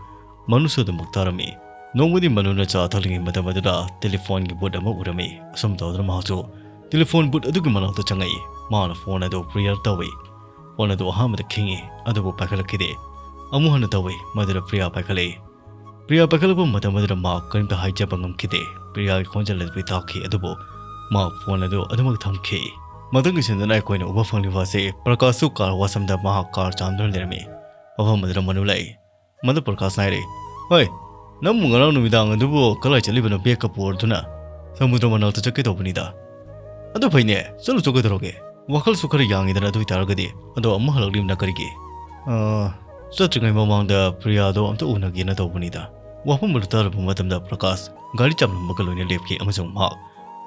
ꯃꯅꯨꯁꯨ ꯑꯗꯨꯃꯛ ꯇꯥꯔꯝꯃꯤ꯫ ꯅꯣꯡꯃꯗꯤ ꯃꯅꯨꯅ ꯆꯥ ꯊꯛꯂꯤꯉꯩ ꯃꯇꯝ ꯑꯗꯨꯗ ꯇꯦꯂꯤꯐꯣꯟꯒꯤ ꯕꯨꯠ ꯑꯃ ꯎꯔꯝꯃꯤ꯫ ꯑꯁꯨꯝ ꯇꯧꯗꯨꯅ ꯃꯍꯥꯛꯁꯨ ꯇꯦꯂꯤꯐꯣꯟ ꯕꯨꯠ ꯑꯗꯨꯒꯤ ꯃꯅꯥꯛꯇ ꯆꯪꯉꯛꯏ꯫ ꯃꯍꯥꯛꯅ ꯐꯣꯟ ꯑꯗꯨ ꯄ꯭ꯔꯤꯌꯔ ꯇꯧꯏ꯫ ꯐꯣꯟ ꯑꯗꯨ ꯑꯍꯥꯟꯕꯗ ꯈꯤꯡꯉꯤ, ꯑꯗꯨꯕꯨ ꯄꯥꯏꯈꯠꯂꯛꯈꯤꯗꯦ꯫ ꯑꯃꯨꯛ ꯍꯟꯅ ꯇꯧꯏ, ꯃꯗꯨꯗ ꯄ꯭ꯔꯤꯌꯥ ꯄꯥꯏꯈꯠꯂꯛꯏ꯫ ꯄ꯭ꯔꯤꯌꯥ ꯄꯥꯏꯈꯠꯂꯛꯄ ꯃꯇꯝ ꯑꯗꯨꯗ ꯃꯍꯥꯛ ꯀꯔꯤꯝꯇ ꯍꯥꯏꯖꯕ ꯉꯝꯈꯤꯗꯦ꯫ ꯄ꯭ꯔꯤꯌꯥꯒꯤ ꯈꯣꯟꯖꯦꯜ ꯑꯗꯨꯗꯤ ꯇꯥꯈꯤ, ꯑꯗꯨꯕꯨ ꯃꯍꯥꯛ ꯐꯣꯟ ꯑꯗꯨ ꯑꯗꯨꯃꯛ ꯊꯝꯈꯤ꯫ ꯃꯊꯪꯒꯤ ꯁꯤꯟꯗꯅ ꯑꯩꯈꯣꯏꯅ ꯎꯕ ꯐꯪꯂꯤꯕ ꯑꯁꯤ ꯄ꯭ꯔꯀꯥꯁꯁꯨ ꯀꯥꯔ ꯋꯥꯁ ꯑꯃꯗ ꯃꯍꯥꯛ ꯀꯥꯔ ꯆꯥꯝꯗꯨꯅ ꯂꯩꯔꯝꯃꯤ꯫ ꯃꯐꯝ ꯑꯗꯨꯗ ꯃꯅꯨ ꯂꯥꯛꯏ꯫ ꯃꯗꯨ ꯄ꯭ꯔꯀꯥꯁꯅ ꯍꯥꯏꯔꯛꯏ, "ꯍꯣꯏ, ꯅꯪꯕꯨ ꯉꯔꯥꯡ ꯅꯨꯃꯤꯗꯥꯡ ꯑꯗꯨꯕꯨ ꯀꯗꯥꯏ ꯆꯠꯂꯤꯕꯅꯣ ꯕꯦꯒꯀ ꯄꯨꯔꯗꯨꯅ?" "ꯁꯃꯨꯗ꯭ꯔ ꯃꯅꯥꯛꯇ ꯆꯠꯀꯦ ꯇꯧꯕꯅꯤꯗ"꯫ "ꯑꯗꯨ ꯐꯩꯅꯦ, ꯆꯠꯂꯨ ꯆꯠꯀꯗꯧꯔꯒꯦ꯫ ꯋꯥꯈꯜꯁꯨ ꯈꯔ ꯌꯥꯡꯉꯤꯗꯅ ꯑꯗꯨ ꯑꯣꯏꯇꯥꯔꯒꯗꯤ꯫ ꯑꯗꯣ ꯑꯃꯨꯛ ꯍꯜꯂꯛꯂꯤꯕꯅ ꯀꯔꯤꯒꯤ?" "ꯑ, ꯆꯠꯇ꯭ꯔꯤꯉꯩ ꯃꯃꯥꯡꯗ ꯄ꯭ꯔꯤꯌꯥꯗꯣ ꯑꯝꯇ ꯎꯅꯒꯦꯅ ꯇꯧꯕꯅꯤꯗ"꯫ ꯋꯥꯐꯝ ꯑꯗꯨ ꯇꯥꯔꯕ ꯃꯇꯝꯗ ꯄ꯭ꯔꯀꯥꯁ ꯒꯥꯔꯤ ꯆꯥꯝꯂꯝꯕꯒ ꯂꯣꯏꯅ ꯂꯦꯞꯈꯤ ꯑꯃꯁꯨꯡ ꯃꯍꯥꯛ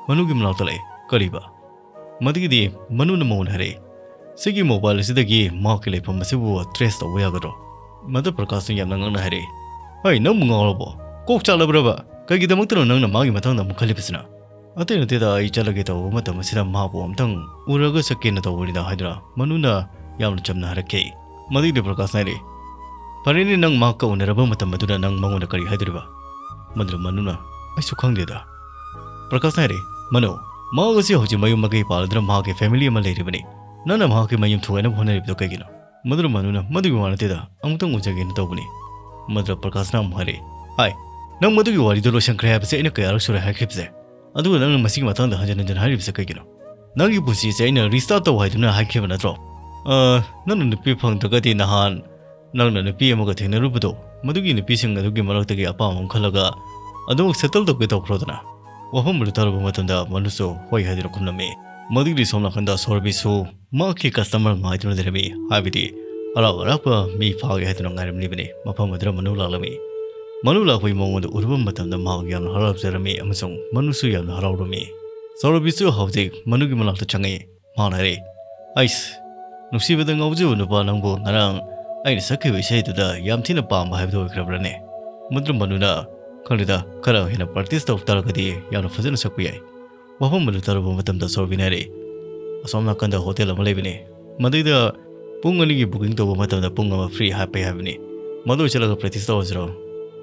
ꯃꯅꯨꯒꯤ ꯃꯅꯥꯛꯇ ꯂꯥꯛꯏ꯫ "ꯀꯔꯤꯕ?" ꯃꯗꯨꯒꯤꯗꯤ ꯃꯅꯨꯅ ꯃꯉꯣꯟꯗ ꯍꯥꯏꯔꯛꯏ, "ꯁꯤꯒꯤ ꯃꯣꯕꯥꯏꯜ ꯑꯁꯤꯗꯒꯤ ꯃꯍꯥꯛꯀꯤ ꯂꯩꯐꯝ ꯑꯁꯤꯕꯨ ꯇ꯭ꯔꯦꯁ ꯇꯧꯕ ꯌꯥꯒꯗ꯭ꯔꯣ?" ꯃꯗꯨ ꯄ꯭ꯔꯀꯥꯁꯅ ꯌꯥꯝꯅ ꯉꯛꯅ ꯍꯥꯏꯔꯛꯏ, "ꯍꯩ, ꯅꯪꯕꯨ ꯉꯥꯎꯔꯕꯣ? ꯀꯣꯛ ꯆꯥꯛꯂꯕ꯭ꯔꯕ? ꯀꯩꯒꯤꯗꯃꯛꯇꯅꯣ ꯅꯪꯅ ꯃꯥꯒꯤ ꯃꯇꯥꯡꯗ ꯑꯃꯨꯛ ꯈꯜꯂꯤꯕꯁꯤꯅ?" "ꯑꯇꯩ ꯅꯠꯇꯦꯗ, ꯑꯩ ꯆꯠꯂꯒꯦ ꯇꯧꯕ ꯃꯇꯝ ꯑꯁꯤꯗ ꯃꯍꯥꯛꯄꯨ ꯑꯝꯇꯪ ꯎꯔꯒ ꯆꯠꯀꯦꯅ ꯇꯧꯕꯅꯤꯗ" ꯍꯥꯏꯗꯨꯅ ꯃꯅꯨꯅ ꯌꯥꯝꯅ ꯆꯝꯅ ꯍꯥꯏꯔꯛꯈꯤ꯫ ꯃꯗꯨꯒꯤꯗꯤ ꯄ꯭ꯔꯀꯥꯁꯅ ꯍꯥꯏꯔꯛꯏ, "ꯐꯔꯦꯅꯦ, ꯅꯪ ꯃꯍꯥꯛꯀ ꯎꯅꯔꯕ ꯃꯇꯝ ꯑꯗꯨꯗ ꯅꯪ ꯃꯉꯣꯟꯗ ꯀꯔꯤ ꯍꯥꯏꯗꯣꯔꯤꯕ?" ꯃꯗꯨꯗ ꯃꯅꯨꯅ, "ꯑꯩꯁꯨ ꯈꯪꯗꯦꯗ"꯫ ꯄ꯭ꯔꯀꯥꯁꯅ ꯍꯥꯏꯔꯛꯏ, "ꯃꯅꯨ, ꯃꯍꯥꯛ ꯑꯁꯤ ꯍꯧꯖꯤꯛ ꯃꯌꯨꯝ ꯃꯀꯩ ꯄꯥꯜꯂꯗꯨꯅ ꯃꯍꯥꯛꯀꯤ ꯐꯦꯃꯤꯂꯤ ꯑꯃ ꯂꯩꯔꯤꯕꯅꯤ꯫ ꯅꯪꯅ ꯃꯍꯥꯛꯀꯤ ꯃꯌꯨꯝ ꯊꯨꯒꯥꯏꯅꯕ ꯍꯣꯠꯅꯔꯤꯕꯗꯣ ꯀꯩꯒꯤꯅꯣ?" ꯃꯗꯨꯗ ꯃꯅꯨꯅ, "ꯃꯗꯨꯒꯤ ꯋꯥ ꯅꯠꯇꯦꯗ, ꯑꯃꯨꯛꯇꯪ ꯎꯖꯒꯦꯅ ꯇꯧꯕꯅꯤ"꯫ ꯃꯗꯨꯗ ꯄ꯭ꯔꯀꯥꯁꯅ ꯑꯃꯨꯛ ꯍꯥꯏꯔꯛꯏ, "ꯍꯥꯏ, ꯅꯪ ꯃꯗꯨꯒꯤ ꯋꯥꯔꯤꯗꯣ ꯂꯣꯏꯁꯤꯟꯈ꯭ꯔꯦ ꯍꯥꯏꯕꯁꯦ ꯑꯩꯅ ꯀꯌꯥꯔꯛ ꯁꯨꯔꯦ ꯍꯥꯏꯈ꯭ꯔꯤꯕꯁꯦ? ꯑꯗꯨꯒ ꯅꯪꯅ ꯃꯁꯤꯒꯤ ꯃꯇꯥꯡꯗ ꯍꯟꯖꯤꯟ ꯍꯟꯖꯤꯟ ꯍꯥꯏꯔꯤꯕꯁꯦ ꯀꯩꯒꯤꯅꯣ? ꯅꯪꯒꯤ ꯄꯨꯟꯁꯤꯁꯦ ꯑꯩꯅ ꯔꯤꯁ꯭ꯇꯥꯔꯠ ꯇꯧ ꯍꯥꯏꯗꯨꯅ ꯍꯥꯏꯈꯤꯕ ꯅꯠꯇ꯭ꯔꯣ? ꯑ, ꯅꯪꯅ ꯅꯨꯄꯤ ꯐꯪꯗ꯭ꯔꯒꯗꯤ ꯅꯍꯥꯟ ꯅꯪꯅ ꯅꯨꯄꯤ ꯑꯃꯒ ꯊꯦꯡꯅꯔꯨꯕꯗꯣ, ꯃꯗꯨꯒꯤ ꯅꯨꯄꯤꯁꯤꯡ ꯑꯗꯨꯒꯤ ꯃꯔꯛꯇꯒꯤ ꯑꯄꯥꯝꯕ ꯑꯃ ꯈꯜꯂꯒ ꯑꯗꯨꯃꯛ ꯁꯦꯇꯜ ꯇꯧꯒꯦ ꯇꯧꯈ꯭ꯔꯣꯗꯅ"꯫ ꯋꯥꯐꯝ ꯑꯗꯨ ꯇꯥꯔꯨꯕ ꯃꯇꯝꯗ ꯃꯅꯨꯁꯨ ꯍꯣꯏ ꯍꯥꯏꯗꯨꯅ ꯈꯨꯝꯂꯝꯃꯤ꯫ ꯃꯗꯨꯒꯤ ꯁꯣꯝ ꯅꯥꯀꯟꯗ ꯁꯣꯔꯕꯤꯁꯨ ꯃꯍꯥꯛꯀꯤ ꯀꯁꯇꯃꯔ ꯉꯥꯏꯗꯨꯅ ꯂꯩꯔꯝꯃꯤ, ꯍꯥꯏꯕꯗꯤ ꯑꯔꯥꯛ ꯑꯔꯥꯛꯄ ꯃꯤ ꯐꯥꯒꯦ ꯍꯥꯏꯗꯨꯅ ꯉꯥꯏꯔꯝꯂꯤꯕꯅꯤ꯫ ꯃꯐꯝ ꯑꯗꯨꯗ ꯃꯅꯨ ꯂꯥꯛꯂꯝꯃꯤ꯫ ꯃꯅꯨ ꯂꯥꯛꯄꯒꯤ ꯃꯑꯣꯡ ꯑꯗꯨ ꯎꯔꯨꯕ ꯃꯇꯝꯗ ꯃꯍꯥꯛ ꯌꯥꯝꯅ ꯍꯔꯥꯎꯖꯔꯝꯃꯤ ꯑꯃꯁꯨꯡ ꯃꯅꯨꯁꯨ ꯌꯥꯝꯅ ꯍꯔꯥꯎꯔꯝꯃꯤ꯫ ꯁꯧꯔꯕꯤꯁꯨ ꯍꯧꯖꯤꯛ ꯃꯅꯨꯒꯤ ꯃꯅꯥꯛꯇ ꯆꯪꯉꯛꯏ꯫ ꯃꯍꯥꯛꯅ ꯍꯥꯏꯔꯛꯏ, "ꯑꯩꯁ, ꯅꯨꯡꯁꯤꯕꯗ ꯉꯥꯎꯖꯕ ꯅꯨꯄꯥ ꯅꯪꯕꯨ ꯉꯔꯥꯡ ꯑꯩꯅ ꯁꯛꯈꯤꯕ ꯏꯁꯩꯗꯨꯗ ꯌꯥꯝ ꯊꯤꯅ ꯄꯥꯝꯕ ꯍꯥꯏꯕꯗꯨ ꯑꯣꯏꯈ꯭ꯔꯕ꯭ꯔꯅꯦ?" ꯃꯗꯨ ꯃꯅꯨꯅ, "ꯈꯪꯗꯦꯗ, ꯈꯔ ꯍꯦꯟꯅ practice ꯇꯧ ꯇꯥꯔꯒꯗꯤ ꯌꯥꯝꯅ ꯐꯖꯅ ꯁꯛꯄ ꯌꯥꯏ꯫" ꯋꯥꯐꯝ ꯑꯗꯨ ꯇꯥꯔꯨꯕ ꯃꯇꯝꯗ ꯁꯣꯔꯕꯤꯅ ꯍꯥꯏꯔꯛꯏ, "ꯑꯁꯣꯝ ꯅꯥꯀꯟꯗ ꯍꯣꯇꯦꯜ ꯑꯃ ꯂꯩꯕꯅꯤ, ꯃꯗꯩꯗ ꯄꯨꯡ ꯑꯅꯤꯒꯤ booking ꯇꯧꯕ ꯃꯇꯝꯗ ꯄꯨꯡ ꯑꯃ free ꯍꯥꯞꯄꯦ ꯍꯥꯏꯕꯅꯤ, ꯃꯗꯨ ꯆꯠꯂꯒ practice ꯇꯧꯔꯁꯤꯔꯣ?"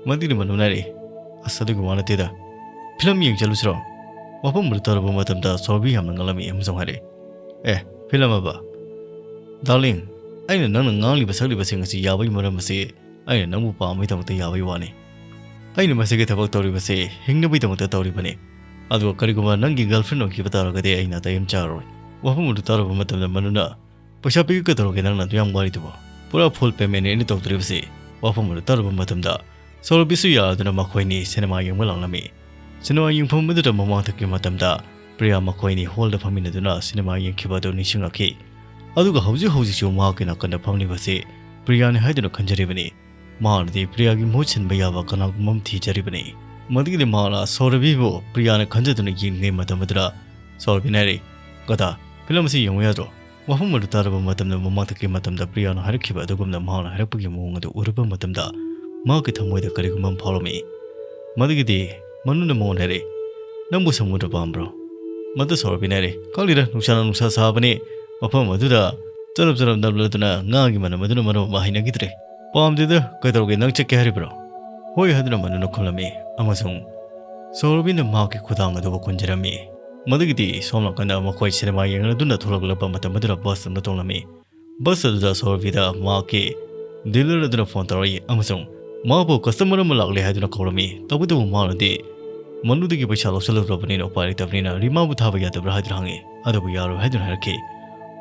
ꯃꯗꯨꯒꯤ ꯃꯅꯨꯡ ꯍꯥꯏꯔꯛꯏ, "ꯑꯁ, ꯑꯗꯨꯒꯤ ꯋꯥ ꯅꯠꯇꯦꯗ, film ꯌꯦꯡ ꯆꯠꯂꯨꯁꯤꯔꯣ?" ꯋꯥꯐꯝ ꯑꯗꯨ ꯇꯥꯔꯨꯕ ꯃꯇꯝꯗ ꯁꯣꯔꯕꯤ ꯌꯥꯝꯅ ꯉꯛꯂꯝꯃꯤ ꯑꯃꯁꯨꯡ ꯍꯥꯏꯔꯛꯏ, "ꯑꯦ, film ꯑꯕ? Darling, ꯑꯩꯅ ꯅꯪꯅ ꯉꯥꯡꯂꯤꯕ ꯁꯛꯂꯤꯕꯁꯤꯡ ꯑꯁꯤ ꯌꯥꯕꯒꯤ ꯃꯔꯝ ꯑꯁꯤ ꯑꯩꯅ ꯅꯪꯕꯨ ꯄꯥꯝꯕꯒꯤꯗꯃꯛꯇ ꯌꯥꯕꯒꯤ ꯋꯥꯅꯤ꯫ ꯑꯩꯅ ꯃꯁꯤꯒꯤ ꯊꯕꯛ ꯇꯧꯔꯤꯕꯁꯤ ꯍꯤꯡꯅꯕꯒꯤꯗꯃꯛꯇ ꯇꯧꯔꯤꯕꯅꯤ꯫ ꯑꯗꯨꯒ ꯀꯔꯤꯒꯨꯝꯕ ꯅꯪꯒꯤ girlfriend ꯑꯣꯏꯈꯤꯕ ꯇꯥꯔꯒꯗꯤ ꯑꯩ ꯅꯥꯇꯩ ꯑꯃ ꯆꯥꯔꯔꯣꯏ꯫" ꯋꯥꯐꯝ ꯑꯗꯨ ꯇꯥꯔꯨꯕ ꯃꯇꯝꯗ ꯃꯅꯨꯅ, "ꯄꯩꯁꯥ ꯄꯤꯒꯦ ꯀꯩꯗꯧꯔꯒꯦ? ꯅꯪꯅ ꯑꯗꯨ ꯌꯥꯝ ꯋꯥꯔꯤꯗꯨꯕꯨ? ꯄꯨꯔꯥ full payment ꯅꯤ ꯑꯩꯅ ꯇꯧꯗꯣꯔꯤꯕꯁꯤ꯫" ꯋꯥꯐꯝ ꯑꯗꯨ ꯇꯥꯔꯨꯕ ꯃꯇꯝꯗ ꯁꯣꯔꯕꯤꯁꯨ ꯌꯥꯗꯨꯅ ꯃꯈꯣꯏꯅꯤ ꯁꯤꯅꯦꯃꯥ ꯌꯦꯡꯕ ꯂꯥꯛꯂꯝꯃꯤ꯫ ꯁꯤꯅꯦꯃꯥ ꯌꯦꯡꯐꯝ ꯑꯗꯨꯗ ꯃꯃꯥꯡꯊꯛꯀꯤ ꯃꯇꯝꯗ ꯄ꯭ꯔꯤꯌꯥ ꯃꯈꯣꯏꯅꯤ ꯍꯣꯜꯗ ꯐꯝꯃꯤꯟꯅꯗꯨꯅ ꯁꯤꯅꯦꯃꯥ ꯌꯦꯡꯈꯤꯕ ꯑꯗꯨ ꯅꯤꯡꯁꯤꯡꯂꯛꯈꯤ꯫ ꯑꯗꯨꯒ ꯍꯧꯖꯤꯛ ꯍꯧꯖꯤꯛꯁꯨ ꯃꯍꯥꯛꯀꯤ ꯅꯥꯀꯟꯗ ꯐꯝꯂꯤꯕꯁꯤ ꯄ꯭ꯔꯤꯌꯥꯅꯤ ꯍꯥꯏꯗꯨꯅ ꯈꯟꯖꯔꯤꯕꯅꯤ꯫ ꯃꯍꯥꯛꯅꯗꯤ ꯄ꯭ꯔꯤꯌꯥꯒꯤ ꯃꯍꯨꯠ ꯁꯤꯟꯕ ꯌꯥꯕ ꯀꯅꯥꯒꯨꯝꯕ ꯑꯃ ꯊꯤꯖꯔꯤꯕꯅꯤ꯫ ꯃꯗꯨꯒꯤꯗꯤ ꯃꯍꯥꯛꯅ ꯁꯧꯔꯕꯤꯕꯨ ꯄ꯭ꯔꯤꯌꯥꯅ ꯈꯟꯖꯗꯨꯅ ꯌꯦꯡꯂꯤꯉꯩ ꯃꯇꯝ ꯑꯗꯨꯗ ꯁꯧꯔꯕꯤꯅ ꯍꯥꯏꯔꯛꯏ, "ꯀꯗꯥ, film ꯑꯁꯤ ꯌꯦꯡꯕ ꯌꯥꯗ꯭ꯔꯣ?" ꯋꯥꯐꯝ ꯑꯗꯨ ꯇꯥꯔꯕ ꯃꯇꯝꯗ ꯃꯃꯥꯡꯊꯛꯀꯤ ꯃꯇꯝꯗ ꯄ꯭ꯔꯤꯌꯥꯅ ꯍꯥꯏꯔꯛꯈꯤꯕ ꯑꯗꯨꯒꯨꯝꯅ ꯃꯍꯥꯛꯅ ꯍꯥꯏꯔꯛꯄꯒꯤ ꯃꯑꯣꯡ ꯑꯗꯨ ꯎꯔꯨꯕ ꯃꯇꯝꯗ ꯃꯍꯥꯛꯀꯤ ꯊꯃꯣꯏꯗ ꯀꯔꯤꯒꯨꯝꯕ ꯑꯃ ꯐꯥꯎꯔꯝꯃꯤ꯫ ꯃꯗꯨꯒꯤꯗꯤ ꯃꯅꯨꯅ ꯃꯉꯣꯟꯗ ꯍꯥꯏꯔꯛꯏ, "ꯅꯪꯕꯨ ꯁꯃꯨꯗ꯭ꯔ ꯄꯥꯝꯕ꯭ꯔꯣ?" ꯃꯗꯨ ꯁꯧꯔꯕꯤꯅ ꯍꯥꯏꯔꯛꯏ, "ꯈꯪꯗꯦꯗ, ꯅꯨꯡꯁꯥꯅ ꯅꯨꯡꯁꯥ ꯁꯥꯕꯅꯤ, ꯃꯐꯝ ꯑꯗꯨꯗ ꯆꯔꯞ ꯆꯔꯞ ꯅꯞꯂꯗꯨꯅ ꯉꯥꯒꯤ ꯃꯅꯝ ꯑꯗꯨꯅ ꯃꯔꯣꯜ ꯑꯃ ꯍꯩꯅꯈꯤꯗ꯭ꯔꯦ꯫ ꯄꯥꯝꯗꯦꯗ, ꯀꯩꯗꯧꯔꯒꯦ, ꯅꯪ ꯆꯠꯀꯦ ꯍꯥꯏꯔꯤꯕ꯭ꯔꯣ?" "ꯍꯣꯏ" ꯍꯥꯏꯗꯨꯅ ꯃꯅꯨꯅ ꯈꯨꯝꯂꯝꯃꯤ ꯑꯃꯁꯨꯡ ꯁꯧꯔꯕꯤꯅ ꯃꯍꯥꯛꯀꯤ ꯈꯨꯗꯥꯡ ꯑꯗꯨꯕꯨ ꯀꯣꯟꯖꯔꯝꯃꯤ꯫ ꯃꯗꯨꯒꯤꯗꯤ ꯁꯣꯝ ꯅꯥꯀꯟꯗ ꯃꯈꯣꯏ ꯁꯤꯅꯦꯃꯥ ꯌꯦꯡꯂꯗꯨꯅ ꯊꯣꯛꯂꯛꯂꯕ ꯃꯇꯝ ꯑꯗꯨꯗ bus ꯑꯃ ꯇꯣꯡꯂꯝꯃꯤ꯫ Bus ꯑꯗꯨꯗ ꯁꯣꯔꯕꯤꯗ ꯃꯍꯥꯛꯀꯤ dealer ꯑꯗꯨꯅ phone ꯇꯧꯔꯛꯏ ꯑꯃꯁꯨꯡ ꯃꯍꯥꯛꯄꯨ customer ꯑꯃ ꯂꯥꯛꯂꯦ ꯍꯥꯏꯗꯨꯅ ꯀꯧꯔꯝꯃꯤ꯫ ꯇꯧꯕꯇꯕꯨ ꯃꯍꯥꯛꯅꯗꯤ ꯃꯅꯨꯡꯗꯒꯤ ꯄꯩꯁꯥ ꯂꯧꯁꯤꯜꯂꯨꯗ꯭ꯔꯕꯅꯤꯅ ꯎꯄꯥꯏ ꯂꯩꯇꯕꯅꯤꯅ ꯔꯤꯃꯥꯕꯨ ꯊꯥꯕ ꯌꯥꯗꯕ꯭ꯔꯥ ꯍꯥꯏꯗꯨꯅ ꯍꯪꯉꯤ꯫ ꯑꯗꯨꯕꯨ ꯌꯥꯔꯣꯏ ꯍꯥꯏꯗꯨꯅ ꯍꯥꯏꯔꯛꯈꯤ꯫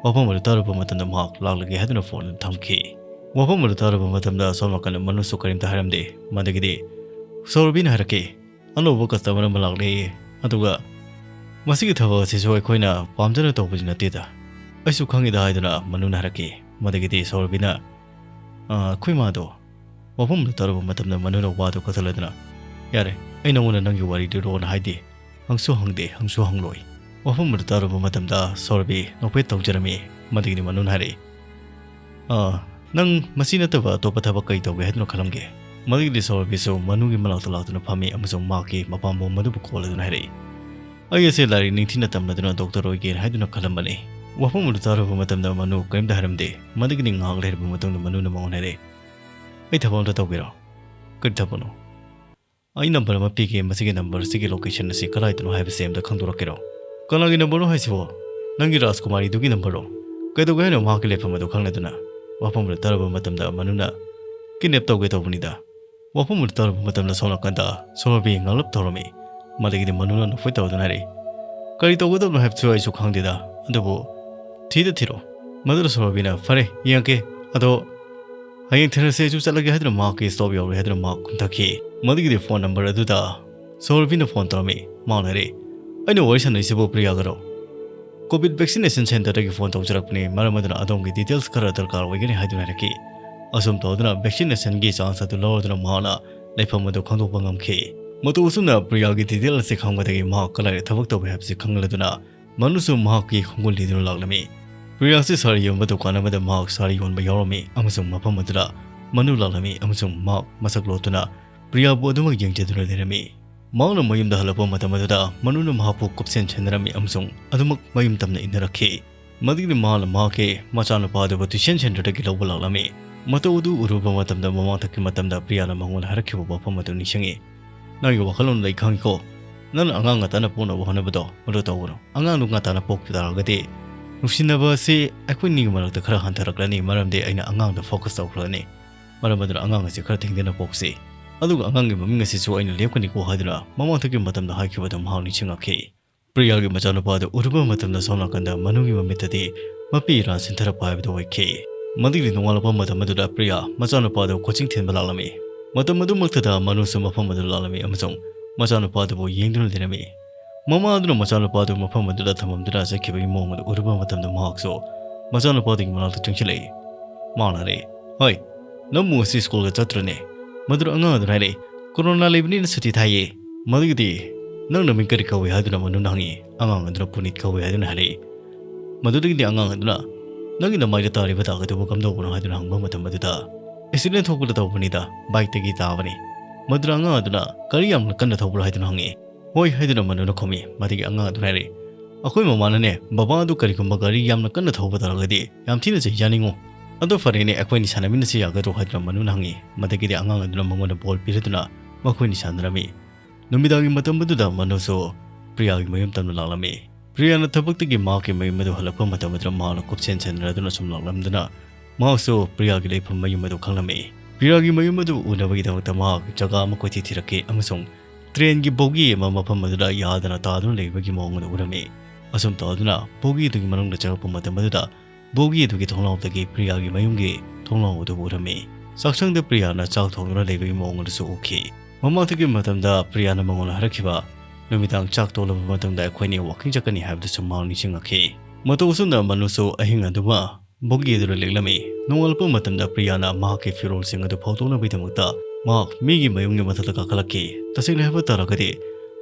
ꯋꯥꯐꯝ ꯑꯗꯨ ꯇꯥꯔꯨꯕ ꯃꯇꯝꯗ ꯃꯍꯥꯛ ꯂꯥꯛꯂꯒꯦ ꯍꯥꯏꯗꯨꯅ phone ꯑꯗꯨ ꯊꯝꯈꯤ꯫ ꯋꯥꯐꯝ ꯑꯗꯨ ꯇꯥꯔꯨꯕ ꯃꯇꯝꯗ ꯁꯣꯝ ꯅꯥꯀꯟꯗ ꯃꯅꯨꯁꯨ ꯀꯔꯤꯝꯇ ꯍꯥꯏꯔꯝꯗꯦ꯫ ꯃꯗꯨꯒꯤꯗꯤ ꯁꯣꯔꯕꯤꯅ ꯍꯥꯏꯔꯛꯈꯤ, "ꯑꯅꯧꯕ customer ꯑꯃ ꯂꯥꯛꯂꯦ, ꯑꯗꯨꯒ ꯃꯁꯤꯒꯤ ꯊꯕꯛ ꯑꯁꯤꯁꯨ ꯑꯩꯈꯣꯏꯅ ꯄꯥꯝꯖꯅ ꯇꯧꯕꯗꯤ ꯅꯠꯇꯦꯗ꯫ ꯑꯩꯁꯨ ꯈꯪꯉꯤꯗ" ꯍꯥꯏꯗꯨꯅ ꯃꯅꯨꯅ ꯍꯥꯏꯔꯛꯈꯤ꯫ ꯃꯗꯨꯒꯤꯗꯤ ꯁꯣꯔꯕꯤꯅ, "ꯑ, ꯑꯩꯈꯣꯏ ꯃꯥꯗꯣ ꯋꯥꯐꯝ ꯑꯗꯨ ꯇꯥꯔꯨꯕ ꯃꯇꯝꯗ ꯃꯅꯨꯅ ꯋꯥꯗꯨ ꯀꯛꯊꯠꯂꯗꯨꯅ, "ꯌꯥꯔꯦ, ꯑꯩ ꯅꯉꯣꯟꯗ ꯅꯪꯒꯤ ꯋꯥꯔꯤ ꯂꯤꯔꯣꯅ ꯍꯥꯏꯗꯦ, ꯍꯪꯁꯨ ꯍꯪꯗꯦ, ꯍꯪꯁꯨ ꯍꯪꯂꯣꯏ"꯫ ꯋꯥꯐꯝ ꯑꯗꯨ ꯇꯥꯔꯨꯕ ꯃꯇꯝꯗ ꯁꯧꯔꯕꯤ ꯅꯣꯛꯐꯦꯠ ꯇꯧꯖꯔꯝꯃꯤ꯫ ꯃꯗꯨꯒꯤꯗꯤ ꯃꯅꯨꯅ ꯍꯥꯏꯔꯛꯏ, "ꯑꯥ, ꯅꯪ ꯃꯁꯤ ꯅꯠꯇꯕ ꯑꯇꯣꯞꯄ ꯊꯕꯛ ꯀꯔꯤ ꯇꯧꯒꯦ ꯍꯥꯏꯗꯨꯅ ꯈꯜꯂꯝꯒꯦ?" ꯃꯗꯨꯒꯤꯗꯤ ꯁꯧꯔꯕꯤꯁꯨ ꯃꯅꯨꯒꯤ ꯃꯅꯥꯛꯇ ꯂꯥꯛꯇꯨꯅ ꯐꯝꯃꯤ ꯑꯃꯁꯨꯡ ꯃꯍꯥꯛꯀꯤ ꯃꯄꯥꯝꯕꯣꯝ ꯑꯗꯨꯕꯨ ꯀꯣꯜꯂꯗꯨꯅ ꯍꯥꯏꯔꯛꯏ, "ꯑꯩ ꯑꯁꯦ ꯂꯥꯏꯔꯤꯛ ꯅꯤꯡꯊꯤꯅ ꯇꯝꯂꯗꯨꯅ ꯗꯣꯛꯇꯔ ꯑꯣꯏꯒꯦꯅ ꯍꯥꯏꯗꯨꯅ ꯈꯜꯂꯝꯕꯅꯤ"꯫ ꯋꯥꯐꯝ ꯑꯗꯨ ꯇꯥꯔꯨꯕ ꯃꯇꯝꯗ ꯃꯅꯨ ꯀꯔꯤꯝꯇ ꯍꯥꯏꯔꯝꯗꯦ꯫ ꯃꯗꯨꯒꯤꯗꯤ ꯉꯥꯏꯍꯥꯛ ꯂꯩꯔꯕ ꯃꯇꯨꯡꯗ ꯃꯅꯨꯅ ꯃꯉꯣꯟꯗ ꯍꯥꯏꯔꯛꯏ, "ꯑꯩ ꯊꯕꯛ ꯑꯝꯇ ꯇꯧꯒꯦꯔꯣ?" "ꯀꯔꯤ ꯊꯕꯛꯅꯣ?" "ꯑꯩ ꯅꯝꯕꯔ ꯑꯃ ꯄꯤꯒꯦ, ꯃꯁꯤꯒꯤ ꯅꯝꯕꯔꯁꯤꯒꯤ ꯂꯣꯀꯦꯁꯟ ꯑꯁꯤ ꯀꯗꯥꯏꯗꯅꯣ ꯍꯥꯏꯕꯁꯤ ꯑꯝꯇ ꯈꯪꯗꯣꯔꯛꯀꯦꯔꯣ?" "ꯀꯅꯥꯒꯤ ꯅꯝꯕꯔꯅꯣ ꯍꯥꯏꯁꯤꯕꯣ? ꯅꯪꯒꯤ ꯔꯥꯖꯀꯨꯃꯥꯔꯤꯗꯨꯒꯤ ꯅꯝꯕꯔꯔꯣ? ꯀꯩꯗꯧꯒꯦ ꯍꯥꯏꯅꯣ ꯃꯍꯥꯛꯀꯤ ꯂꯩꯐꯝ ꯑꯗꯨ ꯈꯪꯂꯗꯨꯅ?" ꯋꯥꯐꯝ ꯑꯗꯨ ꯇꯥꯔꯨꯕ ꯃꯇꯝꯗ ꯃꯅꯨꯅ, "ꯀꯤꯗꯅꯦꯞ ꯇꯧꯒꯦ ꯇꯧꯕꯅꯤꯗ"꯫ ꯋꯥꯐꯝ ꯑꯗꯨ ꯇꯥꯔꯨꯕ ꯃꯇꯝꯗ ꯁꯣꯝ ꯅꯥꯀꯟꯗ ꯁꯣꯔꯣꯕꯤ ꯉꯥꯡꯂꯞ ꯇꯧꯔꯝꯃꯤ꯫ ꯃꯗꯨꯒꯤꯗꯤ ꯃꯅꯨꯅ ꯅꯣꯛꯐꯦꯠ ꯇꯧꯗꯨꯅ ꯍꯥꯏꯔꯛꯏ, "ꯀꯔꯤ ꯇꯧꯒꯗꯕꯅꯣ ꯍꯥꯏꯕꯁꯨ ꯑꯩꯁꯨ ꯈꯪꯗꯦꯗ, ꯑꯗꯨꯕꯨ ꯊꯤꯗ ꯊꯤꯔꯣ"꯫ ꯃꯗꯨꯗ ꯁꯣꯔꯣꯕꯤꯅ, "ꯐꯔꯦ, ꯌꯦꯡꯉꯛꯀꯦ, ꯑꯗꯣ ꯍꯌꯦꯡ ꯊꯦꯡꯅꯁꯦ, ꯑꯩꯁꯨ ꯆꯠꯂꯒꯦ" ꯍꯥꯏꯗꯨꯅ ꯃꯍꯥꯛꯀꯤ ꯁ꯭ꯇꯣꯞ ꯌꯧꯔꯦ ꯍꯥꯏꯗꯨꯅ ꯃꯍꯥꯛ ꯀꯨꯝꯊꯈꯤ꯫ ꯃꯗꯨꯒꯤꯗꯤ ꯐꯣꯟ ꯅꯝꯕꯔ ꯑꯗꯨꯗ ꯁꯣꯔꯣꯕꯤꯅ ꯐꯣꯟ ꯇꯧꯔꯝꯃꯤ꯫ ꯃꯍꯥꯛꯅ ꯍꯥꯏꯔꯛꯏ, "ꯑꯩꯅ ꯋꯥꯔꯤ ꯁꯥꯟꯅꯔꯤꯁꯤꯕꯨ ꯄ꯭ꯔꯤꯌꯥꯒꯔꯣ?" "ꯀꯣꯚꯤꯗ ꯚꯦꯛꯁꯤꯅꯦꯁꯟ ꯁꯦꯟꯇꯔꯗꯒꯤ ꯐꯣꯟ ꯇꯧꯖꯔꯛꯄꯅꯤ, ꯃꯔꯝ ꯑꯗꯨꯅ ꯑꯗꯣꯝꯒꯤ ꯗꯤꯇꯦꯜꯁ ꯈꯔ ꯗꯔꯀꯥꯔ ꯑꯣꯏꯒꯅꯤ" ꯍꯥꯏꯗꯨꯅ ꯍꯥꯏꯔꯛꯈꯤ꯫ ꯑꯁꯨꯝ ꯇꯧꯗꯨꯅ ꯚꯦꯛꯁꯤꯅꯦꯁꯟꯒꯤ ꯆꯥꯟꯁ ꯑꯗꯨ ꯂꯧꯔꯗꯨꯅ ꯃꯍꯥꯛꯅ ꯂꯩꯐꯝ ꯑꯗꯨ ꯈꯪꯗꯣꯛꯄ ꯉꯝꯈꯤ꯫ ꯃꯇꯧ ꯑꯁꯨꯝꯅ ꯄ꯭ꯔꯤꯌꯥꯒꯤ ꯗꯤꯇꯦꯜ ꯑꯁꯤ ꯈꯪꯕꯗꯒꯤ ꯃꯍꯥꯛ ꯀꯗꯥꯏꯗ ꯊꯕꯛ ꯇꯧꯏ ꯍꯥꯏꯕꯁꯤ ꯈꯪꯂꯗꯨꯅ ꯃꯅꯨꯁꯨ ꯃꯍꯥꯛꯀꯤ ꯈꯣꯡꯒꯨꯜ ꯂꯤꯗꯨꯅ ꯂꯥꯛꯂꯝꯃꯤ꯫ ꯄ꯭ꯔꯤꯌꯥꯁꯤ ꯁꯥꯔꯤ ꯌꯣꯟꯕ ꯗꯨꯀꯥꯟ ꯑꯃꯗ ꯃꯍꯥꯛ ꯁꯥꯔꯤ ꯌꯣꯟꯕ ꯌꯥꯎꯔꯝꯃꯤ ꯑꯃꯁꯨꯡ ꯃꯐꯝ ꯑꯗꯨꯗ ꯃꯅꯨ ꯂꯥꯛꯂꯝꯃꯤ ꯑꯃꯁꯨꯡ ꯃꯍꯥꯛ ꯃꯁꯛ ꯂꯣꯠꯇꯨꯅ ꯄ꯭ꯔꯤꯌꯥꯕꯨ ꯑꯗꯨꯃꯛ ꯌꯦꯡꯖꯗꯨꯅ ꯂꯩꯔꯝꯃꯤ꯫ ꯃꯍꯥꯛꯅ ꯃꯌꯨꯝꯗ ꯍꯜꯂꯛꯄ ꯃꯇꯝ ꯑꯗꯨꯗ ꯃꯅꯨꯅ ꯃꯍꯥꯛꯄꯨ ꯀꯨꯞꯁꯦꯟ ꯁꯦꯟꯅꯔꯝꯃꯤ ꯑꯃꯁꯨꯡ ꯑꯗꯨꯃꯛ ꯃꯌꯨꯝ ꯇꯝꯅ ꯏꯟꯅꯔꯛꯈꯤ꯫ ꯃꯗꯨꯒꯤꯗꯤ ꯃꯍꯥꯛꯅ ꯃꯍꯥꯛꯀꯤ ꯃꯆꯥꯅꯨꯄꯥ ꯑꯗꯨꯕꯨ ꯇ꯭ꯌꯨꯁꯟ ꯁꯦꯟꯇꯔꯗꯒꯤ ꯂꯧꯕ ꯂꯥꯛꯂꯝꯃꯤ꯫ ꯃꯇꯧ ꯑꯗꯨ ꯎꯔꯨꯕ ꯃꯇꯝꯗ ꯃꯃꯥꯡꯊꯛꯀꯤ ꯃꯇꯝꯗ ꯄ꯭ꯔꯤꯌꯥꯅ ꯃꯉꯣꯟꯗ ꯍꯥꯏꯔꯛꯈꯤꯕ ꯋꯥꯐꯝ ꯑꯗꯨ ꯅꯤꯡꯁꯤꯡꯉꯤ꯫ "ꯅꯪꯒꯤ ꯋꯥꯈꯜꯂꯣꯟꯗ ꯑꯩ ꯈꯪꯉꯤꯀꯣ꯫ ꯅꯪꯅ ꯑꯉꯥꯡ ꯉꯟꯇꯥꯅ ꯄꯣꯛꯅꯕ ꯍꯣꯠꯅꯕꯗꯣ ꯃꯗꯨ ꯇꯧꯒꯅꯨ꯫ ꯑꯉꯥꯡꯗꯨ ꯉꯟꯇꯥꯅ ꯄꯣꯛꯄ ꯇꯥꯔꯒꯗꯤ ꯅꯨꯡꯁꯤꯅꯕ ꯑꯁꯤ ꯑꯩꯈꯣꯏ ꯑꯅꯤꯒꯤ ꯃꯔꯛꯇ ꯈꯔ ꯍꯟꯊꯔꯛꯂꯅꯤ, ꯃꯔꯝꯗꯤ ꯑꯩꯅ ꯑꯉꯥꯡꯗ ꯐꯣꯀꯁ ꯇꯧꯈ꯭ꯔꯅꯤ꯫ ꯃꯔꯝ ꯑꯗꯨꯅ ꯑꯉꯥꯡ ꯑꯁꯤ ꯈꯔ ꯊꯦꯡꯊꯅ ꯄꯣꯛꯁꯤ꯫ ꯑꯗꯨꯒ ꯑꯉꯥꯡꯒꯤ ꯃꯃꯤꯡ ꯑꯁꯤꯁꯨ ꯑꯩꯅ ꯂꯦꯞꯀꯅꯤꯀꯣ" ꯍꯥꯏꯗꯨꯅ ꯃꯃꯥꯡꯊꯛꯀꯤ ꯃꯇꯝꯗ ꯍꯥꯏꯈꯤꯕꯗꯨ ꯃꯍꯥꯛ ꯅꯤꯡꯁꯤꯡꯂꯛꯈꯤ꯫ ꯄ꯭ꯔꯤꯌꯥꯒꯤ ꯃꯆꯥꯅꯨꯄꯥꯗꯨ ꯎꯔꯨꯕ ꯃꯇꯝꯗ ꯁꯣꯝ ꯅꯥꯀꯟꯗ ꯃꯅꯨꯒꯤ ꯃꯃꯤꯠꯇꯗꯤ ꯃꯄꯤ ꯏꯔꯥ ꯁꯤꯟꯊꯔꯛꯄ ꯍꯥꯏꯕꯗꯨ ꯑꯣꯏꯈꯤ꯫ ꯃꯗꯨꯒꯤ ꯅꯣꯡꯉꯥꯜꯂꯛꯄ ꯃꯇꯝ ꯑꯗꯨꯗ ꯄ꯭ꯔꯤꯌꯥ ꯃꯆꯥꯅꯨꯄꯥꯗꯨ ꯀꯣꯆꯤꯡ ꯊꯤꯟꯕ ꯂꯥꯛꯂꯝꯃꯤ꯫ ꯃꯇꯝ ꯑꯗꯨꯃꯛꯇꯗ ꯃꯅꯨꯁꯨ ꯃꯐꯝ ꯑꯗꯨꯗ ꯂꯥꯛꯂꯝꯃꯤ ꯑꯃꯁꯨꯡ ꯃꯆꯥꯅꯨꯄꯥꯗꯨꯕꯨ ꯌꯦꯡꯗꯨꯅ ꯂꯩꯔꯝꯃꯤ꯫ ꯃꯃꯥ ꯑꯗꯨꯅ ꯃꯆꯥꯅꯨꯄꯥꯗꯨ ꯃꯐꯝ ꯑꯗꯨꯗ ꯊꯝꯃꯝꯗꯨꯅ ꯆꯠꯈꯤꯕꯒꯤ ꯃꯑꯣꯡ ꯑꯗꯨ ꯎꯔꯨꯕ ꯃꯇꯝꯗ ꯃꯍꯥꯛꯁꯨ ꯃꯆꯥꯅꯨꯄꯥꯗꯨꯒꯤ ꯃꯅꯥꯛꯇ ꯆꯪꯁꯤꯜꯂꯛꯏ꯫ ꯃꯍꯥꯛꯅ ꯍꯥꯏꯔꯛꯏ, "ꯍꯣꯏ, "ꯅꯪꯕꯨ ꯉꯁꯤ ꯁ꯭ꯀꯨꯜꯒ ꯆꯠꯇ꯭ꯔꯅꯦ?" ꯃꯗꯨꯗ ꯑꯉꯥꯡ ꯑꯗꯨꯅ ꯍꯥꯏꯔꯛꯏ, "ꯀꯣꯔꯣꯅꯥ ꯂꯩꯕꯅꯤꯅ ꯁꯨꯇꯤ ꯊꯥꯏꯌꯦ꯫" ꯃꯗꯨꯒꯤꯗꯤ, "ꯅꯪ ꯅꯃꯤꯡ ꯀꯔꯤ ꯀꯧꯏ?" ꯍꯥꯏꯗꯨꯅ ꯃꯅꯨꯅ ꯍꯪꯉꯤ꯫ ꯑꯉꯥꯡ ꯑꯗꯨꯅ ꯄꯨꯅꯤꯠ ꯀꯧꯏ ꯍꯥꯏꯗꯨꯅ ꯍꯥꯏꯔꯛꯏ꯫ ꯃꯗꯨꯗꯒꯤꯗꯤ ꯑꯉꯥꯡ ꯑꯗꯨꯅ, "ꯅꯪꯒꯤ ꯅꯃꯥꯏꯗ ꯇꯥꯔꯤꯕ ꯗꯥꯛ ꯑꯗꯨꯕꯨ ꯀꯝꯗꯧꯕꯅꯣ?" ꯍꯥꯏꯗꯨꯅ ꯍꯪꯕ ꯃꯇꯝ ꯑꯗꯨꯗ, "ꯑꯦꯛꯁꯤꯗꯦꯟ ꯊꯣꯛꯄꯗ ꯇꯧꯕꯅꯤꯗ, ꯕꯥꯏꯛꯇꯒꯤ ꯇꯥꯕꯅꯤ꯫" ꯃꯗꯨꯗ ꯑꯉꯥꯡ ꯑꯗꯨꯅ, "ꯒꯥꯔꯤ ꯌꯥꯝꯅ ꯀꯟꯅ ꯊꯧꯕ꯭ꯔꯥ?" ꯍꯥꯏꯗꯨꯅ ꯍꯪꯉꯤ꯫ "ꯍꯣꯏ" ꯍꯥꯏꯗꯨꯅ ꯃꯅꯨꯅ ꯈꯨꯝꯃꯤ꯫ ꯃꯗꯨꯒꯤ ꯑꯉꯥꯡ ꯑꯗꯨꯅ ꯍꯥꯏꯔꯛꯏ, "ꯑꯩꯈꯣꯏ ꯃꯃꯥꯅꯅꯦ, ꯕꯕꯥ ꯑꯗꯨ ꯀꯔꯤꯒꯨꯝꯕ ꯒꯥꯔꯤ ꯌꯥꯝꯅ ꯀꯟꯅ ꯊꯧꯕ ꯇꯥꯔꯒꯗꯤ ꯌꯥꯝ ꯊꯤꯅ ꯆꯩꯖꯥꯅꯤꯡꯉꯣ꯫ ꯑꯗꯣ ꯐꯔꯦꯅꯦ, ꯑꯩꯈꯣꯏꯅꯤ ꯁꯥꯟꯅꯃꯤꯟꯅꯁꯤ ꯌꯥꯒꯗ꯭ꯔꯣ?" ꯍꯥꯏꯗꯨꯅ ꯃꯅꯨꯅ ꯍꯪꯉꯤ꯫ ꯃꯗꯨꯒꯤꯗꯤ ꯑꯉꯥꯡ ꯑꯗꯨꯅ ꯃꯉꯣꯟꯗ ꯕꯣꯜ ꯄꯤꯔꯗꯨꯅ ꯃꯈꯣꯏꯅꯤ ꯁꯥꯟꯅꯔꯝꯃꯤ꯫ ꯅꯨꯃꯤꯗꯥꯡꯒꯤ ꯃꯇꯝ ꯑꯗꯨꯗ ꯃꯅꯨꯁꯨ ꯄ꯭ꯔꯤꯌꯥꯒꯤ ꯃꯌꯨꯝ ꯇꯝꯅ ꯂꯥꯛꯂꯝꯃꯤ꯫ ꯄ꯭ꯔꯤꯌꯥꯅ ꯊꯕꯛꯇꯒꯤ ꯃꯍꯥꯛꯀꯤ ꯃꯌꯨꯝ ꯑꯗꯨ ꯍꯜꯂꯛꯄ ꯃꯇꯝ ꯑꯗꯨꯗ ꯃꯍꯥꯛꯅ ꯀꯨꯞꯁꯦꯟ ꯁꯦꯟꯅꯔꯗꯨꯅ ꯁꯨꯝ ꯂꯥꯛꯂꯝꯗꯨꯅ ꯃꯍꯥꯛꯁꯨ ꯄ꯭ꯔꯤꯌꯥꯒꯤ ꯂꯩꯐꯝ ꯃꯌꯨꯝ ꯑꯗꯨ ꯈꯪꯂꯝꯃꯤ꯫ ꯄ꯭ꯔꯤꯌꯥꯒꯤ ꯃꯌꯨꯝ ꯑꯗꯨ ꯎꯅꯕꯒꯤꯗꯃꯛꯇ ꯃꯍꯥꯛ ꯖꯒꯥ ꯑꯃ ꯀꯣꯏꯊꯤ ꯊꯤꯔꯛꯈꯤ ꯑꯃꯁꯨꯡ ꯇ꯭ꯔꯦꯟꯒꯤ ꯕꯣꯒꯤ ꯑꯃ ꯃꯐꯝ ꯑꯗꯨꯗ ꯌꯥꯗꯅ ꯇꯥꯗꯨꯅ ꯂꯩꯕꯒꯤ ꯃꯑꯣꯡ ꯑꯗꯨ ꯎꯔꯝꯃꯤ꯫ ꯑꯁꯨꯝ ꯇꯧꯗꯨꯅ ꯕꯣꯒꯤ ꯑꯗꯨꯒꯤ ꯃꯅꯨꯡꯗ ꯆꯪꯂꯛꯄ ꯃꯇꯝ ꯑꯗꯨꯗ ꯕꯣꯒꯤ ꯑꯗꯨꯒꯤ ꯊꯣꯡꯅꯥꯎꯗꯒꯤ ꯄ꯭ꯔꯤꯌꯥꯒꯤ ꯃꯌꯨꯝꯒꯤ ꯊꯣꯡꯅꯥꯎ ꯑꯗꯨꯕꯨ ꯎꯔꯝꯃꯤ꯫ ꯆꯥꯛꯁꯪꯗ ꯄ꯭ꯔꯤꯌꯥꯅ ꯆꯥꯛ ꯊꯣꯡꯗꯨꯅ ꯂꯩꯕꯒꯤ ꯃꯑꯣꯡ ꯑꯗꯨꯁꯨ ꯎꯈꯤ꯫ ꯃꯃꯥꯡꯗꯒꯤ ꯃꯇꯝꯗ ꯄ꯭ꯔꯤꯌꯥꯅ ꯃꯉꯣꯟꯗ ꯍꯥꯏꯔꯛꯈꯤꯕ, ꯅꯨꯃꯤꯗꯥꯡ ꯆꯥꯛ ꯇꯣꯛꯂꯕ ꯃꯇꯨꯡꯗ ꯑꯩꯈꯣꯏꯅꯤ ꯋꯥꯀꯤꯡ ꯆꯠꯀꯅꯤ ꯍꯥꯏꯕꯗꯨꯁꯨ ꯃꯍꯥꯛ ꯅꯤꯡꯁꯤꯡꯂꯛꯈꯤ꯫ ꯃꯇꯧ ꯑꯁꯨꯝꯅ ꯃꯅꯨꯁꯨ ꯑꯍꯤꯡ ꯑꯗꯨꯃ ꯕꯣꯒꯤ ꯑꯗꯨꯗ ꯂꯦꯛꯂꯝꯃꯤ꯫ ꯅꯣꯡꯉꯥꯜꯂꯛꯄ ꯃꯇꯝꯗ ꯄ꯭ꯔꯤꯌꯥꯅ ꯃꯍꯥꯛꯀꯤ ꯐꯤꯔꯣꯜꯁꯤꯡ ꯑꯗꯨ ꯐꯧꯗꯣꯛꯅꯕꯒꯤꯗꯃꯛꯇ ꯃꯍꯥꯛ ꯃꯤꯒꯤ ꯃꯌꯨꯝꯒꯤ ꯃꯊꯛꯇ ꯀꯥꯈꯠꯂꯛꯈꯤ꯫ ꯇꯁꯦꯡꯅ ꯍꯥꯏꯕ ꯇꯥꯔꯒꯗꯤ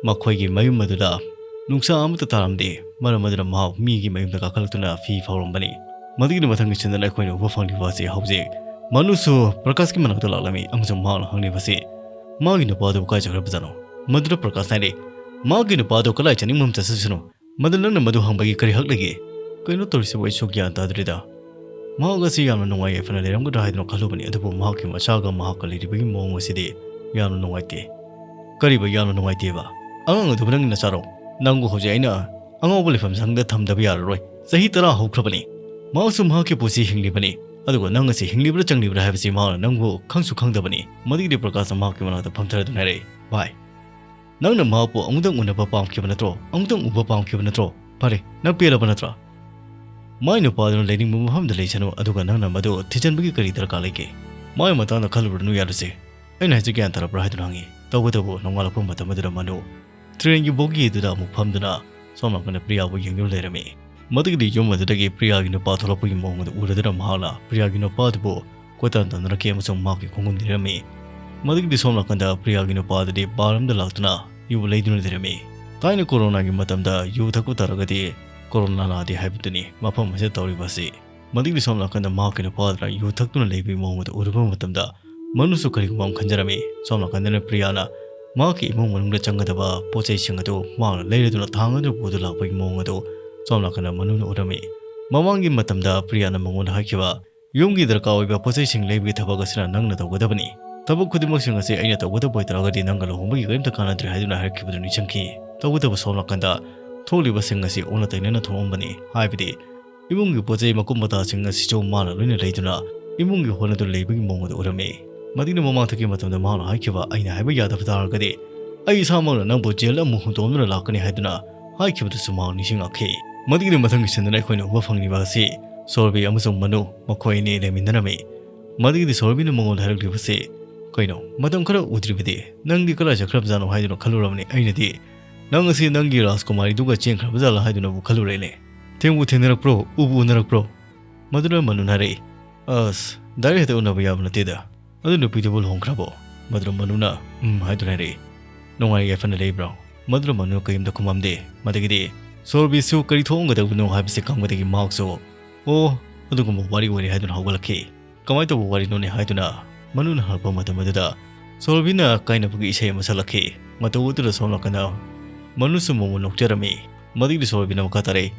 ꯃꯈꯣꯏꯒꯤ ꯃꯌꯨꯝ ꯑꯗꯨꯗ ꯅꯨꯡꯁꯥ ꯑꯃꯠꯇ ꯇꯥꯔꯝꯗꯦ꯫ ꯃꯔꯝ ꯑꯗꯨꯅ ꯃꯍꯥꯛ ꯃꯤꯒꯤ ꯃꯌꯨꯝꯗ ꯀꯥꯈꯠꯂꯛꯇꯨꯅ ꯐꯤ ꯐꯧꯔꯝꯕꯅꯤ꯫ ꯃꯗꯨꯒꯤ ꯃꯊꯪꯒꯤ ꯁꯤꯟꯗꯅ ꯑꯩꯈꯣꯏꯅ ꯎꯕ ꯐꯪꯂꯤꯕ ꯑꯁꯤ ꯍꯧꯖꯤꯛ ꯃꯅꯨꯁꯨ ꯄ꯭ꯔꯀꯥꯁꯀꯤ ꯃꯅꯥꯛꯇ ꯂꯥꯛꯂꯝꯃꯤ ꯑꯃꯁꯨꯡ ꯃꯍꯥꯛꯅ ꯍꯪꯂꯤꯕꯁꯤ, "ꯃꯥꯒꯤ ꯅꯨꯄꯥꯗꯨ ꯀꯥꯏ ꯆꯠꯈ꯭ꯔꯕꯖꯥꯠꯅꯣ?" ꯃꯗꯨꯗ ꯄ꯭ꯔꯀꯥꯁꯅ ꯍꯥꯏꯔꯤ, "ꯃꯥꯒꯤ ꯅꯨꯄꯥꯗꯨ ꯀꯗꯥꯏ ꯆꯠꯅꯤꯡꯕ ꯑꯃ ꯆꯠꯆꯁꯅꯨ꯫ ꯃꯗꯨ ꯅꯪꯅ ꯃꯗꯨ ꯍꯪꯕꯒꯤ ꯀꯔꯤ ꯍꯛ ꯂꯩꯒꯦ? ꯀꯩꯅꯣ ꯇꯧꯔꯤꯁꯤꯕꯨ? ꯑꯩꯁꯨ ꯒ꯭ꯌꯥꯟ ꯇꯥꯗ꯭ꯔꯦꯗ꯫ ꯃꯍꯥꯛ ꯑꯁꯤ ꯌꯥꯝꯅ ꯅꯨꯡꯉꯥꯏ ꯌꯥꯏꯐꯅ ꯂꯩꯔꯝꯒꯗ꯭ꯔꯥ ꯍꯥꯏꯗꯨꯅ ꯈꯜꯂꯨꯕꯅꯤ, ꯑꯗꯨꯕꯨ ꯃꯍꯥꯛꯀꯤ ꯃꯆꯥꯒ ꯃꯍꯥꯛꯀ ꯂꯩꯔꯤꯕꯒꯤ ꯃꯑꯣꯡ ꯑꯁꯤꯗꯤ ꯌꯥꯝꯅ ꯅꯨꯡꯉꯥꯏꯇꯦ꯫" "ꯀꯔꯤꯕ ꯌꯥꯝꯅ ꯅꯨꯡꯉꯥꯏꯇꯦꯕ? ꯑꯉꯥꯡ ꯑꯗꯨꯕꯨ ꯅꯪꯒꯤ ꯅꯆꯥꯔꯣ? ꯅꯪꯕꯨ ꯍꯧꯖꯤꯛ ꯑꯩꯅ ꯑꯉꯥꯎꯕ ꯂꯩꯐꯝ ꯁꯪꯗ ꯊꯝꯗꯕ ꯌꯥꯔꯔꯣꯏ꯫ ꯆꯍꯤ ꯇꯔꯥ ꯍꯧꯈ꯭ꯔꯕꯅꯤ꯫ ꯃꯍꯥꯛꯁꯨ ꯃꯍꯥꯛꯀꯤ ꯄꯨꯟꯁꯤ ꯍꯤꯡꯂꯤꯕꯅꯤ꯫ ꯑꯗꯨꯒ ꯅꯪ ꯑꯁꯤ ꯍꯤꯡꯂꯤꯕ꯭ꯔꯥ ꯆꯪꯂꯤꯕ꯭ꯔꯥ ꯍꯥꯏꯕꯁꯤ ꯃꯍꯥꯛꯅ ꯅꯪꯕꯨ ꯈꯪꯁꯨ ꯈꯪꯗꯕꯅꯤ꯫" ꯃꯗꯨꯒꯤꯗꯤ ꯄ꯭ꯔꯀꯥꯁꯅ ꯃꯍꯥꯛꯀꯤ ꯃꯅꯥꯛꯇ ꯐꯝꯊꯔꯗꯨꯅ ꯍꯥꯏꯔꯛꯏ, "ꯚꯥꯏ, ꯅꯪꯅ ꯃꯍꯥꯛꯄꯨ ꯑꯃꯨꯛꯇꯪ ꯎꯅꯕ ꯄꯥꯝꯈꯤꯕ ꯅꯠꯇ꯭ꯔꯣ? ꯑꯃꯨꯛꯇꯪ ꯎꯕ ꯄꯥꯝꯈꯤꯕ ꯅꯠꯇ꯭ꯔꯣ? ꯐꯔꯦ, ꯅꯪ ꯄꯦꯜꯂꯕ ꯅꯠꯇ꯭ꯔꯥ? ꯃꯥꯏ ꯅꯨꯄꯥꯗꯨꯅ ꯂꯩꯅꯤꯡꯕ ꯃꯐꯝꯗ ꯂꯩꯁꯅꯨ, ꯑꯗꯨꯒ ꯅꯪꯅ ꯃꯗꯨ ꯊꯤꯖꯤꯟꯕꯒꯤ ꯀꯔꯤ ꯗꯔꯀꯥꯔ ꯂꯩꯒꯦ? ꯃꯥꯏ ꯃꯇꯥꯡꯗ ꯈꯜꯂꯨꯔꯅꯨ ꯌꯥꯔꯁꯦ꯫ ꯑꯩꯅ ꯍꯥꯏꯁꯦ ꯒ꯭ꯌꯥꯟ ꯇꯥꯔꯕ꯭ꯔꯥ?" ꯍꯥꯏꯗꯨꯅ ꯍꯪꯉꯤ꯫ ꯇꯧꯕꯇꯕꯨ ꯅꯣꯡꯉꯥꯜꯂꯛꯄ ꯃꯇꯝ ꯑꯗꯨꯗ ꯃꯅꯨ ꯇ꯭ꯔꯦꯟꯒꯤ ꯕꯣꯒꯤ ꯑꯗꯨꯗ ꯑꯃꯨꯛ ꯐꯝꯗꯨꯅ ꯁꯣꯝ ꯅꯥꯀꯟꯗ ꯄ꯭ꯔꯤꯌꯥꯕꯨ ꯌꯦꯡꯗꯨꯅ ꯂꯩꯔꯝꯃꯤ꯫ ꯃꯗꯨꯒꯤꯗꯤ ꯌꯨꯝ ꯑꯗꯨꯗꯒꯤ ꯄ꯭ꯔꯤꯌꯥꯒꯤ ꯅꯨꯄꯥ ꯊꯣꯛꯂꯛꯄꯒꯤ ꯃꯑꯣꯡ ꯑꯗꯨ ꯎꯔꯗꯨꯅ ꯃꯍꯥꯛꯅ ꯄ꯭ꯔꯤꯌꯥꯒꯤ ꯅꯨꯄꯥ ꯑꯗꯨꯕꯨ ꯀꯣꯏꯇꯥꯟ ꯇꯥꯟꯅꯔꯛꯈꯤ ꯑꯃꯁꯨꯡ ꯃꯍꯥꯛꯀꯤ ꯈꯣꯡꯒꯨꯟ ꯂꯤꯔꯝꯃꯤ꯫ ꯃꯗꯨꯒꯤꯗꯤ ꯁꯣꯝ ꯅꯥꯀꯟꯗ ꯄ꯭ꯔꯤꯌꯥꯒꯤ ꯅꯨꯄꯥ ꯑꯗꯨꯗꯤ ꯕꯥꯔ ꯑꯃꯗ ꯂꯥꯛꯇꯨꯅ ꯌꯨ ꯂꯩꯗꯨꯅ ꯂꯩꯔꯝꯃꯤ꯫ ꯊꯥꯏꯅ ꯀꯣꯔꯣꯅꯥꯒꯤ ꯃꯇꯝꯗ ꯌꯨ ꯊꯛꯄ ꯇꯥꯔꯒꯗꯤ ꯀꯣꯔꯣꯅꯥ ꯅꯥꯗꯦ ꯍꯥꯏꯕꯗꯨꯅꯤ ꯃꯐꯝ ꯑꯁꯤꯗ ꯇꯧꯔꯤꯕ ꯑꯁꯤ꯫ ꯃꯗꯨꯒꯤꯗꯤ ꯁꯣꯝ ꯅꯥꯀꯟꯗ ꯃꯍꯥꯛꯀꯤ ꯅꯨꯄꯥ ꯑꯗꯨꯅ ꯌꯨ ꯊꯛꯇꯨꯅ ꯂꯩꯕꯒꯤ ꯃꯑꯣꯡ ꯑꯗꯨ ꯎꯔꯨꯕ ꯃꯇꯝꯗ ꯃꯅꯨꯁꯨ ꯀꯔꯤꯒꯨꯝꯕ ꯑꯃ ꯈꯟꯖꯔꯝꯃꯤ꯫ ꯁꯣꯝ ꯅꯥꯀꯟꯗꯅ ꯄ꯭ꯔꯤꯌꯥꯅ ꯃꯍꯥꯛꯀꯤ ꯏꯃꯨꯡ ꯃꯅꯨꯡꯗ ꯆꯪꯒꯗꯕ ꯄꯣꯠ ꯆꯩꯁꯤꯡ ꯑꯗꯨ ꯃꯍꯥꯛꯅ ꯂꯩꯔꯗꯨꯅ ꯊꯥꯡ ꯑꯗꯨ ꯄꯨꯗꯨꯅ ꯂꯥꯛꯄꯒꯤ ꯃꯑꯣꯡ ꯑꯗꯨ ꯁꯣꯝ ꯅꯥꯀꯟꯗ ꯃꯅꯨꯅ ꯎꯔꯝꯃꯤ꯫ ꯃꯃꯥꯡꯒꯤ ꯃꯇꯝꯗ ꯄ꯭ꯔꯤꯌꯥꯅ ꯃꯉꯣꯟꯗ ꯍꯥꯏꯈꯤꯕ ꯌꯨꯝꯒꯤ ꯗꯔꯀꯥꯔ ꯑꯣꯏꯕ ꯄꯣꯠ ꯆꯩꯁꯤꯡ ꯂꯩꯕꯒꯤ ꯊꯕꯛ ꯑꯁꯤꯅ ꯅꯪꯅ ꯇꯧꯒꯗꯕꯅꯤ꯫ ꯊꯕꯛ ꯈꯨꯗꯤꯡꯃꯛꯁꯤꯡ ꯑꯁꯤ ꯑꯩꯅ ꯇꯧꯒꯗꯕ ꯑꯣꯏꯇꯥꯔꯒꯗꯤ ꯅꯪꯒ ꯂꯨꯍꯣꯡꯕꯒꯤ ꯀꯔꯤꯝꯇ ꯀꯥꯟꯅꯗ꯭ꯔꯦ ꯍꯥꯏꯗꯨꯅ ꯍꯥꯏꯔꯛꯈꯤꯕꯗꯨ ꯅꯤꯡꯁꯤꯡꯈꯤ꯫ ꯇꯧꯕꯇꯕꯨ ꯁꯣꯝ ꯅꯥꯀꯟꯗ ꯊꯣꯛꯂꯤꯕꯁꯤꯡ ꯑꯁꯤ ꯑꯣꯟꯅ ꯇꯩꯅꯅ ꯊꯣꯛꯂꯝꯕꯅꯤ꯫ ꯍꯥꯏꯕꯗꯤ ꯏꯃꯨꯡꯒꯤ ꯄꯣꯠ ꯆꯩ ꯃꯀꯨꯞ ꯃꯇꯥꯁꯤꯡ ꯑꯁꯤꯁꯨ ꯃꯥꯅ ꯂꯣꯏꯅ ꯂꯩꯗꯨꯅ ꯏꯃꯨꯡꯒꯤ ꯍꯣꯠꯅꯗꯨꯅ ꯂꯩꯕꯒꯤ ꯃꯑꯣꯡ ꯑꯗꯨ ꯎꯔꯝꯃꯤ꯫ ꯃꯗꯨꯅ ꯃꯃꯥꯡꯊꯛꯀꯤ ꯃꯇꯝꯗ ꯃꯍꯥꯛꯅ ꯍꯥꯏꯈꯤꯕ ꯑꯩꯅ ꯍꯥꯏꯕ ꯌꯥꯗꯕ ꯇꯥꯔꯒꯗꯤ ꯑꯩ ꯏꯁꯥꯃꯛꯅ ꯅꯪꯕꯨ ꯖꯦꯜꯗ ꯑꯃꯨꯛ ꯍꯨꯟꯇꯣꯛꯂꯝꯗꯨꯅ ꯂꯥꯛꯀꯅꯤ ꯍꯥꯏꯗꯨꯅ ꯍꯥꯏꯈꯤꯕꯗꯨꯁꯨ ꯃꯍꯥꯛ ꯅꯤꯡꯁꯤꯡꯂꯛꯈꯤ꯫ ꯃꯗꯨꯒꯤꯗꯤ ꯃꯊꯪꯒꯤ ꯁꯤꯟꯗꯨꯅ ꯑꯩꯈꯣꯏꯅ ꯎꯕ ꯐꯪꯂꯤꯕ ꯑꯁꯤ ꯁꯣꯔꯕꯤ ꯑꯃꯁꯨꯡ ꯃꯅꯨ ꯃꯈꯣꯏ ꯑꯅꯤ ꯂꯩꯃꯤꯟꯅꯔꯝꯃꯤ꯫ ꯃꯗꯨꯒꯤꯗꯤ ꯁꯣꯔꯕꯤꯅ ꯃꯉꯣꯟꯗ ꯍꯥꯏꯔꯛꯂꯤꯕꯁꯤ, "ꯀꯩꯅꯣ, ꯃꯇꯝ ꯈꯔ ꯎꯗ꯭ꯔꯤꯕꯗꯤ ꯅꯪꯗꯤ ꯀꯗꯥꯏ ꯆꯠꯈ꯭ꯔꯕꯖꯥꯠꯅꯣ ꯍꯥꯏꯗꯨꯅ ꯈꯜꯂꯨꯔꯕꯅꯤ꯫ ꯑꯩꯅꯗꯤ ꯅꯪ ꯑꯁꯤ ꯅꯪꯒꯤ ꯔꯥꯖꯀꯨꯃꯥꯔꯤꯗꯨꯒ ꯆꯦꯟꯈ꯭ꯔꯕ ꯖꯥꯠꯂꯥ ꯍꯥꯏꯗꯨꯅꯕꯨ ꯈꯜꯂꯨꯔꯦꯅꯦ꯫ ꯊꯦꯡꯕꯨ ꯊꯦꯡꯅꯔꯛꯄ꯭ꯔꯣ? ꯎꯕꯨ ꯎꯅꯔꯛꯄ꯭ꯔꯣ?" ꯃꯗꯨꯅ ꯃꯅꯨꯅ ꯍꯥꯏꯔꯛꯏ, "ꯑꯁ, ꯗꯥꯏꯔꯦꯛ ꯍꯦꯛꯇ ꯎꯅꯕ ꯌꯥꯕ ꯅꯠꯇꯦꯗ꯫ ꯑꯗꯨ ꯅꯨꯄꯤꯗꯨꯕꯨ ꯂꯨꯍꯣꯡꯈ꯭ꯔꯕꯣ?" ꯃꯗꯨꯅ ꯃꯅꯨꯅ "ꯎꯝ" ꯍꯥꯏꯗꯨꯅ ꯍꯥꯏꯔꯛꯏ꯫ "ꯅꯨꯡꯉꯥꯏ ꯌꯥꯏꯐꯅ ꯂꯩꯕ꯭ꯔꯣ?" ꯃꯗꯨꯅ ꯃꯅꯨꯅ ꯀꯔꯤꯝꯇ ꯈꯨꯝꯃꯝꯗꯦ꯫ ꯃꯗꯒꯤꯗꯤ ꯁꯣꯔꯕꯤꯁꯨ ꯀꯔꯤ ꯊꯣꯛꯑꯝꯒꯗꯕꯅꯣ ꯍꯥꯏꯕꯁꯤ ꯈꯪꯕꯗꯒꯤ ꯃꯍꯥꯛꯁꯨ, "ꯑꯣ, ꯑꯗꯨꯒꯨꯝꯕ ꯋꯥꯔꯤ ꯑꯣꯏꯔꯦ" ꯍꯥꯏꯗꯨꯅ ꯍꯧꯒꯠꯂꯛꯈꯤ꯫ "ꯀꯃꯥꯏꯅ ꯇꯧꯕ ꯋꯥꯔꯤꯅꯣꯅꯦ?" ꯍꯥꯏꯗꯨꯅ ꯃꯅꯨꯅ ꯍꯪꯂꯛꯄ ꯃꯇꯝ ꯑꯗꯨꯗ ꯁꯣꯔꯕꯤꯅ ꯀꯥꯏꯅꯕꯒꯤ ꯏꯁꯩ ꯑꯃ ꯁꯛꯂꯛꯈꯤ꯫ ꯃꯇꯧ ꯑꯗꯨꯗ ꯁꯣꯝ ꯅꯥꯀꯟꯗ ꯃꯅꯨꯁꯨ ꯃꯣꯃꯣꯟ ꯅꯣꯛꯆꯔꯝꯃꯤ꯫ ꯃꯗꯨꯒꯤꯗꯤ ꯁꯣꯔꯕꯤꯅ ꯃꯈꯥ ꯇꯥꯔꯛꯏ,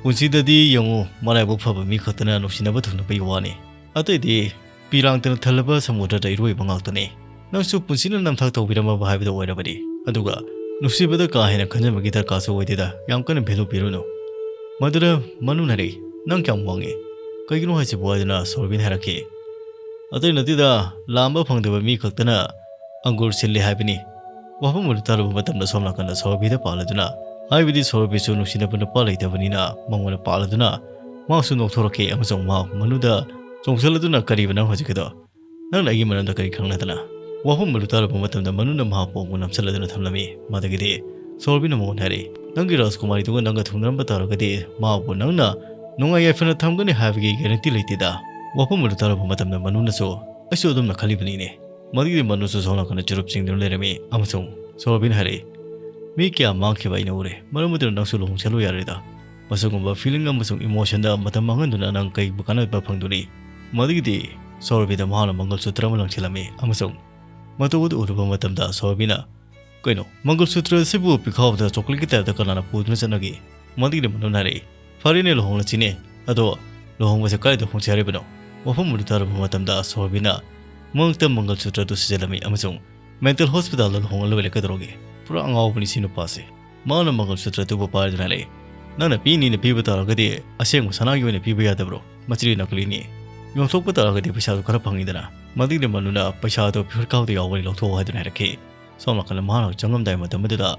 "ꯄꯨꯟꯁꯤꯗꯗꯤ ꯌꯦꯡꯉꯨ, ꯃꯔꯥꯏꯕꯛ ꯐꯕ ꯃꯤ ꯈꯛꯇꯅ ꯅꯨꯡꯁꯤꯅꯕ ꯊꯨꯡꯅꯕꯒꯤ ꯋꯥꯅꯤ꯫ ꯑꯇꯩꯗꯤ ꯄꯤꯔꯥꯡꯇꯅ ꯊꯜꯂꯕ ꯁꯃꯨꯗ꯭ꯔꯗ ꯏꯔꯣꯏꯕ ꯉꯥꯛꯇꯅꯤ꯫ ꯅꯪꯁꯨ ꯄꯨꯟꯁꯤꯅ ꯅꯝꯊꯥꯛ ꯇꯧꯕꯤꯔꯝꯃꯕ ꯍꯥꯏꯕꯗꯨ ꯑꯣꯏꯔꯕꯅꯤ꯫ ꯑꯗꯨꯒ ꯅꯨꯡꯁꯤꯕꯗ ꯀꯥ ꯍꯦꯟꯅ ꯈꯟꯖꯟꯕꯒꯤ ꯗꯔꯀꯥꯔꯁꯨ ꯑꯣꯏꯗꯦꯗ, ꯌꯥꯝ ꯀꯟꯅ ꯚꯦꯂꯨ ꯄꯤꯔꯨꯅꯨ꯫" ꯃꯗꯨꯗ ꯃꯅꯨꯅ ꯍꯥꯏꯔꯛꯏ, "ꯅꯪ ꯀꯌꯥꯝ ꯋꯥꯡꯉꯤ? ꯀꯩꯒꯤꯅꯣ ꯍꯥꯏꯁꯤꯕꯨ?" ꯍꯥꯏꯗꯨꯅ ꯁꯣꯔꯕꯤꯅ ꯍꯥꯏꯔꯛꯈꯤ꯫ "ꯑꯇꯩ ꯅꯠꯇꯦꯗ, ꯂꯥꯝꯕ ꯐꯪꯗꯕ ꯃꯤ ꯈꯛꯇꯅ ꯑꯪꯒꯨꯔ ꯁꯤꯜꯂꯤ ꯍꯥꯏꯕꯅꯤ꯫" ꯋꯥꯐꯝ ꯑꯗꯨ ꯇꯥꯔꯨꯕ ꯃꯇꯝꯗ ꯁꯣꯝ ꯅꯥꯀꯟꯗ ꯁꯣꯔꯕꯤꯗ ꯄꯥꯜꯂꯗꯨꯅ, ꯍꯥꯏꯕꯗꯤ ꯁꯣꯔꯕꯤꯁꯨ ꯅꯨꯡꯁꯤꯅꯕ ꯅꯨꯄꯥ ꯂꯩꯇꯕꯅꯤꯅ ꯃꯉꯣꯟꯗ ꯄꯥꯜꯂꯗꯨꯅ, ꯃꯍꯥꯛꯁꯨ ꯅꯣꯛꯊꯣꯔꯛꯈꯤ ꯑꯃꯁꯨꯡ ꯃꯍꯥꯛ ꯃꯅꯨꯗ ꯆꯣꯡꯁꯤꯜꯂꯗꯨꯅ, "ꯀꯔꯤꯕ ꯅꯪ ꯍꯧꯖꯤꯛꯀꯤꯗꯣ? ꯅꯪꯅ ꯑꯩꯒꯤ ꯃꯔꯝꯗ ꯀꯔꯤ ꯈꯪꯂꯗꯅ?" ꯋꯥꯐꯝ ꯑꯗꯨ ꯇꯥꯔꯨꯕ ꯃꯇꯝꯗ ꯃꯅꯨꯅ ꯃꯍꯥꯛꯄꯨ ꯑꯃꯨꯛ ꯅꯝꯁꯤꯜꯂꯗꯨꯅ ꯊꯝꯂꯝꯃꯤ꯫ ꯃꯗꯨꯒꯤꯗꯤ ꯁꯣꯔꯕꯤꯅ ꯃꯉꯣꯟꯗ ꯍꯥꯏꯔꯛꯏ, "ꯅꯪꯒꯤ ꯔꯥꯖꯀꯨꯃꯥꯔꯤꯗꯨꯒ ꯅꯪꯒ ꯊꯨꯡꯅꯔꯝꯕ ꯇꯥꯔꯒꯗꯤ ꯃꯍꯥꯛꯄꯨ ꯅꯪꯅ ꯅꯨꯡꯉꯥꯏ ꯌꯥꯏꯐꯅ ꯊꯝꯒꯅꯤ ꯍꯥꯏꯕꯒꯤ ꯒꯦꯔꯦꯟꯇꯤ ꯂꯩꯇꯦꯗ꯫ ꯋꯥꯐꯝ ꯑꯗꯨ ꯇꯥꯔꯨꯕ ꯃꯇꯝꯗ ꯃꯅꯨꯅꯁꯨ, "ꯑꯩꯁꯨ ꯑꯗꯨꯝꯅ ꯈꯜꯂꯤꯕꯅꯤꯅꯦ"꯫ ꯃꯗꯨꯒꯤꯗꯤ ꯃꯅꯨꯁꯨ ꯁꯣꯝ ꯅꯥꯀꯟꯗ ꯆꯨꯔꯨꯞ ꯆꯤꯡꯗꯨꯅ ꯂꯩꯔꯝꯃꯤ ꯑꯃꯁꯨꯡ ꯁꯣꯔꯣꯕꯤꯅ ꯍꯥꯏꯔꯛꯏ, "ꯃꯤ ꯀꯌꯥ ꯃꯥꯡꯈꯤꯕ ꯑꯩꯅ ꯎꯔꯦ, ꯃꯔꯝ ꯑꯗꯨꯅ ꯅꯪꯁꯨ ꯂꯨꯍꯣꯡꯁꯜꯂꯨ ꯌꯥꯔꯦꯗ꯫ ꯃꯁꯤꯒꯨꯝꯕ feeling ꯑꯃꯁꯨꯡ emotionꯗ ꯃꯇꯝ ꯃꯥꯡꯍꯟꯗꯨꯅ ꯅꯪ ꯀꯩꯕꯨ ꯀꯥꯟꯅꯕ ꯐꯪꯗꯣꯏꯅꯤ?" ꯃꯗꯨꯒꯤꯗꯤ ꯁꯣꯔꯣꯕꯤꯗ ꯃꯍꯥꯛꯅ ꯃꯪꯒꯜ ꯁꯨꯇ꯭ꯔ ꯑꯃ ꯂꯪꯁꯤꯜꯂꯝꯃꯤ ꯑꯃꯁꯨꯡ ꯃꯇꯧ ꯑꯗꯨ ꯎꯔꯨꯕ ꯃꯇꯝꯗ ꯁꯣꯔꯣꯕꯤꯅ, "ꯀꯩꯅꯣ, ꯃꯪꯒꯜ ꯁꯨꯇ꯭ꯔ ꯑꯁꯤꯕꯨ ꯄꯤꯈꯥꯎꯗ ꯆꯣꯀ꯭ꯂꯦꯠꯀꯤ ꯇꯥꯏꯞꯇ ꯀꯅꯥꯅ ꯄꯨꯗꯨꯅ ꯆꯠꯅꯒꯦ?" ꯃꯗꯨꯒꯤꯗꯤ ꯃꯅꯨꯅ ꯍꯥꯏꯔꯛꯏ, "ꯐꯔꯦꯅꯦ, ꯂꯨꯍꯣꯡꯂꯁꯤꯅꯦ꯫ ꯑꯗꯣ ꯂꯨꯍꯣꯡꯕꯁꯦ ꯀꯥꯏꯗ ꯍꯣꯡꯁꯦ ꯍꯥꯏꯔꯤꯕꯅꯣ?" ꯋꯥꯐꯝ ꯑꯗꯨ ꯇꯥꯔꯨꯕ ꯃꯇꯝꯗ ꯁꯣꯔꯣꯕꯤꯅ ꯃꯉꯛꯇ ꯃꯪꯒꯜ ꯁꯨꯇ꯭ꯔ ꯑꯗꯨ ꯁꯤꯖꯤꯜꯂꯝꯃꯤ ꯑꯃꯁꯨꯡ mental hospitalꯗ ꯂꯨꯍꯣꯡꯂ ꯂꯣꯏꯔꯦ ꯀꯩꯗꯧꯔꯒꯦ? ꯄꯨꯔꯥ ꯑꯉꯥꯎꯕꯅꯤ ꯁꯤ ꯅꯨꯄꯥꯁꯦ꯫ ꯃꯥꯅ ꯃꯪꯒꯜ ꯁꯨꯇ꯭ꯔ ꯑꯗꯨꯕꯨ ꯄꯥꯏꯗꯨꯅ ꯍꯥꯏꯔꯛꯏ, "ꯅꯪꯅ ꯄꯤꯅꯤꯅ ꯄꯤꯕ ꯇꯥꯔꯒꯗꯤ ꯑꯁꯦꯡꯕ ꯁꯅꯥꯒꯤ ꯑꯣꯏꯅ ꯄꯤꯕ ꯌꯥꯗꯕ꯭ꯔꯣ? ꯃꯁꯤꯗꯤ ꯅꯀꯂꯤꯅꯤ꯫ ꯌꯣꯟꯊꯣꯛꯄ ꯇꯥꯔꯒꯗꯤ ꯄꯩꯁꯥꯗꯨ ꯈꯔ ꯐꯪꯉꯤꯗꯅ?" ꯃꯗꯨꯒꯤꯗꯤ ꯃꯅꯨꯅ ꯄꯩꯁꯥꯗꯨ ꯐꯤꯔꯀꯥꯎꯗ ꯌꯥꯎꯕꯅꯤ, ꯂꯧꯊꯣꯛꯑꯣ ꯍꯥꯏꯗꯨꯅ ꯍꯥꯏꯔꯛꯈꯤ꯫ ꯁꯣꯝ ꯅꯥꯀꯟꯗ ꯃꯍꯥꯛꯅ ꯆꯪꯂꯝꯗꯥꯏ ꯃꯇꯝ ꯑꯗꯨꯗ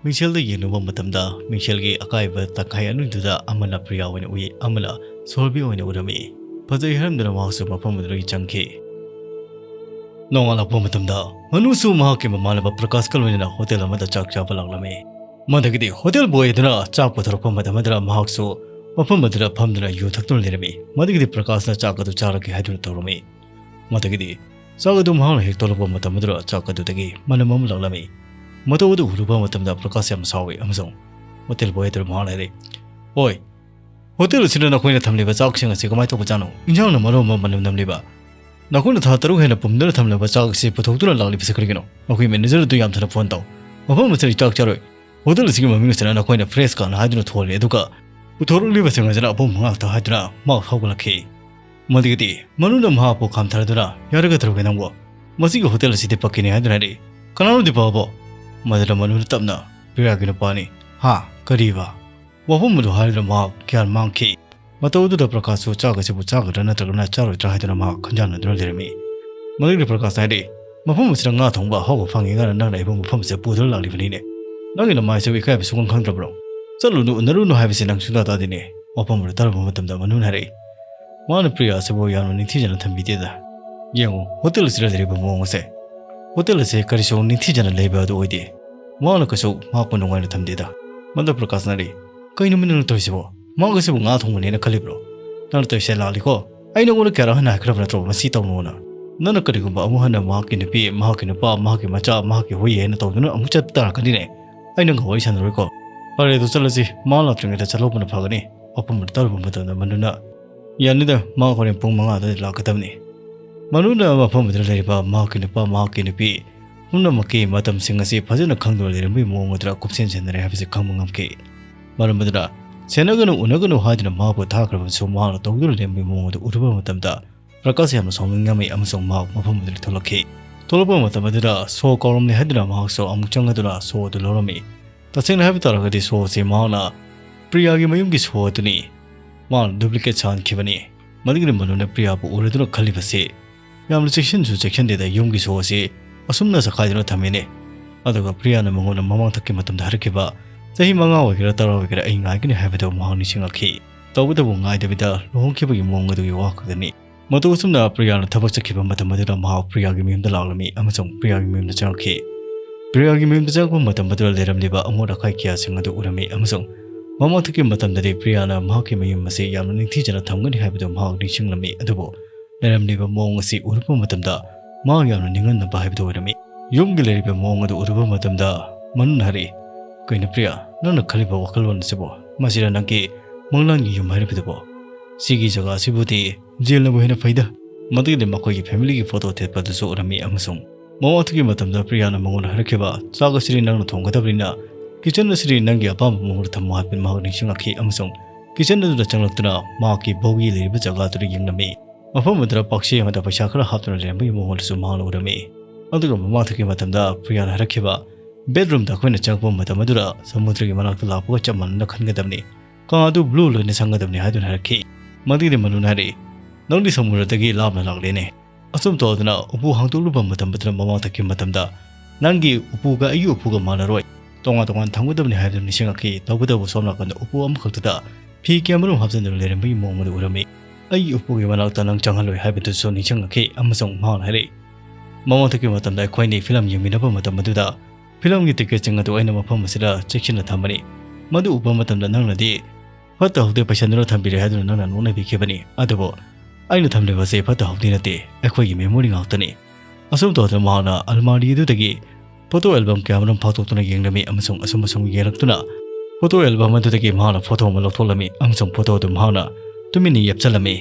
ꯃꯤꯡꯁꯦꯜꯗ ꯌꯦꯡꯂꯨꯕ ꯃꯇꯝꯗ ꯃꯤꯡꯁꯦꯜꯒꯤ ꯑꯀꯥꯏꯕ ꯇꯪꯈꯥꯏ ꯑꯅꯤꯗꯨꯗ ꯑꯃꯅ ꯄ꯭ꯔꯤꯌꯥ ꯑꯣꯏꯅ ꯎꯏ, ꯑꯃꯅ ꯁꯣꯔꯕꯤ ꯑꯣꯏꯅ ꯎꯔꯝꯃꯤ꯫ ꯐꯖꯩ ꯍꯥꯏꯔꯝꯗꯨꯅ ꯃꯍꯥꯛꯁꯨ ꯃꯐꯝ ꯑꯗꯨꯗꯒꯤ ꯆꯪꯈꯤ꯫ ꯅꯣꯡꯉꯥꯜꯂꯛꯄ ꯃꯇꯝꯗ ꯃꯅꯨꯁꯨ ꯃꯍꯥꯛꯀꯤ ꯃꯃꯥꯟꯅꯕ ꯄ꯭ꯔꯀꯥꯁꯀ ꯂꯣꯏꯅꯅ ꯍꯣꯇꯦꯜ ꯑꯃꯗ ꯆꯥꯛ ꯆꯥꯕ ꯂꯥꯛꯂꯝꯃꯤ꯫ ꯃꯗꯨꯒꯤꯗꯤ ꯍꯣꯇꯦꯜ ꯕꯣꯏ ꯑꯗꯨꯅ ꯆꯥꯛ ꯄꯨꯊꯣꯔꯛꯄ ꯃꯇꯝ ꯑꯗꯨꯗ ꯃꯍꯥꯛꯁꯨ ꯃꯐꯝ ꯑꯗꯨꯗ ꯐꯝꯗꯨꯅ ꯌꯨ ꯊꯛꯇꯨꯅ ꯂꯩꯔꯝꯃꯤ꯫ ꯃꯗꯨꯒꯤꯗꯤ ꯄ꯭ꯔꯀꯥꯁꯅ ꯆꯥꯛ ꯑꯗꯨ ꯆꯥꯔꯒꯦ ꯍꯥꯏꯗꯨꯅ ꯇꯧꯔꯝꯃꯤ꯫ ꯃꯗꯨꯒꯤꯗꯤ ꯆꯥꯛ ꯑꯗꯨ ꯃꯍꯥꯛꯅ ꯍꯦꯛ ꯇꯣꯂꯛꯄ ꯃꯇꯝ ꯑꯗꯨꯗ ꯆꯥꯛ ꯑꯗꯨꯗꯒꯤ ꯃꯅꯝ ꯑꯃ ꯂꯥꯛꯂꯝꯃꯤ꯫ ꯃꯇꯧ ꯑꯗꯨ ꯎꯔꯨꯕ ꯃꯇꯝꯗ ꯄ꯭ꯔꯀꯥꯁ ꯌꯥꯝꯅ ꯁꯥꯎꯏ ꯑꯃꯁꯨꯡ ꯍꯣꯇꯦꯜ ꯕꯣꯏ ꯑꯗꯨꯗ ꯃꯍꯥꯛꯅ ꯍꯥꯏꯔꯛꯏ, "ꯑꯣꯏ, ꯍꯣꯇꯦꯜ ꯑꯁꯤꯗ ꯅꯈꯣꯏꯅ ꯊꯝꯂꯤꯕ ꯆꯥꯛꯁꯤꯡ ꯑꯁꯤ ꯀꯃꯥꯏꯅ ꯇꯧꯕꯖꯥꯠꯅꯣ? ꯏꯟꯖꯥꯡꯅ ꯃꯔꯣꯜ ꯑꯃ ꯃꯅꯝ ꯅꯝꯂꯤꯕ꯫ ꯅꯈꯣꯏꯅ ꯊꯥ ꯇꯔꯨꯛ ꯍꯦꯟꯅ ꯄꯨꯝꯗꯨꯅ ꯊꯝꯂꯕ ꯆꯥꯛ ꯑꯁꯤ ꯄꯨꯊꯣꯛꯇꯨꯅ ꯂꯥꯛꯂꯤꯕꯁꯤ ꯀꯔꯤꯒꯤꯅꯣ? ꯅꯈꯣꯏ ꯃꯦꯅꯦꯖꯔ ꯑꯗꯨ ꯌꯥꯝ ꯊꯨꯅ ꯐꯣꯟ ꯇꯧ꯫ ꯃꯐꯝ ꯑꯁꯤꯗ ꯑꯩ ꯆꯥꯛ ꯆꯥꯔꯣꯏ꯫ ꯍꯣꯇꯦꯜ ꯑꯁꯤꯒꯤ ꯃꯃꯤꯡ ꯑꯁꯤꯅ ꯅꯈꯣꯏꯅ ꯐ꯭ꯔꯦꯁ ꯀꯥꯟ ꯍꯥꯏꯗꯨꯅ ꯊꯣꯜꯂꯤ, ꯑꯗꯨꯒ ꯄꯨꯊꯣꯔꯛꯂꯤꯕꯁꯤꯡ ꯑꯁꯤꯅ ꯑꯄꯨꯝꯕ ꯉꯥꯛꯇ" ꯍꯥꯏꯗꯨꯅ ꯃꯍꯥꯛ ꯁꯥꯎꯒꯠꯂꯛꯈꯤ꯫ ꯃꯗꯨꯒꯤꯗꯤ ꯃꯅꯨꯅ ꯃꯍꯥꯛꯄꯨ ꯈꯥꯝꯊꯔꯗꯨꯅ, "ꯌꯥꯔꯒꯗ꯭ꯔꯣꯒꯦ ꯅꯪꯕꯨ? ꯃꯁꯤꯒꯤ ꯍꯣꯇꯦꯜ ꯑꯁꯤꯗꯤ ꯄꯛꯀꯤꯅꯤ" ꯍꯥꯏꯗꯨꯅ ꯍꯥꯏꯔꯛꯏ꯫ "ꯀꯅꯥꯅꯣ ꯗꯤꯄꯥꯕꯣ?" ꯃꯗꯨꯗ ꯃꯅꯨꯅ ꯇꯞꯅ, "ꯄ꯭ꯔꯤꯌꯥꯒꯤ ꯅꯨꯄꯥꯅꯤ"꯫ "ꯍꯥ? ꯀꯔꯤꯕ?" ꯋꯥꯐꯝ ꯑꯗꯨ ꯍꯥꯏꯔꯗꯨꯅ ꯃꯍꯥꯛ ꯒ꯭ꯌꯥꯟ ꯃꯥꯡꯈꯤ꯫ ꯃꯇꯧ ꯑꯗꯨꯗ ꯄ꯭ꯔꯀꯥꯁꯁꯨ ꯆꯥꯛ ꯑꯁꯤꯕꯨ ꯆꯥꯒꯗ꯭ꯔꯥ ꯅꯠꯇ꯭ꯔꯒꯅ ꯆꯥꯔꯣꯏꯗ꯭ꯔꯥ ꯍꯥꯏꯗꯨꯅ ꯃꯍꯥꯛ ꯈꯟꯖꯥꯟꯅꯗꯨꯅ ꯂꯩꯔꯝꯃꯤ꯫ ꯃꯗꯨꯒꯤ ꯄ꯭ꯔꯀꯥꯁꯅ ꯍꯥꯏꯔꯛꯏ, "ꯃꯐꯝ ꯑꯁꯤꯗ ꯉꯥ ꯊꯣꯡꯕ ꯑꯍꯥꯎꯕ ꯐꯪꯉꯦ ꯀꯥꯏꯅ ꯅꯪꯅ ꯑꯩꯕꯨ ꯃꯐꯝ ꯑꯁꯤꯗ ꯄꯨꯗꯨꯅ ꯂꯥꯛꯂꯤꯕꯅꯤꯅꯦ꯫ ꯅꯪꯒꯤ ꯅꯃꯥꯏꯁꯤꯕꯨ ꯏꯀꯥꯏꯕ ꯁꯨꯡꯈꯪ ꯈꯪꯗ꯭ꯔꯕ꯭ꯔꯣ? ꯆꯠꯂꯨꯅꯨ, ꯎꯅꯔꯨꯅꯨ ꯍꯥꯏꯕꯁꯤ ꯅꯪ ꯁꯨꯡꯇꯥ ꯇꯥꯗꯦꯅꯦ"꯫ ꯋꯥꯐꯝ ꯑꯗꯨ ꯇꯥꯔꯨꯕ ꯃꯇꯝꯗ ꯃꯅꯨꯅ ꯍꯥꯏꯔꯛꯏ, "ꯃꯥꯅ ꯄ꯭ꯔꯤꯌꯥ ꯑꯁꯤꯕꯨ ꯌꯥꯝꯅ ꯅꯤꯡꯊꯤꯖꯅ ꯊꯝꯕꯤꯗꯦꯗ꯫ ꯌꯦꯡꯉꯨ, ꯍꯣꯇꯦꯜ ꯑꯁꯤꯗ ꯂꯩꯔꯤꯕ ꯃꯑꯣꯡ ꯑꯁꯦ꯫ ꯍꯣꯇꯦꯜ ꯑꯁꯦ ꯀꯔꯤꯁꯨ ꯅꯤꯡꯊꯤꯖꯅ ꯂꯩꯕ ꯑꯗꯨ ꯑꯣꯏꯗꯦ꯫ ꯃꯍꯥꯛꯅ ꯀꯩꯁꯨ ꯃꯍꯥꯛꯄꯨ ꯅꯨꯡꯉꯥꯏꯅ ꯊꯝꯗꯦꯗ"꯫ ꯃꯗꯨ ꯄ꯭ꯔꯀꯥꯁꯅ ꯍꯥꯏꯔꯛꯏ, "ꯀꯩꯅꯣ ꯃꯤ ꯅꯪꯅ ꯇꯧꯔꯤꯁꯤꯕꯣ? ꯃꯍꯥꯛ ꯑꯁꯤꯕꯨ ꯉꯥ ꯊꯣꯡꯕꯅꯦꯅ ꯈꯜꯂꯤꯕ꯭ꯔꯣ? ꯅꯪꯅ ꯇꯧꯔꯤꯁꯦ ꯂꯥꯜꯂꯤꯀꯣ꯫ ꯑꯩ ꯅꯉꯣꯟꯗ ꯀꯌꯥꯔꯛ ꯍꯟꯅ ꯍꯥꯏꯈ꯭ꯔꯕ ꯅꯠꯇ꯭ꯔꯣ ꯃꯁꯤ ꯇꯧꯅꯣꯅ? ꯅꯪꯅ ꯀꯔꯤꯒꯨꯝꯕ ꯑꯃꯨꯛ ꯍꯟꯅ ꯃꯍꯥꯛꯀꯤ ꯅꯨꯄꯤ, ꯃꯍꯥꯛꯀꯤ ꯅꯨꯄꯥ, ꯃꯍꯥꯛꯀꯤ ꯃꯆꯥ, ꯃꯍꯥꯛꯀꯤ ꯍꯨꯏ ꯍꯥꯏꯅ ꯇꯧꯗꯨꯅ ꯑꯃꯨꯛ ꯆꯠꯄ ꯇꯥꯔꯛꯀꯅꯤꯅꯦ꯫ ꯑꯩ ꯅꯪꯒ ꯋꯥꯔꯤ ꯁꯥꯟꯅꯔꯣꯏꯀꯣ꯫ ꯐꯔꯦ, ꯑꯗꯨ ꯆꯠꯂꯁꯤ꯫ ꯃꯥ ꯂꯥꯛꯇ꯭ꯔꯤꯉꯩꯗ ꯆꯠꯍꯧꯕꯅ ꯐꯒꯅꯤ꯫ ꯋꯥꯐꯝ ꯑꯗꯨ ꯇꯥꯔꯨꯕ ꯃꯇꯝꯗ ꯃꯅꯨꯅ, "ꯌꯥꯅꯤꯗ, ꯃꯥ ꯍꯣꯔꯦꯟ ꯄꯨꯡ ꯃꯉꯥ ꯑꯗꯨꯋꯥꯏꯗ ꯂꯥꯛꯀꯗꯕꯅꯤ꯫" ꯃꯅꯨꯅ ꯃꯐꯝ ꯑꯗꯨꯗ ꯂꯩꯔꯤꯕ ꯃꯍꯥꯛꯀꯤ ꯅꯨꯄꯥ, ꯃꯍꯥꯛꯀꯤ ꯅꯨꯄꯤ ꯄꯨꯝꯅꯃꯛꯀꯤ ꯃꯇꯝꯁꯤꯡ ꯑꯁꯤ ꯐꯖꯅ ꯈꯪꯗꯨꯅ ꯂꯩꯔꯝꯕꯒꯤ ꯃꯑꯣꯡ ꯑꯗꯨꯗ ꯀꯨꯞꯁꯦꯟ ꯁꯦꯟꯅꯔꯦ ꯍꯥꯏꯕꯁꯤ ꯈꯪꯕ ꯉꯝꯈꯤ꯫ ꯃꯔꯝ ꯑꯗꯨꯅ ꯁꯦꯟꯅꯒꯅꯨ, ꯎꯅꯒꯅꯨ ꯍꯥꯏꯗꯨꯅ ꯃꯍꯥꯛꯄꯨ ꯊꯥꯈ꯭ꯔꯕꯁꯨ ꯃꯍꯥꯛꯅ ꯇꯧꯗꯨꯅ ꯂꯩꯔꯝꯕꯒꯤ ꯃꯑꯣꯡ ꯑꯗꯨ ꯎꯔꯨꯕ ꯃꯇꯝꯗ ꯄ꯭ꯔꯀꯥꯁ ꯌꯥꯝꯅ ꯁꯥꯎꯅꯤꯡꯉꯝꯃꯤ ꯑꯃꯁꯨꯡ ꯃꯍꯥꯛ ꯃꯐꯝ ꯑꯗꯨꯗꯒꯤ ꯊꯣꯛꯂꯛꯈꯤ꯫ ꯊꯣꯛꯂꯛꯄ ꯃꯇꯝ ꯑꯗꯨꯗ ꯁꯣ ꯀꯧꯔꯝꯂꯦ ꯍꯥꯏꯗꯨꯅ ꯃꯍꯥꯛꯁꯨ ꯑꯃꯨꯛ ꯆꯪꯂꯗꯨꯅ ꯁꯣ ꯑꯗꯨ ꯂꯧꯔꯝꯃꯤ꯫ ꯇꯁꯦꯡꯅ ꯍꯥꯏꯕ ꯇꯥꯔꯒꯗꯤ ꯁꯣ ꯑꯁꯤ ꯃꯍꯥꯛꯅ ꯄ꯭ꯔꯤꯌꯥꯒꯤ ꯃꯌꯨꯝꯒꯤ ꯁꯣ ꯑꯗꯨꯅꯤ꯫ ꯃꯍꯥꯛꯅ duplicate ꯁꯥꯍꯟꯈꯤꯕꯅꯤ꯫ ꯃꯗꯨꯒꯤ ꯃꯅꯨꯡꯗ ꯄ꯭ꯔꯤꯌꯥꯕꯨ ꯎꯔꯗꯨꯅ ꯈꯜꯂꯤꯕꯁꯤ, ꯌꯥꯝꯅ ꯆꯦꯛꯁꯤꯟꯁꯨ ꯆꯦꯛꯁꯤꯟꯗꯦꯗ, ꯌꯨꯝꯒꯤ ꯁꯣ ꯑꯁꯤ ꯑꯁꯨꯝꯅ ꯆꯈꯥꯏꯗꯨꯅ ꯊꯝꯃꯤꯅꯦ꯫ ꯑꯗꯨꯒ ꯄ꯭ꯔꯤꯌꯥꯅ ꯃꯉꯣꯟꯗ ꯃꯃꯥꯡꯊꯛꯀꯤ ꯃꯇꯝꯗ ꯍꯥꯏꯔꯛꯈꯤꯕ, "ꯆꯍꯤ ꯃꯉꯥ ꯑꯣꯏꯒꯦꯔꯥ ꯇꯔꯥ ꯑꯣꯏꯒꯦꯔꯥ ꯑꯩ ꯉꯥꯏꯒꯅꯤ" ꯍꯥꯏꯕꯗꯨ ꯃꯍꯥꯛ ꯅꯤꯡꯁꯤꯡꯂꯛꯈꯤ꯫ ꯇꯧꯕꯇꯕꯨ ꯉꯥꯏꯗꯕꯤꯗ ꯂꯨꯍꯣꯡꯈꯤꯕꯒꯤ ꯃꯑꯣꯡ ꯑꯗꯨꯒꯤ ꯋꯥ ꯈꯛꯇꯅꯤ꯫ ꯃꯇꯧ ꯑꯁꯨꯝꯅ ꯄ꯭ꯔꯤꯌꯥꯅ ꯊꯕꯛ ꯆꯠꯈꯤꯕ ꯃꯇꯝ ꯑꯗꯨꯗ ꯃꯍꯥꯛ ꯄ꯭ꯔꯤꯌꯥꯒꯤ ꯃꯌꯨꯝꯗ ꯂꯥꯛꯂꯝꯃꯤ ꯑꯃꯁꯨꯡ ꯄ꯭ꯔꯤꯌꯥꯒꯤ ꯃꯌꯨꯝꯗ ꯆꯪꯂꯛꯈꯤ꯫ ꯄ꯭ꯔꯤꯌꯥꯒꯤ ꯃꯌꯨꯝꯗ ꯆꯪꯂꯛꯄ ꯃꯇꯝ ꯑꯗꯨꯗ ꯂꯩꯔꯝꯂꯤꯕ ꯑꯃꯣꯠ ꯑꯀꯥꯏ ꯀꯌꯥꯁꯤꯡ ꯑꯗꯨ ꯎꯔꯝꯃꯤ ꯑꯃꯁꯨꯡ ꯃꯃꯥꯡꯊꯛꯀꯤ ꯃꯇꯝꯗꯗꯤ ꯄ꯭ꯔꯤꯌꯥꯅ ꯃꯍꯥꯛꯀꯤ ꯃꯌꯨꯝ ꯑꯁꯤ ꯌꯥꯝꯅ ꯅꯤꯡꯊꯤꯖꯅ ꯊꯝꯒꯅꯤ ꯍꯥꯏꯕꯗꯨ ꯃꯍꯥꯛ ꯅꯤꯡꯁꯤꯡꯂꯝꯃꯤ꯫ ꯑꯗꯨꯕꯨ ꯂꯩꯔꯝꯂꯤꯕ ꯃꯑꯣꯡ ꯑꯁꯤ ꯎꯔꯛꯄ ꯃꯇꯝꯗ ꯃꯍꯥꯛ ꯌꯥꯝꯅ ꯅꯤꯡꯍꯟꯅꯕ ꯍꯥꯏꯕꯗꯨ ꯑꯣꯏꯔꯝꯃꯤ꯫ ꯌꯨꯝꯒꯤ ꯂꯩꯔꯤꯕ ꯃꯑꯣꯡ ꯑꯗꯨ ꯎꯔꯨꯕ ꯃꯇꯝꯗ ꯃꯅꯨꯅ ꯍꯥꯏꯔꯛꯏ, "ꯀꯩꯅꯣ ꯄ꯭ꯔꯤꯌꯥ, ꯅꯪꯅ ꯈꯜꯂꯤꯕ ꯋꯥꯈꯜꯂꯣꯟ ꯑꯁꯤꯕꯨ? ꯃꯁꯤꯔ ꯅꯪꯒꯤ ꯃꯪꯂꯥꯟꯒꯤ ꯌꯨꯝ ꯍꯥꯏꯔꯤꯕꯗꯨꯕꯨ? ꯁꯤꯒꯤ ꯖꯒꯥ ꯑꯁꯤꯕꯨꯗꯤ ꯖꯦꯜꯅꯕꯨ ꯍꯦꯟꯅ ꯐꯩꯗ꯫" ꯃꯗꯨꯒꯤꯗꯤ ꯃꯈꯣꯏꯒꯤ familyꯒꯤ photo ꯊꯦꯠꯄ ꯑꯗꯨꯁꯨ ꯎꯔꯝꯃꯤ ꯑꯃꯁꯨꯡ ꯃꯃꯥꯡꯊꯛꯀꯤ ꯃꯇꯝꯗ ꯄ꯭ꯔꯤꯌꯥꯅ ꯃꯉꯣꯟꯗ ꯍꯥꯏꯔꯛꯈꯤꯕ, "ꯆꯥꯛ ꯑꯁꯤꯗꯤ ꯅꯪꯅ ꯊꯣꯡꯒꯗꯕꯅꯤꯅ kitchen ꯑꯁꯤꯗꯤ ꯅꯪꯒꯤ ꯑꯄꯥꯝꯕ ꯃꯑꯣꯡꯗ ꯊꯝꯃꯨ" ꯍꯥꯏꯕꯗꯨ ꯃꯍꯥꯛ ꯅꯤꯡꯁꯤꯡꯂꯛꯈꯤ ꯑꯃꯁꯨꯡ kitchen ꯑꯗꯨꯗ ꯆꯪꯂꯛꯇꯨꯅ ꯃꯍꯥꯛꯀꯤ bogie ꯂꯩꯔꯤꯕ ꯖꯒꯥ ꯑꯗꯨꯗ ꯌꯦꯡꯂꯝꯃꯤ꯫ ꯃꯐꯝ ꯑꯗꯨꯗ ꯄꯥꯛꯁꯤ ꯑꯃꯗ ꯄꯩꯁꯥ ꯈꯔ ꯍꯥꯞꯇꯨꯅ ꯂꯩꯔꯝꯕꯒꯤ ꯃꯑꯣꯡ ꯑꯗꯨꯁꯨ ꯃꯍꯥꯛꯅ ꯎꯔꯝꯃꯤ꯫ ꯑꯗꯨꯒ ꯃꯃꯥꯡꯊꯛꯀꯤ ꯃꯇꯝꯗ ꯄ꯭ꯔꯤꯌꯥꯅ ꯍꯥꯏꯔꯛꯈꯤꯕ, "Bedroomꯗ ꯑꯩꯈꯣꯏꯅ ꯆꯪꯂꯛꯄ ꯃꯇꯝ ꯑꯗꯨꯗ ꯁꯃꯨꯗ꯭ꯔꯒꯤ ꯃꯅꯥꯛꯇ ꯂꯥꯛꯄꯒ ꯆꯞ ꯃꯥꯟꯅꯅ ꯈꯟꯒꯗꯕꯅꯤ꯫ ꯀꯥ ꯑꯗꯨ blue ꯂꯣꯏꯅ ꯁꯪꯒꯗꯕꯅꯤ" ꯍꯥꯏꯗꯨꯅ ꯍꯥꯏꯔꯛꯈꯤ꯫ ꯃꯗꯨꯒꯤꯗꯤ ꯃꯅꯨꯅ ꯍꯥꯏꯔꯛꯏ, "ꯅꯪꯗꯤ ꯁꯃꯨꯗ꯭ꯔꯗꯒꯤ ꯂꯥꯞꯅ ꯂꯥꯛꯂꯦꯅꯦ꯫" ꯑꯁꯨꯝ ꯇꯧꯗꯅ ꯎꯄꯨ ꯍꯥꯡꯗꯣꯛꯂꯨꯕ ꯃꯇꯝ ꯑꯗꯨꯗ ꯃꯃꯥꯡꯊꯛꯀꯤ ꯃꯇꯝꯗ ꯅꯪꯒꯤ ꯎꯄꯨꯒ ꯑꯩꯒꯤ ꯎꯄꯨꯒ ꯃꯥꯟꯅꯔꯣꯏ, ꯇꯣꯉꯥꯟ ꯇꯣꯉꯥꯟ ꯊꯝꯒꯗꯕꯅꯤ ꯍꯥꯏꯕꯗꯨ ꯅꯤꯡꯁꯤꯡꯂꯛꯈꯤ꯫ ꯇꯧꯕꯇꯕꯨ ꯁꯣꯝ ꯅꯥꯀꯟꯗ ꯎꯄꯨ ꯑꯃꯈꯛꯇꯗ ꯐꯤ ꯀꯌꯥꯃꯔꯨꯝ ꯍꯥꯞꯆꯤꯟꯗꯨꯅ ꯂꯩꯔꯝꯕꯒꯤ ꯃꯑꯣꯡ ꯑꯗꯨ ꯎꯔꯝꯃꯤ꯫ "ꯑꯩꯒꯤ ꯎꯄꯨꯒꯤ ꯃꯅꯥꯛꯇ ꯅꯪ ꯆꯪꯍꯜꯂꯣꯏ" ꯍꯥꯏꯕꯗꯨꯁꯨ ꯅꯤꯡꯁꯤꯡꯂꯛꯈꯤ ꯑꯃꯁꯨꯡ ꯃꯍꯥꯛꯅ ꯍꯥꯏꯔꯛꯏ, "ꯃꯃꯥꯡꯊꯛꯀꯤ ꯃꯇꯝꯗ ꯑꯩꯈꯣꯏꯅꯤ film ꯌꯦꯡꯃꯤꯟꯅꯕ ꯃꯇꯝ ꯑꯑꯗꯨꯗ filmꯒꯤ ticketꯁꯤꯡ ꯑꯗꯨ ꯑꯩꯅ ꯃꯐꯝ ꯑꯁꯤꯗ ꯆꯦꯛꯁꯤꯟꯅ ꯊꯝꯕꯅꯤ꯫ ꯃꯗꯨ ꯎꯕ ꯃꯇꯝꯗ ꯅꯪꯅꯗꯤ ꯐꯠꯇ ꯍꯥꯎꯗꯤ ꯄꯩꯁꯟꯗꯨꯅ ꯊꯝꯕꯤꯔꯦ ꯍꯥꯏꯗꯨꯅ ꯅꯪꯅ ꯅꯣꯛꯅꯕꯤꯈꯤꯕꯅꯤ꯫ ꯑꯗꯨꯕꯨ ꯑꯩꯅ ꯊꯝꯂꯤꯕꯁꯦ ꯐꯠꯇ ꯍꯥꯎꯗꯤ ꯅꯠꯇꯦ, ꯑꯩꯈꯣꯏꯒꯤ memory ꯉꯥꯛꯇꯅꯤ꯫ ꯑꯁꯨꯝ ꯇꯧꯗꯅ ꯃꯍꯥꯛꯅ ꯑꯜꯃꯥꯔꯤ ꯑꯗꯨꯗꯒꯤ photo album ꯀꯌꯥꯃꯔꯨꯝ ꯐꯥꯛꯇꯣꯛꯇꯨꯅ ꯌꯦꯡꯂꯝꯃꯤ ꯑꯃꯁꯨꯡ ꯑꯁꯨꯝ ꯑꯁꯨꯝ ꯌꯦꯡꯂꯛꯇꯨꯅ photo album ꯑꯗꯨꯗꯒꯤ ꯃꯍꯥꯛꯅ photo ꯑꯃ ꯂꯧꯊꯣꯛꯂꯝꯃꯤ ꯑꯃꯁꯨꯡ photo ꯑꯗꯨ ꯃꯍꯥꯛꯅ ꯇꯨꯃꯤꯟꯅ ꯌꯦꯞꯁꯜꯂꯝꯃꯤ꯫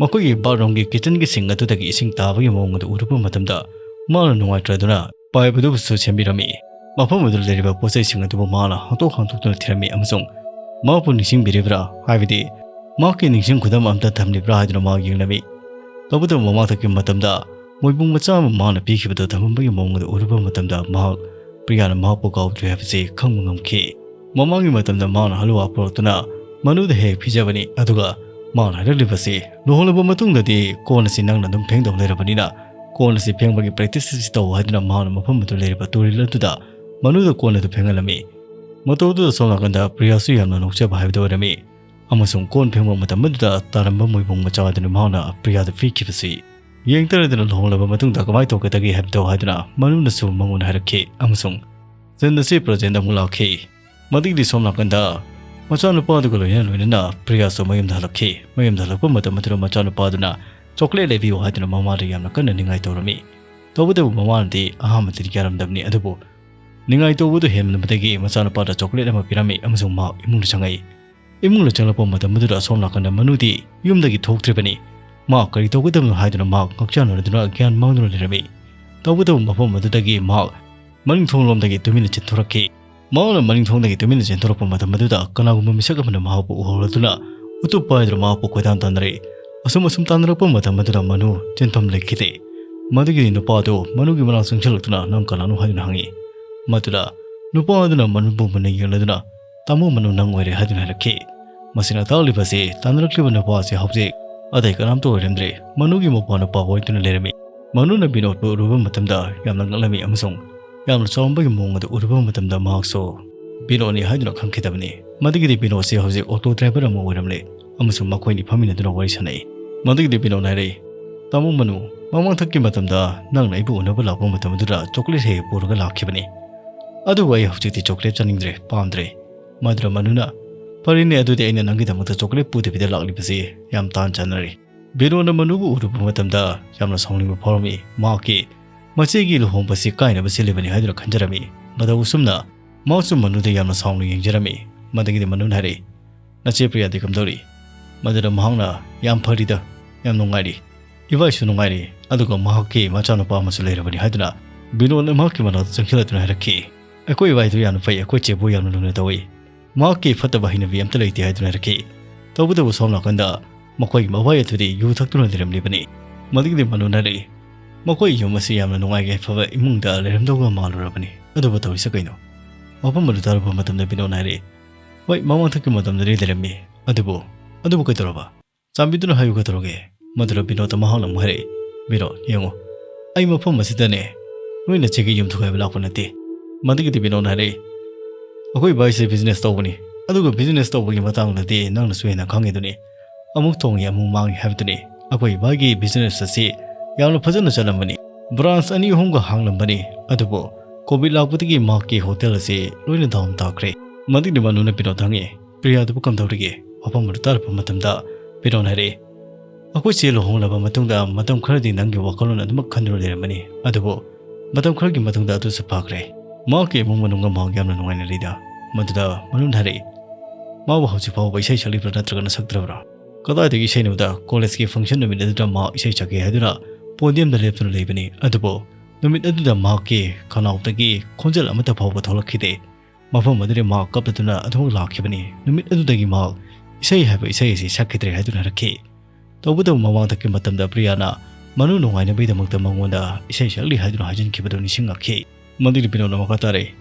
ꯃꯈꯣꯏꯒꯤ bathroomꯒꯤ kitchenꯒꯤ sink ꯑꯗꯨꯗꯒꯤ ꯏꯁꯤꯡ ꯇꯥꯕꯒꯤ ꯃꯑꯣꯡ ꯑꯗꯨ ꯎꯔꯨꯕ ꯃꯇꯝꯗ ꯃꯍꯥꯛꯅ ꯅꯨꯡꯉꯥꯏꯇ꯭ꯔꯗꯨꯅ pipe ꯑꯗꯨꯕꯨꯁꯨ ꯁꯦꯝꯕꯤꯔꯝꯃꯤ꯫ ꯃꯐꯝ ꯑꯗꯨꯗ ꯂꯩꯔꯤꯕ ꯄꯣꯠꯆꯩꯁꯤꯡ ꯑꯗꯨꯕꯨ ꯃꯍꯥꯛꯅ ꯍꯥꯡꯗꯣꯛ ꯍꯥꯡꯗꯣꯛꯇꯨꯅ ꯊꯤꯔꯝꯃꯤ ꯑꯃꯁꯨꯡ ꯃꯍꯥꯛꯄꯨ ꯅꯤꯡꯁꯤꯡꯕꯤꯔꯤꯕ꯭ꯔꯥ, ꯍꯥꯏꯕꯗꯤ ꯃꯍꯥꯛꯀꯤ ꯅꯤꯡꯁꯤꯡ ꯈꯨꯗꯝ ꯑꯃꯠꯇ ꯊꯝꯂꯤꯕ꯭ꯔꯥ ꯍꯥꯏꯗꯨꯅ ꯃꯍꯥꯛ ꯌꯦꯡꯂꯝꯃꯤ꯫ ꯇꯧꯕꯇꯕꯨ ꯃꯃꯥꯡ ꯊꯛꯈꯤꯕ ꯃꯇꯝꯗ ꯃꯣꯏꯕꯨꯡ ꯃꯆꯥ ꯑꯃ ꯃꯍꯥꯛꯅ ꯄꯤꯈꯤꯕꯗꯨ ꯊꯝꯂꯝꯕꯒꯤ ꯃꯑꯣꯡ ꯑꯗꯨ ꯎꯔꯨꯕ ꯃꯇꯝꯗ ꯃꯍꯥꯛ ꯄ꯭ꯔꯤꯌꯥꯅ ꯃꯍꯥꯛꯄꯨ ꯀꯥꯎꯗ꯭ꯔꯤ ꯍꯥꯏꯕꯁꯤ ꯈꯪꯕ ꯉꯝꯈꯤ꯫ ꯃꯃꯥꯡꯒꯤ ꯃꯇꯝꯗ ꯃꯍꯥꯛꯅ ꯍꯜꯋꯥ ꯄꯨꯔꯛꯇꯨꯅ ꯃꯅꯨꯗ ꯍꯦꯛ ꯄꯤꯖꯕꯅꯤ, ꯑꯗꯨꯒ ꯃꯍꯥꯛꯅ ꯍꯥꯏꯔꯛꯂꯤꯕꯁꯤ, "ꯂꯨꯍꯣꯡꯂꯕ ꯃꯇꯨꯡꯗꯗꯤ ꯀꯣꯟ ꯑꯁꯤ ꯅꯪꯅ ꯑꯗꯨꯝ ꯐꯦꯡꯗꯧ ꯂꯩꯔꯕꯅꯤꯅ ꯀꯣꯟ ꯑꯁꯤ ꯐꯦꯡꯕꯒꯤ practice ꯑꯁꯤ ꯇꯧ" ꯍꯥꯏꯗꯨꯅ ꯃꯍꯥꯛꯅ ꯃꯐꯝ ꯑꯗꯨ ꯂꯩꯔꯤꯕ ꯇꯨꯔꯦꯜ ꯑꯗꯨꯗ ꯃꯅꯨꯗ ꯀꯣꯟ ꯑꯗꯨ ꯐꯦꯡꯍꯜꯂꯝꯃꯤ꯫ ꯃꯇꯧ ꯑꯗꯨꯗ ꯁꯣꯝ ꯅꯥꯀꯟꯗ ꯄ꯭ꯔꯤꯌꯥꯁꯨ ꯌꯥꯝꯅ ꯅꯣꯛꯆꯕ ꯍꯥꯏꯕꯗꯨ ꯑꯣꯏꯔꯝꯃꯤ꯫ ꯑꯃꯁꯨꯡ ꯀꯣꯟ ꯐꯦꯡꯕ ꯃꯇꯝ ꯑꯗꯨꯗ ꯇꯥꯔꯝꯕ ꯃꯣꯏꯕꯨꯡ ꯃꯆꯥ ꯑꯗꯨꯅ ꯃꯍꯥꯛꯅ ꯄ꯭ꯔꯤꯌꯥꯗ ꯄꯤꯈꯤꯕꯁꯤ ꯌꯦꯡꯇꯔꯗꯨꯅ ꯂꯨꯍꯣꯡꯂꯕ ꯃꯇꯨꯡꯗ ꯀꯃꯥꯏꯅ ꯇꯧꯒꯗꯒꯦ ꯍꯥꯏꯕꯗꯣ ꯍꯥꯏꯗꯨꯅ ꯃꯅꯨꯅꯁꯨ ꯃꯉꯣꯟꯗ ꯍꯥꯏꯔꯛꯈꯤ꯫ ꯑꯃꯁꯨꯡ ꯖꯤꯟ ꯑꯁꯤ present ꯑꯃꯨꯛ ꯂꯥꯛꯈꯤ꯫ ꯃꯗꯨꯒꯤꯗꯤ ꯁꯣꯝ ꯅꯥꯀꯟꯗ ꯃꯆꯥꯅꯨꯄꯥ ꯑꯗꯨꯒ ꯂꯣꯏꯅ ꯂꯣꯏꯅꯅ ꯄ꯭ꯔꯤꯌꯥꯁꯨ ꯃꯌꯨꯝꯗ ꯍꯜꯂꯛꯈꯤ꯫ ꯃꯌꯨꯝꯗ ꯍꯜꯂꯛꯄ ꯃꯇꯝ ꯑꯗꯨꯗ ꯃꯆꯥꯅꯨꯄꯥ ꯑꯗꯨꯅ chocolate ꯂꯩꯕꯤꯌꯨ ꯍꯥꯏꯗꯨꯅ ꯃꯃꯥꯗ ꯌꯥꯝꯅ ꯀꯟꯅ ꯅꯤꯡꯉꯥꯏ ꯇꯧꯔꯝꯃꯤ꯫ ꯇꯧꯕꯇꯕꯨ ꯃꯃꯥꯅꯗꯤ ꯑꯍꯥꯟꯕꯗꯗꯤ ꯌꯥꯔꯝꯗꯕꯅꯤ, ꯑꯗꯨꯕꯨ ꯅꯤꯡꯉꯥꯏ ꯇꯧꯕꯗꯨ ꯍꯦꯟꯃꯟꯕꯗꯒꯤ ꯃꯆꯥꯅꯨꯄꯥꯗ chocolate ꯑꯃ ꯄꯤꯔꯝꯃꯤ ꯑꯃꯁꯨꯡ ꯃꯍꯥꯛ ꯏꯃꯨꯡꯗ ꯆꯪꯉꯛꯏ꯫ ꯏꯃꯨꯡꯗ ꯆꯪꯂꯛꯄ ꯃꯇꯝ ꯑꯗꯨꯗ ꯑꯁꯣꯝ ꯅꯥꯀꯟꯗ ꯃꯅꯨꯗꯤ ꯌꯨꯝꯗꯒꯤ ꯊꯣꯛꯇ꯭ꯔꯤꯕꯅꯤ꯫ ꯃꯍꯥꯛ ꯀꯔꯤ ꯇꯧꯒꯗꯕꯅꯣ ꯍꯥꯏꯗꯨꯅ ꯃꯍꯥꯛ ꯉꯛꯆꯥꯟꯅꯔꯗꯨꯅ ꯒ꯭ꯌꯥꯟ ꯃꯥꯡꯗꯨꯅ ꯂꯩꯔꯝꯃꯤ꯫ ꯇꯧꯕꯇꯕꯨ ꯃꯐꯝ ꯑꯗꯨꯗꯒꯤ ꯃꯍꯥꯛ ꯃꯅꯤꯡ ꯊꯣꯡꯂꯣꯝꯗꯒꯤ ꯇꯨꯃꯤꯟꯅ ꯆꯦꯟꯊꯣꯔꯛꯈꯤ꯫ ꯃꯍꯥꯛꯅ ꯃꯅꯤꯡ ꯊꯣꯡꯗꯒꯤ ꯇꯨꯃꯤꯟꯅ ꯆꯦꯟꯊꯣꯔꯛꯄ ꯃꯇꯝ ꯑꯗꯨꯗ ꯀꯅꯥꯒꯨꯝꯕ ꯃꯤꯁꯛ ꯑꯃꯅ ꯃꯍꯥꯛꯄꯨ ꯎꯍꯧꯔꯗꯨꯅ ꯎꯇꯨꯞ ꯄꯥꯏꯗꯨꯅ ꯃꯍꯥꯛꯄꯨ ꯀꯣꯏꯇꯥꯟ ꯇꯥꯟꯅꯔꯛꯏ꯫ ꯑꯁꯨꯝ ꯑꯁꯨꯝ ꯇꯥꯟꯅꯔꯛꯄ ꯃꯇꯝ ꯑꯗꯨꯗ ꯃꯅꯨ ꯆꯦꯟꯐꯝ ꯂꯩꯈꯤꯗꯦ꯫ ꯃꯗꯨꯒꯤꯗꯤ ꯅꯨꯄꯥ ꯑꯗꯨ ꯃꯅꯨꯒꯤ ꯃꯅꯥꯛ ꯆꯪꯁꯤꯜꯂꯛꯇꯨꯅ, "ꯅꯪ ꯀꯅꯥꯅꯣ?" ꯍꯥꯏꯗꯨꯅ ꯍꯪꯉꯤ꯫ ꯃꯗꯨꯗ ꯅꯨꯄꯥ ꯑꯗꯨꯅ ꯃꯅꯨꯕꯨ ꯃꯨꯟꯅ ꯌꯦꯡꯂꯗꯨꯅ, "ꯇꯥꯃꯣ ꯃꯅꯨ, ꯅꯪ ꯑꯣꯏꯔꯦ" ꯍꯥꯏꯗꯨꯅ ꯍꯥꯏꯔꯛꯈꯤ꯫ ꯃꯁꯤꯅ ꯇꯥꯛꯂꯤꯕꯁꯤ ꯇꯥꯟꯅꯔꯛꯂꯤꯕ ꯅꯨꯄꯥ ꯑꯁꯤ ꯍꯧꯖꯤꯛ ꯑꯇꯩ ꯀꯅꯥꯝꯇ ꯑꯣꯏꯔꯝꯗ꯭ꯔꯦ, ꯃꯅꯨꯒꯤ ꯃꯧꯄ꯭ꯋꯥ ꯅꯨꯄꯥ ꯑꯣꯏꯗꯨꯅ ꯂꯩꯔꯝꯃꯤ꯫ ꯃꯅꯨꯅ ꯕꯤꯅꯣꯗꯄꯨ ꯎꯔꯨꯕ ꯃꯇꯝꯗ ꯌꯥꯝꯅ ꯉꯛꯂꯝꯃꯤ ꯑꯃꯁꯨꯡ ꯌꯥꯝꯅ ꯆꯥꯎꯔꯝꯕꯒꯤ ꯃꯑꯣꯡ ꯑꯗꯨ ꯎꯔꯨꯕ ꯃꯇꯝꯗ ꯃꯍꯥꯛꯁꯨ ꯕꯤꯅꯣꯗꯅꯤ ꯍꯥꯏꯗꯨꯅ ꯈꯪꯈꯤꯗꯕꯅꯤ꯫ ꯃꯗꯨꯒꯤꯗꯤ ꯕꯤꯅꯣꯗꯁꯤ ꯍꯧꯖꯤꯛ auto driver ꯑꯃ ꯑꯣꯏꯔꯝꯂꯦ ꯑꯃꯁꯨꯡ ꯃꯈꯣꯏꯅꯤ ꯐꯝꯃꯤꯟꯅꯗꯨꯅ ꯋꯥꯔꯤ ꯁꯥꯟꯅꯩ꯫ ꯃꯗꯨꯒꯤꯗꯤ ꯕꯤꯅꯣꯗꯅ ꯍꯥꯏꯔꯛꯏ, "ꯇꯥꯃꯣ ꯃꯅꯨ, ꯃꯃꯥꯡ ꯊꯛꯀꯤ ꯃꯇꯝꯗ ꯅꯪꯅ ꯑꯩꯕꯨ ꯎꯅꯕ ꯂꯥꯛꯄ ꯃꯇꯝ ꯑꯗꯨꯗ chocolate ꯍꯦꯛ ꯍꯦꯛ ꯄꯨꯔꯒ ꯂꯥꯛꯈꯤꯕꯅꯤ꯫ ꯑꯗꯨꯕꯨ ꯑꯩ ꯍꯧꯖꯤꯛꯇꯤ chocolate ꯆꯥꯅꯤꯡꯗ꯭ꯔꯦ, ꯄꯥꯝꯗ꯭ꯔꯦ"꯫ ꯃꯗꯨꯗ ꯃꯅꯨꯅ, "ꯐꯔꯦꯅꯦ, ꯑꯗꯨꯗꯤ ꯑꯩꯅ ꯅꯪꯒꯤꯗꯃꯛꯇ chocolate ꯄꯨꯗꯕꯤꯗ ꯂꯥꯛꯂꯤꯕꯁꯤ ꯌꯥꯝ ꯇꯥꯟ ꯆꯥꯟꯅꯔꯦ"꯫ ꯕꯤꯅꯣꯗꯅ ꯃꯅꯨꯕꯨ ꯎꯔꯨꯕ ꯃꯇꯝꯗ ꯌꯥꯝꯅ ꯁꯥꯎꯅꯤꯡꯕ ꯐꯥꯎꯔꯝꯃꯤ꯫ ꯃꯍꯥꯛꯀꯤ ꯃꯆꯦꯒꯤ ꯂꯨꯍꯣꯡꯕꯁꯤ ꯀꯥꯏꯅꯕ ꯁꯤꯜꯂꯤꯕꯅꯤ ꯍꯥꯏꯗꯨꯅ ꯈꯟꯖꯔꯝꯃꯤ꯫ ꯃꯇꯧ ꯑꯁꯨꯝꯅ ꯃꯍꯥꯛꯁꯨ ꯃꯅꯨꯗ ꯌꯥꯝꯅ ꯁꯥꯎꯅ ꯌꯦꯡꯖꯔꯝꯃꯤ꯫ ꯃꯗꯨꯒꯤꯗꯤ ꯃꯅꯨꯅ ꯍꯥꯏꯔꯛꯏ, "ꯅꯆꯦ ꯄ꯭ꯔꯤꯌꯥꯗꯤ ꯀꯝꯗꯧꯔꯤ?" ꯃꯗꯨꯗ ꯃꯍꯥꯛꯅ, "ꯌꯥꯝ ꯐꯔꯤꯗ, ꯌꯥꯝ ꯅꯨꯡꯉꯥꯏꯔꯤ꯫ ꯏꯕꯥꯏꯁꯨ ꯅꯨꯡꯉꯥꯏꯔꯤ, ꯑꯗꯨꯒ ꯃꯍꯥꯛꯀꯤ ꯃꯆꯥꯅꯨꯄꯥ ꯑꯃꯁꯨ ꯂꯩꯔꯕꯅꯤ" ꯍꯥꯏꯗꯨꯅ ꯕꯤꯅꯣꯗꯅ ꯃꯍꯥꯛꯀꯤ ꯃꯅꯥꯛꯇ ꯆꯪꯁꯤꯜꯂꯗꯨꯅ ꯍꯥꯏꯔꯛꯈꯤ, "ꯑꯩꯈꯣꯏ ꯏꯕꯥꯏꯗꯨ ꯌꯥꯝꯅ ꯐꯩ, ꯑꯩꯈꯣꯏ ꯆꯦꯕꯨ ꯌꯥꯝꯅ ꯂꯨꯅ ꯇꯧꯏ꯫ ꯃꯍꯥꯛꯀꯤ ꯐꯠꯇꯕ ꯍꯩꯅꯕꯤ ꯑꯝꯇ ꯂꯩꯇꯦ" ꯍꯥꯏꯗꯨꯅ ꯍꯥꯏꯔꯛꯈꯤ꯫ ꯇꯧꯕꯇꯕꯨ ꯁꯣꯝ ꯅꯥꯀꯟꯗ ꯃꯈꯣꯏꯒꯤ ꯃꯕꯥꯏ ꯑꯗꯨꯗꯤ ꯌꯨ ꯊꯛꯇꯨꯅ ꯂꯩꯔꯝꯂꯤꯕꯅꯤ꯫ ꯃꯗꯨꯒꯤꯗꯤ ꯃꯅꯨꯅ ꯍꯥꯏꯔꯛꯏ, "ꯃꯈꯣꯏ ꯌꯨꯝ ꯑꯁꯤ ꯌꯥꯝꯅ ꯅꯨꯡꯉꯥꯏ ꯌꯥꯏꯐꯕ ꯏꯃꯨꯡꯗ ꯂꯩꯔꯝꯗꯧꯕ ꯃꯥꯜꯂꯨꯔꯕꯅꯤ꯫ ꯑꯗꯨꯕꯨ ꯇꯧꯔꯤꯁꯦ ꯀꯩꯅꯣ?" ꯋꯥꯐꯝ ꯑꯗꯨ ꯇꯥꯔꯨꯕ ꯃꯇꯝꯗ ꯕꯤꯅꯣꯗꯅ ꯍꯥꯏꯔꯛꯏ, "ꯍꯣꯏ, ꯃꯃꯥꯡꯊꯛꯀꯤ ꯃꯇꯝꯗꯗꯤ ꯂꯩꯔꯝꯃꯤ, ꯑꯗꯨꯕꯨ, ꯑꯗꯨꯕꯨ ꯀꯩꯗꯧꯔꯕ? ꯆꯥꯟꯕꯤꯗꯨꯅ ꯍꯥꯏꯌꯨ ꯀꯩꯗꯧꯔꯒꯦ?" ꯃꯗꯨꯗ ꯕꯤꯅꯣꯗꯅ ꯃꯍꯥꯛꯅ ꯑꯃꯨꯛ ꯍꯥꯏꯔꯛꯏ, "ꯕꯤꯅꯣꯗ, ꯌꯦꯡꯉꯨ, ꯑꯩ ꯃꯐꯝ ꯑꯁꯤꯗꯅꯦ ꯅꯣꯏ ꯅꯆꯦꯒꯤ ꯌꯨꯝ ꯊꯨꯒꯥꯏꯕ ꯂꯥꯛꯄ ꯅꯠꯇꯦ꯫" ꯃꯗꯨꯒꯤꯗꯤ ꯕꯤꯅꯣꯗꯅ ꯍꯥꯏꯔꯛꯏ, "ꯑꯩꯈꯣꯏ ꯏꯕꯥꯏꯁꯦ ꯕꯤꯖꯤꯅꯦꯁ ꯇꯧꯕꯅꯤ, ꯑꯗꯨꯒ ꯕꯤꯖꯤꯅꯦꯁ ꯇꯧꯕꯒꯤ ꯃꯇꯥꯡꯗꯗꯤ ꯅꯪꯅꯁꯨ ꯍꯦꯟꯅ ꯈꯪꯉꯤꯗꯨꯅꯤ꯫ ꯑꯃꯨꯛ ꯇꯣꯡꯉꯤ, ꯑꯃꯨꯛ ꯃꯥꯡꯉꯤ ꯍꯥꯏꯕꯗꯨꯅꯤ꯫ ꯑꯩꯈꯣꯏ ꯏꯕꯥꯏꯒꯤ ꯕꯤꯖꯤꯅꯦꯁ ꯑꯁꯤ ꯌꯥꯝꯅ ꯐꯖꯅ ꯆꯠꯂꯝꯕꯅꯤ, ꯕ꯭ꯔꯥꯟꯁ ꯑꯅꯤ ꯑꯍꯨꯝꯒ ꯍꯥꯡꯂꯝꯕꯅꯤ, ꯑꯗꯨꯕꯨ ꯀꯣꯚꯤꯗ ꯂꯥꯛꯄꯗꯒꯤ ꯃꯍꯥꯛꯀꯤ ꯍꯣꯇꯦꯜ ꯑꯁꯤ ꯂꯣꯏꯅ ꯗꯥꯎꯟ ꯇꯥꯈ꯭ꯔꯦ꯫" ꯃꯗꯨꯒꯤꯗꯤ ꯃꯅꯨꯅ ꯕꯤꯅꯣꯗꯇ ꯍꯪꯉꯤ, "ꯄ꯭ꯔꯤꯌꯥꯗꯨꯕꯨ ꯀꯝꯗꯧꯔꯤꯒꯦ?" ꯋꯥꯐꯝ ꯑꯗꯨ ꯇꯥꯔꯛꯄ ꯃꯇꯝꯗ ꯕꯤꯅꯣꯗꯅ ꯍꯥꯏꯔꯛꯏ, "ꯑꯩꯈꯣꯏ ꯆꯦ ꯂꯨꯍꯣꯡꯂꯕ ꯃꯇꯨꯡꯗ ꯃꯇꯝ ꯈꯔꯗꯤ ꯅꯪꯒꯤ ꯋꯥꯈꯜꯂꯣꯟ ꯑꯗꯨꯃꯛ ꯈꯟꯗꯨꯅ ꯂꯩꯔꯝꯕꯅꯤ, ꯑꯗꯨꯕꯨ ꯃꯇꯝ ꯈꯔꯒꯤ ꯃꯇꯨꯡꯗ ꯑꯗꯨꯁꯨ ꯐꯈ꯭ꯔꯦ꯫ ꯃꯍꯥꯛꯀꯤ ꯏꯃꯨꯡ ꯃꯅꯨꯡꯒ ꯃꯍꯥꯛ ꯌꯥꯝꯅ ꯅꯨꯡꯉꯥꯏꯅ ꯂꯩꯗ꯫" ꯃꯗꯨꯗ ꯃꯅꯨꯅ ꯍꯥꯏꯔꯛꯏ, "ꯃꯥꯕꯨ ꯍꯧꯖꯤꯛ ꯐꯥꯎꯕ ꯏꯁꯩ ꯁꯛꯂꯤꯕ꯭ꯔꯥ ꯅꯠꯇ꯭ꯔꯒꯅ ꯁꯛꯇ꯭ꯔꯕ꯭ꯔꯥ?" "ꯀꯗꯥꯏꯗꯒꯤ ꯏꯁꯩꯅꯣꯗ, ꯀꯣꯂꯦꯖꯀꯤ ꯐꯪꯁꯟ ꯅꯨꯃꯤꯠ ꯑꯗꯨꯗ ꯃꯍꯥꯛ ꯏꯁꯩ ꯁꯛꯀꯦ ꯍꯥꯏꯗꯨꯅ ꯄꯣꯗꯤꯌꯝꯗ ꯂꯦꯞꯇꯨꯅ ꯂꯩꯕꯅꯤ, ꯑꯗꯨꯕꯨ ꯅꯨꯃꯤꯠ ꯑꯗꯨꯗ ꯃꯍꯥꯛꯀꯤ ꯈꯅꯥꯎꯗꯒꯤ ꯈꯣꯟꯖꯦꯜ ꯑꯃꯠꯇ ꯐꯥꯎꯕ ꯊꯣꯛꯂꯛꯈꯤꯗꯦ꯫ ꯃꯐꯝ ꯑꯗꯨꯗ ꯃꯍꯥꯛ ꯀꯞꯂꯗꯨꯅ ꯑꯗꯨꯃꯛ ꯂꯥꯛꯈꯤꯕꯅꯤ꯫ ꯅꯨꯃꯤꯠ ꯑꯗꯨꯗꯒꯤ ꯃꯍꯥꯛ ꯏꯁꯩ ꯍꯥꯏꯕ ꯏꯁꯩ ꯑꯁꯤ ꯁꯛꯈꯤꯗ꯭ꯔꯦ" ꯍꯥꯏꯗꯨꯅ ꯍꯥꯏꯔꯛꯈꯤ꯫ ꯇꯧꯕꯇꯕꯨ ꯃꯃꯥꯡꯗꯛꯀꯤ ꯃꯇꯝꯗ ꯄ꯭ꯔꯤꯌꯥꯅ ꯃꯅꯨ ꯅꯨꯡꯉꯥꯏꯅꯕꯒꯤꯗꯃꯛꯇ ꯃꯉꯣꯟꯗ ꯏꯁꯩ ꯁꯛꯂꯤ ꯍꯥꯏꯗꯨꯅ ꯍꯥꯏꯖꯤꯟꯈꯤꯕꯗꯨ ꯅꯤꯡꯁꯤꯡꯂꯛꯈꯤ꯫ ꯃꯗꯨꯒꯤ ꯕꯤꯅꯣꯗꯅ ꯃꯈꯥ ꯇꯥꯔꯛꯏ,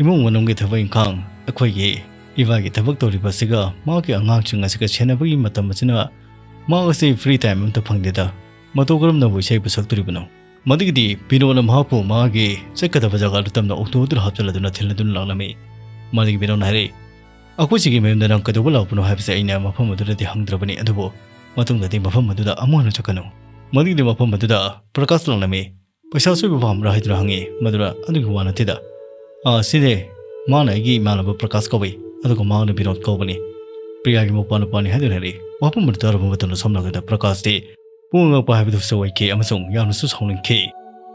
"ꯏꯃꯨꯡ ꯃꯅꯨꯡꯒꯤ ꯊꯕꯛ ꯏꯪꯈꯥꯡ, ꯑꯩꯈꯣꯏꯒꯤ ꯏꯕꯥꯒꯤ ꯊꯕꯛ ꯇꯧꯔꯤꯕ ꯑꯁꯤꯒ ꯃꯍꯥꯛꯀꯤ ꯑꯉꯥꯡꯁꯤꯡ ꯑꯁꯤꯒ ꯁꯦꯟꯅꯕꯒꯤ ꯃꯇꯝ ꯑꯁꯤꯅ ꯃꯍꯥꯛ ꯑꯁꯤ ꯐ꯭ꯔꯤ ꯇꯥꯏꯝ ꯑꯝꯇ ꯐꯪꯗꯦꯗ꯫ ꯃꯇꯧ ꯀꯔꯝꯅꯕꯨ ꯏꯁꯩꯕꯨ ꯁꯛꯇꯣꯔꯤꯕꯅꯣ?" ꯃꯗꯨꯒꯤꯗꯤ ꯕꯤꯅꯣꯗꯅ ꯃꯍꯥꯛꯄꯨ ꯃꯍꯥꯛꯀꯤ ꯆꯠꯀꯗꯕ ꯖꯒꯥꯗꯨ ꯇꯝꯅ ꯑꯣꯛꯇꯣ ꯑꯗꯨꯗ ꯍꯥꯞꯆꯤꯜꯂꯗꯨꯅ ꯊꯤꯜꯂꯗꯨꯅ ꯂꯥꯛꯂꯝꯃꯤ꯫ ꯃꯗꯨꯒꯤ ꯕꯤꯅꯣꯗꯅ ꯍꯥꯏꯔꯛꯏ, "ꯑꯩꯈꯣꯏ ꯁꯤꯒꯤ ꯃꯌꯨꯝꯗ ꯅꯪ ꯀꯩꯗꯧꯕ ꯂꯥꯛꯄꯅꯣ ꯍꯥꯏꯕꯁꯦ ꯑꯩꯅ ꯃꯐꯝ ꯑꯗꯨꯗꯗꯤ ꯍꯪꯗ꯭ꯔꯕꯅꯤ, ꯑꯗꯨꯕꯨ ꯃꯇꯨꯡꯗꯗꯤ ꯃꯐꯝ ꯑꯗꯨꯗ ꯑꯃꯨꯛ ꯍꯟꯅ ꯆꯠꯀꯅꯨ꯫" ꯃꯗꯨꯒꯤꯗꯤ ꯃꯐꯝ ꯑꯗꯨꯗ ꯄ꯭ꯔꯀꯥꯁ ꯂꯥꯛꯂꯝꯃꯤ꯫ "ꯄꯩꯁꯥ ꯑꯆꯣꯏꯕ ꯄꯥꯝꯕ꯭ꯔꯥ?" ꯍꯥꯏꯗꯨꯅ ꯍꯪꯉꯤ꯫ ꯃꯗꯨꯅ, "ꯑꯗꯨꯒꯤ ꯋꯥ ꯅꯠꯇꯦꯗ꯫ ꯑꯥ, ꯁꯤꯅꯦ, ꯃꯥꯅ ꯑꯩꯒꯤ ꯏꯃꯥꯟꯅꯕ ꯄ꯭ꯔꯀꯥꯁ ꯀꯧꯏ, ꯑꯗꯨꯒ ꯃꯥꯅ ꯕꯤꯅꯣꯗ ꯀꯧꯕꯅꯤ꯫ ꯄ꯭ꯔꯤꯌꯥꯒꯤ ꯃꯄꯥ ꯅꯨꯄꯥꯅꯤ ꯍꯥꯏꯗꯨꯅ ꯍꯥꯏꯔꯤ꯫ ꯋꯥꯐꯝ ꯑꯗꯨ ꯇꯥꯔꯕ ꯃꯇꯝꯗ ꯁꯣꯝ ꯅꯥꯀꯟꯗ ꯄ꯭ꯔꯀꯥꯁꯇꯤ ꯄꯨꯡꯉꯛ ꯉꯛꯄ ꯍꯥꯏꯕꯗꯨꯁꯨ ꯑꯣꯏꯈꯤ ꯑꯃꯁꯨꯡ ꯌꯥꯝꯅꯁꯨ ꯁꯥꯎꯅꯤꯡꯈꯤ꯫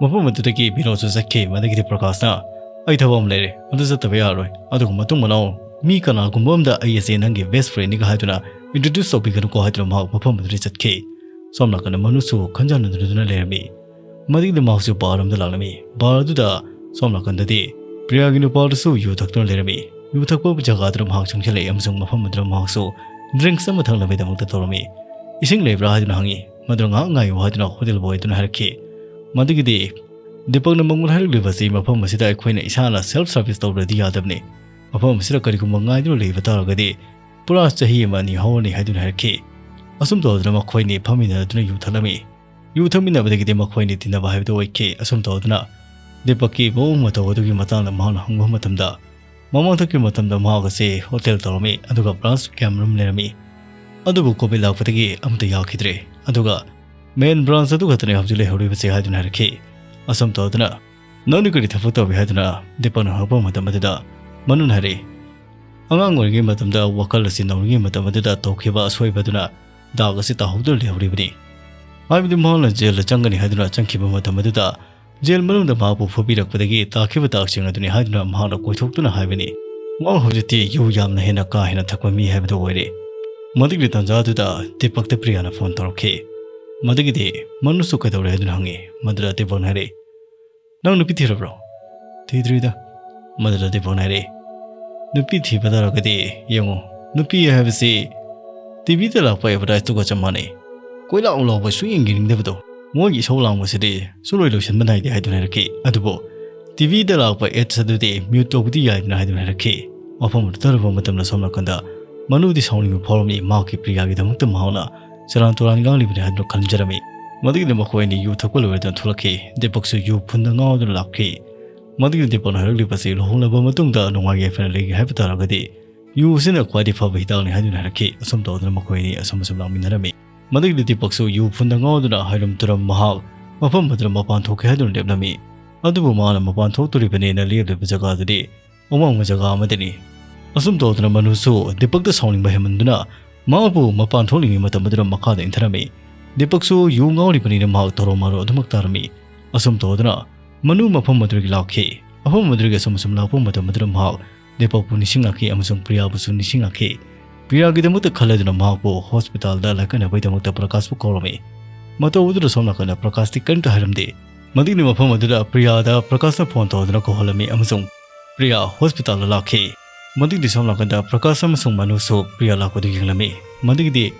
ꯃꯐꯝ ꯑꯗꯨꯗꯒꯤ ꯕꯤꯅꯣꯗꯁꯨ ꯆꯠꯈꯤ꯫ ꯃꯗꯒꯤꯗꯤ ꯄ꯭ꯔꯀꯥꯁꯅ, "ꯑꯩ ꯊꯕꯛ ꯑꯃ ꯂꯩꯔꯦ, ꯑꯗꯨ ꯆꯠꯇꯕ ꯌꯥꯔꯔꯣꯏ꯫ ꯑꯗꯨꯒ ꯃꯇꯨꯡ ꯃꯅꯥꯎ ꯃꯤ ꯀꯅꯥꯒꯨꯝꯕ ꯑꯃꯗ ꯑꯩ ꯑꯁꯦ ꯅꯪꯒꯤ ꯕꯦꯁ ꯐ꯭ꯔꯦꯟꯅꯤꯒ ꯍꯥꯏꯗꯨꯅ ꯏꯟꯇ꯭ꯔꯣꯗ꯭ꯌꯨꯁ ꯇꯧꯕꯤꯒꯅꯨꯀꯣ" ꯍꯥꯏꯗꯨꯅ ꯃꯍꯥꯛ ꯃꯐꯝ ꯑꯗꯨꯗꯒꯤ ꯆꯠꯈꯤ꯫ ꯁꯣꯝ ꯅꯥꯀꯟꯗ ꯃꯅꯨꯁꯨ ꯈꯟꯖꯥꯟꯅꯗꯨꯅ ꯂꯩꯔꯝꯃꯤ꯫ ꯃꯗꯒꯤꯗꯤ ꯃꯍꯥꯛꯁꯨ ꯕꯥꯔ ꯑꯃꯗ ꯂꯥꯛꯂꯝꯃꯤ꯫ ꯕꯥꯔ ꯑꯗꯨꯗ ꯁꯣꯝ ꯅꯥꯀꯟꯗꯗꯤ ꯄ꯭ꯔꯤꯌꯥꯒꯤ ꯅꯨꯄꯥꯗꯨꯁꯨ ꯌꯨ ꯊꯛꯇꯨꯅ ꯂꯩꯔꯝꯃꯤ꯫ ꯌꯨ ꯊꯛꯄ ꯖꯒꯥꯗꯨꯗ ꯃꯍꯥꯛ ꯆꯪꯁꯤꯜꯂꯛꯏ ꯑꯃꯁꯨꯡ ꯃꯐꯝ ꯑꯗꯨꯗ ꯃꯍꯥꯛꯁꯨ ꯗ꯭ꯔꯤꯡꯛꯁ ꯑꯃ ꯊꯛꯅꯕꯒꯤꯗꯃꯛꯇ ꯇꯧꯔꯝꯃꯤ꯫ "ꯏꯁꯤꯡ ꯂꯩꯕ꯭ꯔꯥ?" ꯍꯥꯏꯗꯨꯅ ꯍꯪꯉꯤ꯫ ꯃꯗꯨꯅ ꯉꯥꯏꯍꯥꯛ ꯉꯥꯏꯌꯨ ꯍꯥꯏꯗꯨꯅ ꯍꯣꯇꯦꯜ ꯕꯣꯏ ꯑꯗꯨꯅ ꯍꯥꯏꯔꯛꯈꯤ꯫ ꯃꯗꯒꯤꯗꯤ ꯗꯤꯄꯛꯅ ꯃꯉꯣꯟꯗ ꯍꯥꯏꯔꯛꯂꯤꯕꯁꯤ, "ꯃꯐꯝ ꯑꯁꯤꯗ ꯑꯩꯈꯣꯏꯅ ꯏꯁꯥꯅ ꯁꯦꯜꯐ ꯁꯥꯔꯚꯤꯁ ꯇꯧꯗ꯭ꯔꯗꯤ ꯌꯥꯗꯕꯅꯤ꯫ ꯃꯐꯝ ꯑꯁꯤꯗ ꯀꯔꯤꯒꯨꯝꯕ ꯉꯥꯏꯗꯨꯅ ꯂꯩꯕ ꯇꯥꯔꯒꯗꯤ ꯄꯨꯔꯥ ꯆꯍꯤ ꯑꯃ ꯑꯅꯤ ꯍꯧꯔꯅꯤ" ꯍꯥꯏꯗꯨꯅ ꯍꯥꯏꯔꯛꯈꯤ꯫ ꯑꯁꯨꯝ ꯇꯧꯗꯨꯅ ꯃꯈꯣꯏꯅꯤ ꯐꯝꯃꯤꯟꯅꯗꯨꯅ ꯌꯨ ꯊꯛꯂꯝꯃꯤ꯫ ꯌꯨ ꯊꯛꯃꯤꯟꯅꯕꯗꯒꯤꯗꯤ ꯃꯈꯣꯏꯅꯤ ꯇꯤꯟꯅꯕ ꯍꯥꯏꯕꯗꯨ ꯑꯣꯏꯈꯤ꯫ ꯑꯁꯨꯝ ꯇꯧꯗꯨꯅ ꯗꯤꯄꯛꯀꯤ ꯃꯑꯣꯡ ꯃꯇꯧ ꯑꯗꯨꯒꯤ ꯃꯇꯥꯡꯗ ꯃꯍꯥꯛꯅ ꯍꯪꯕ ꯃꯇꯝꯗ, ꯃꯃꯥꯡꯊꯛꯀꯤ ꯃꯇꯝꯗ ꯃꯍꯥꯛ ꯑꯁꯤ ꯍꯣꯇꯦꯜ ꯇꯧꯔꯝꯃꯤ, ꯑꯗꯨꯒ ꯕ꯭ꯔꯥꯟꯁ ꯀꯌꯥꯃꯔꯨꯝ ꯂꯩꯔꯝꯃꯤ꯫ ꯑꯗꯨꯕꯨ ꯀꯣꯚꯤꯗ ꯂꯥꯛꯄꯗꯒꯤ ꯑꯃꯠꯇ ꯌꯥꯈꯤꯗ꯭ꯔꯦ꯫ ꯑꯗꯨꯒ ꯃꯦꯟ ꯕ꯭ꯔꯥꯟꯁ ꯑꯗꯨ ꯈꯛꯇꯅꯤ ꯍꯧꯖꯤꯛ ꯂꯩꯍꯧꯔꯤꯕꯁꯦ ꯍꯥꯏꯗꯨꯅ ꯍꯥꯏꯔꯛꯈꯤ꯫ ꯑꯁꯨꯝ ꯇꯧꯗꯨꯅ, "ꯅꯪꯗꯤ ꯀꯔꯤ ꯊꯕꯛ ꯇꯧꯏ?" ꯍꯥꯏꯗꯨꯅ ꯗꯤꯄꯛꯅ ꯍꯪꯉꯛꯄ ꯃꯇꯝ ꯑꯗꯨꯗ ꯃꯅꯨꯅ ꯍꯥꯏꯔꯛꯏ, "ꯑꯉꯥꯡ ꯑꯣꯏꯔꯤꯉꯩ ꯃꯇꯝꯗ ꯋꯥꯈꯜ ꯑꯁꯤ ꯅꯧꯔꯤꯉꯩ ꯃꯇꯝ ꯑꯗꯨꯗ ꯇꯧꯈꯤꯕ ꯑꯁꯣꯏꯕ ꯑꯗꯨꯅ ꯗꯥꯛ ꯑꯁꯤ ꯇꯥꯍꯧꯗꯨꯅ ꯂꯩꯍꯧꯔꯤꯕꯅꯤ"꯫ ꯍꯥꯏꯕꯗꯤ ꯃꯍꯥꯛꯅ ꯖꯦꯜꯗ ꯆꯪꯒꯅꯤ ꯍꯥꯏꯗꯨꯅ ꯆꯪꯈꯤꯕ ꯃꯇꯝ ꯑꯗꯨꯗ ꯖꯦꯜ ꯃꯅꯨꯡꯗ ꯃꯍꯥꯛꯄꯨ ꯐꯨꯕꯤꯔꯛꯄꯗꯒꯤ ꯇꯥꯈꯤꯕ ꯗꯥꯛꯁꯤꯡ ꯑꯗꯨꯅꯤ ꯍꯥꯏꯗꯨꯅ ꯃꯍꯥꯛꯅ ꯀꯣꯏꯊꯣꯛꯇꯨꯅ ꯍꯥꯏꯕꯅꯤ꯫ ꯃꯍꯥꯛ ꯍꯧꯖꯤꯛꯇꯤ ꯌꯨ ꯌꯥꯝꯅ ꯍꯦꯟꯅ ꯀꯥ ꯍꯦꯟꯅ ꯊꯛꯄ ꯃꯤ ꯍꯥꯏꯕꯗꯨ ꯑꯣꯏꯔꯦ꯫ ꯃꯗꯨꯒꯤ ꯇꯥꯟꯖꯥ ꯑꯗꯨꯗ ꯗꯤꯄꯛꯇ ꯄ꯭ꯔꯤꯌꯥꯅ ꯐꯣꯟ ꯇꯧꯔꯛꯈꯤ꯫ ꯃꯗꯒꯤꯗꯤ ꯃꯅꯨꯁꯨ ꯀꯩꯗꯧꯔꯦ ꯍꯥꯏꯗꯨꯅ ꯍꯪꯉꯤ꯫ ꯃꯗꯨꯗ ꯗꯤꯄꯛꯅ ꯍꯥꯏꯔꯛꯏ, "ꯅꯪ ꯅꯨꯄꯤ ꯊꯤꯔꯕ꯭ꯔꯣ?" "ꯊꯤꯗ꯭ꯔꯤꯗ"꯫ ꯃꯗꯨꯗ ꯗꯤꯄꯛꯅ ꯍꯥꯏꯔꯛꯏ, "ꯅꯨꯄꯤ ꯊꯤꯕ ꯇꯥꯔꯒꯗꯤ ꯌꯦꯡꯉꯨ, ꯅꯨꯄꯤ ꯍꯥꯏꯕꯁꯤ ꯇꯤꯚꯤꯗ ꯂꯥꯛꯄ ꯑꯦꯗꯚꯔꯇꯥꯏꯁꯇꯨꯒ ꯆꯞ ꯃꯥꯟꯅꯩ꯫ ꯀꯣꯏꯂꯥꯎ ꯂꯥꯎꯕ ꯁꯨꯡꯌꯦꯡ ꯌꯦꯡꯅꯤꯡꯗꯕꯗꯣ꯫ ꯃꯣꯏꯒꯤ ꯏꯁꯧ ꯂꯥꯡꯕꯁꯤꯗꯤ ꯁꯨꯡꯂꯣꯏ ꯂꯣꯏꯁꯤꯟꯕ ꯅꯥꯏꯗꯦ" ꯍꯥꯏꯗꯨꯅ ꯍꯥꯏꯔꯛꯈꯤ꯫ ꯑꯗꯨꯕꯨ ꯇꯤꯚꯤꯗ ꯂꯥꯛꯄ ꯑꯦꯗꯁ ꯑꯗꯨꯗꯤ ꯃ꯭ꯌꯨꯠ ꯇꯧꯕꯗꯤ ꯌꯥꯏꯗꯅ ꯍꯥꯏꯗꯨꯅ ꯍꯥꯏꯔꯛꯈꯤ꯫ ꯋꯥꯐꯝ ꯑꯗꯨ ꯇꯥꯔꯨꯕ ꯃꯇꯝꯗ ꯁꯣꯝ ꯅꯥꯀꯟꯗ ꯃꯅꯨꯗꯤ ꯁꯥꯎꯅꯤꯡꯕ ꯐꯥꯎꯔꯝꯃꯤ꯫ ꯃꯍꯥꯛꯀꯤ ꯄ꯭ꯔꯤꯌꯥꯒꯤꯗꯃꯛꯇ ꯃꯍꯥꯛꯅ ꯁꯦꯔꯥꯟ ꯇꯨꯔꯥꯟ ꯉꯥꯡꯂꯤꯕꯅꯤ ꯍꯥꯏꯗꯨꯅ ꯈꯟꯖꯔꯝꯃꯤ꯫ ꯃꯗꯨꯒꯤꯗꯤ ꯃꯈꯣꯏ ꯑꯅꯤ ꯌꯨ ꯊꯛꯄ ꯂꯣꯏꯔꯗꯨꯅ ꯊꯣꯛꯂꯛꯈꯤ꯫ ꯗꯤꯄꯛꯁꯨ ꯌꯨ ꯐꯨꯟꯗ ꯉꯥꯎꯗꯨꯅ ꯂꯥꯛꯈꯤ꯫ ꯃꯗꯨꯒꯤ ꯗꯤꯄꯛꯅ ꯍꯥꯏꯔꯛꯂꯤꯕꯁꯤ ꯂꯨꯍꯣꯡꯂꯕ ꯃꯇꯨꯡꯗ ꯅꯨꯡꯉꯥꯏ ꯌꯥꯏꯐꯅ ꯂꯩꯒꯦ ꯍꯥꯏꯕ ꯇꯥꯔꯒꯗꯤ ꯌꯨ ꯑꯁꯤꯅ ꯈ꯭ꯋꯥꯏꯗꯒꯤ ꯐꯕ ꯍꯤꯗꯥꯛꯅꯤ ꯍꯥꯏꯗꯨꯅ ꯍꯥꯏꯔꯛꯈꯤ꯫ ꯑꯁꯨꯝ ꯇꯧꯗꯨꯅ ꯃꯈꯣꯏ ꯑꯅꯤ ꯑꯁꯨꯝ ꯑꯁꯨꯝ ꯂꯥꯛꯃꯤꯟꯅꯔꯝꯃꯤ꯫ ꯃꯗꯨꯒꯤ ꯗꯤꯄꯛꯁꯨ ꯌꯨ ꯐꯨꯟꯗ ꯉꯥꯎꯗꯨꯅ ꯍꯥꯏꯔꯝ ꯇꯨꯔꯝ ꯃꯍꯥꯛ ꯃꯐꯝ ꯑꯗꯨꯗ ꯃꯄꯥꯟ ꯊꯣꯛꯀꯦ ꯍꯥꯏꯗꯨꯅ ꯂꯦꯞꯂꯝꯃꯤ꯫ ꯑꯗꯨꯕꯨ ꯃꯥꯅ ꯃꯄꯥꯟ ꯊꯣꯛꯇꯣꯔꯤꯕꯅꯦꯅ ꯂꯦꯞꯂꯤꯕ ꯖꯒꯥꯗꯨꯗꯤ ꯑꯋꯥꯡꯕ ꯖꯒꯥ ꯑꯃꯗꯅꯤ꯫ ꯑꯁꯨꯝ ꯇꯧꯗꯅ ꯃꯅꯨꯁꯨ ꯗꯤꯄꯛꯇ ꯁꯥꯎꯅꯤꯡꯕ ꯍꯦꯟꯃꯟꯗꯨꯅ ꯃꯍꯥꯛꯄꯨ ꯃꯄꯥꯟ ꯊꯣꯛꯂꯤꯉꯩ ꯃꯇꯝ ꯑꯗꯨꯗ ꯃꯈꯥꯗ ꯏꯟꯊꯔꯝꯃꯤ꯫ ꯗꯤꯄꯛꯁꯨ ꯌꯨ ꯉꯥꯎꯔꯤꯕꯅꯤꯅ ꯃꯍꯥꯛ ꯊꯧꯔꯣ ꯃꯥꯔꯣ ꯑꯗꯨꯃꯛ ꯇꯥꯔꯝꯃꯤ꯫ ꯑꯁꯨꯝ ꯇꯧꯗꯨꯅ ꯃꯅꯨ ꯃꯐꯝ ꯑꯗꯨꯗꯒꯤ ꯂꯥꯛꯈꯤ꯫ ꯃꯐꯝ ꯑꯗꯨꯗꯒꯤ ꯑꯁꯨꯝ ꯑꯁꯨꯝ ꯂꯥꯛꯄ ꯃꯇꯝ ꯑꯗꯨꯗ ꯃꯍꯥꯛ ꯗꯤꯄꯛꯄꯨ ꯅꯤꯡꯁꯤꯡꯂꯛꯈꯤ ꯑꯃꯁꯨꯡ ꯄ꯭ꯔꯤꯌꯥꯕꯨꯁꯨ ꯅꯤꯡꯁꯤꯡꯂꯛꯈꯤ꯫ ꯄ꯭ꯔꯤꯌꯥꯒꯤꯗꯃꯛꯇ ꯈꯜꯂꯗꯨꯅ ꯃꯍꯥꯛꯄꯨ ꯍꯣꯁꯄꯤꯇꯥꯜꯗ ꯂꯥꯏꯀꯠꯅꯕꯒꯤꯗꯃꯛꯇ ꯄ꯭ꯔꯀꯥꯁꯄꯨ ꯀꯧꯔꯝꯃꯤ꯫ ꯃꯇꯧ ꯑꯗꯨꯗ ꯁꯣꯝ ꯅꯥꯀꯟꯗ ꯄ꯭ꯔꯀꯥꯁꯇꯤ ꯀꯔꯤꯝꯇ ꯍꯥꯏꯔꯝꯗꯦ꯫ ꯃꯗꯨꯒꯤ ꯃꯐꯝ ꯑꯗꯨꯗ ꯄ꯭ꯔꯤꯌꯥꯗ ꯄ꯭ꯔꯀꯥꯁꯅ ꯐꯣꯟ ꯇꯧꯗꯨꯅ ꯀꯧꯍꯜꯂꯝꯃꯤ ꯑꯃꯁꯨꯡ ꯄ꯭ꯔꯤꯌꯥ ꯍꯣꯁꯄꯤꯇꯥꯜꯗ ꯂꯥꯛꯈꯤ꯫ ꯃꯗꯨꯒꯤꯗꯤ ꯁꯣꯝ ꯅꯥꯀꯟꯗ ꯄ꯭ꯔꯀꯥꯁ ꯑꯃꯁꯨꯡ ꯃꯅꯨꯁꯨ ꯄ꯭ꯔꯤꯌꯥ ꯂꯥꯛꯄꯗꯨ ꯌꯦꯡꯂꯝꯃꯤ꯫ ꯃꯗꯨꯒꯤꯗꯤ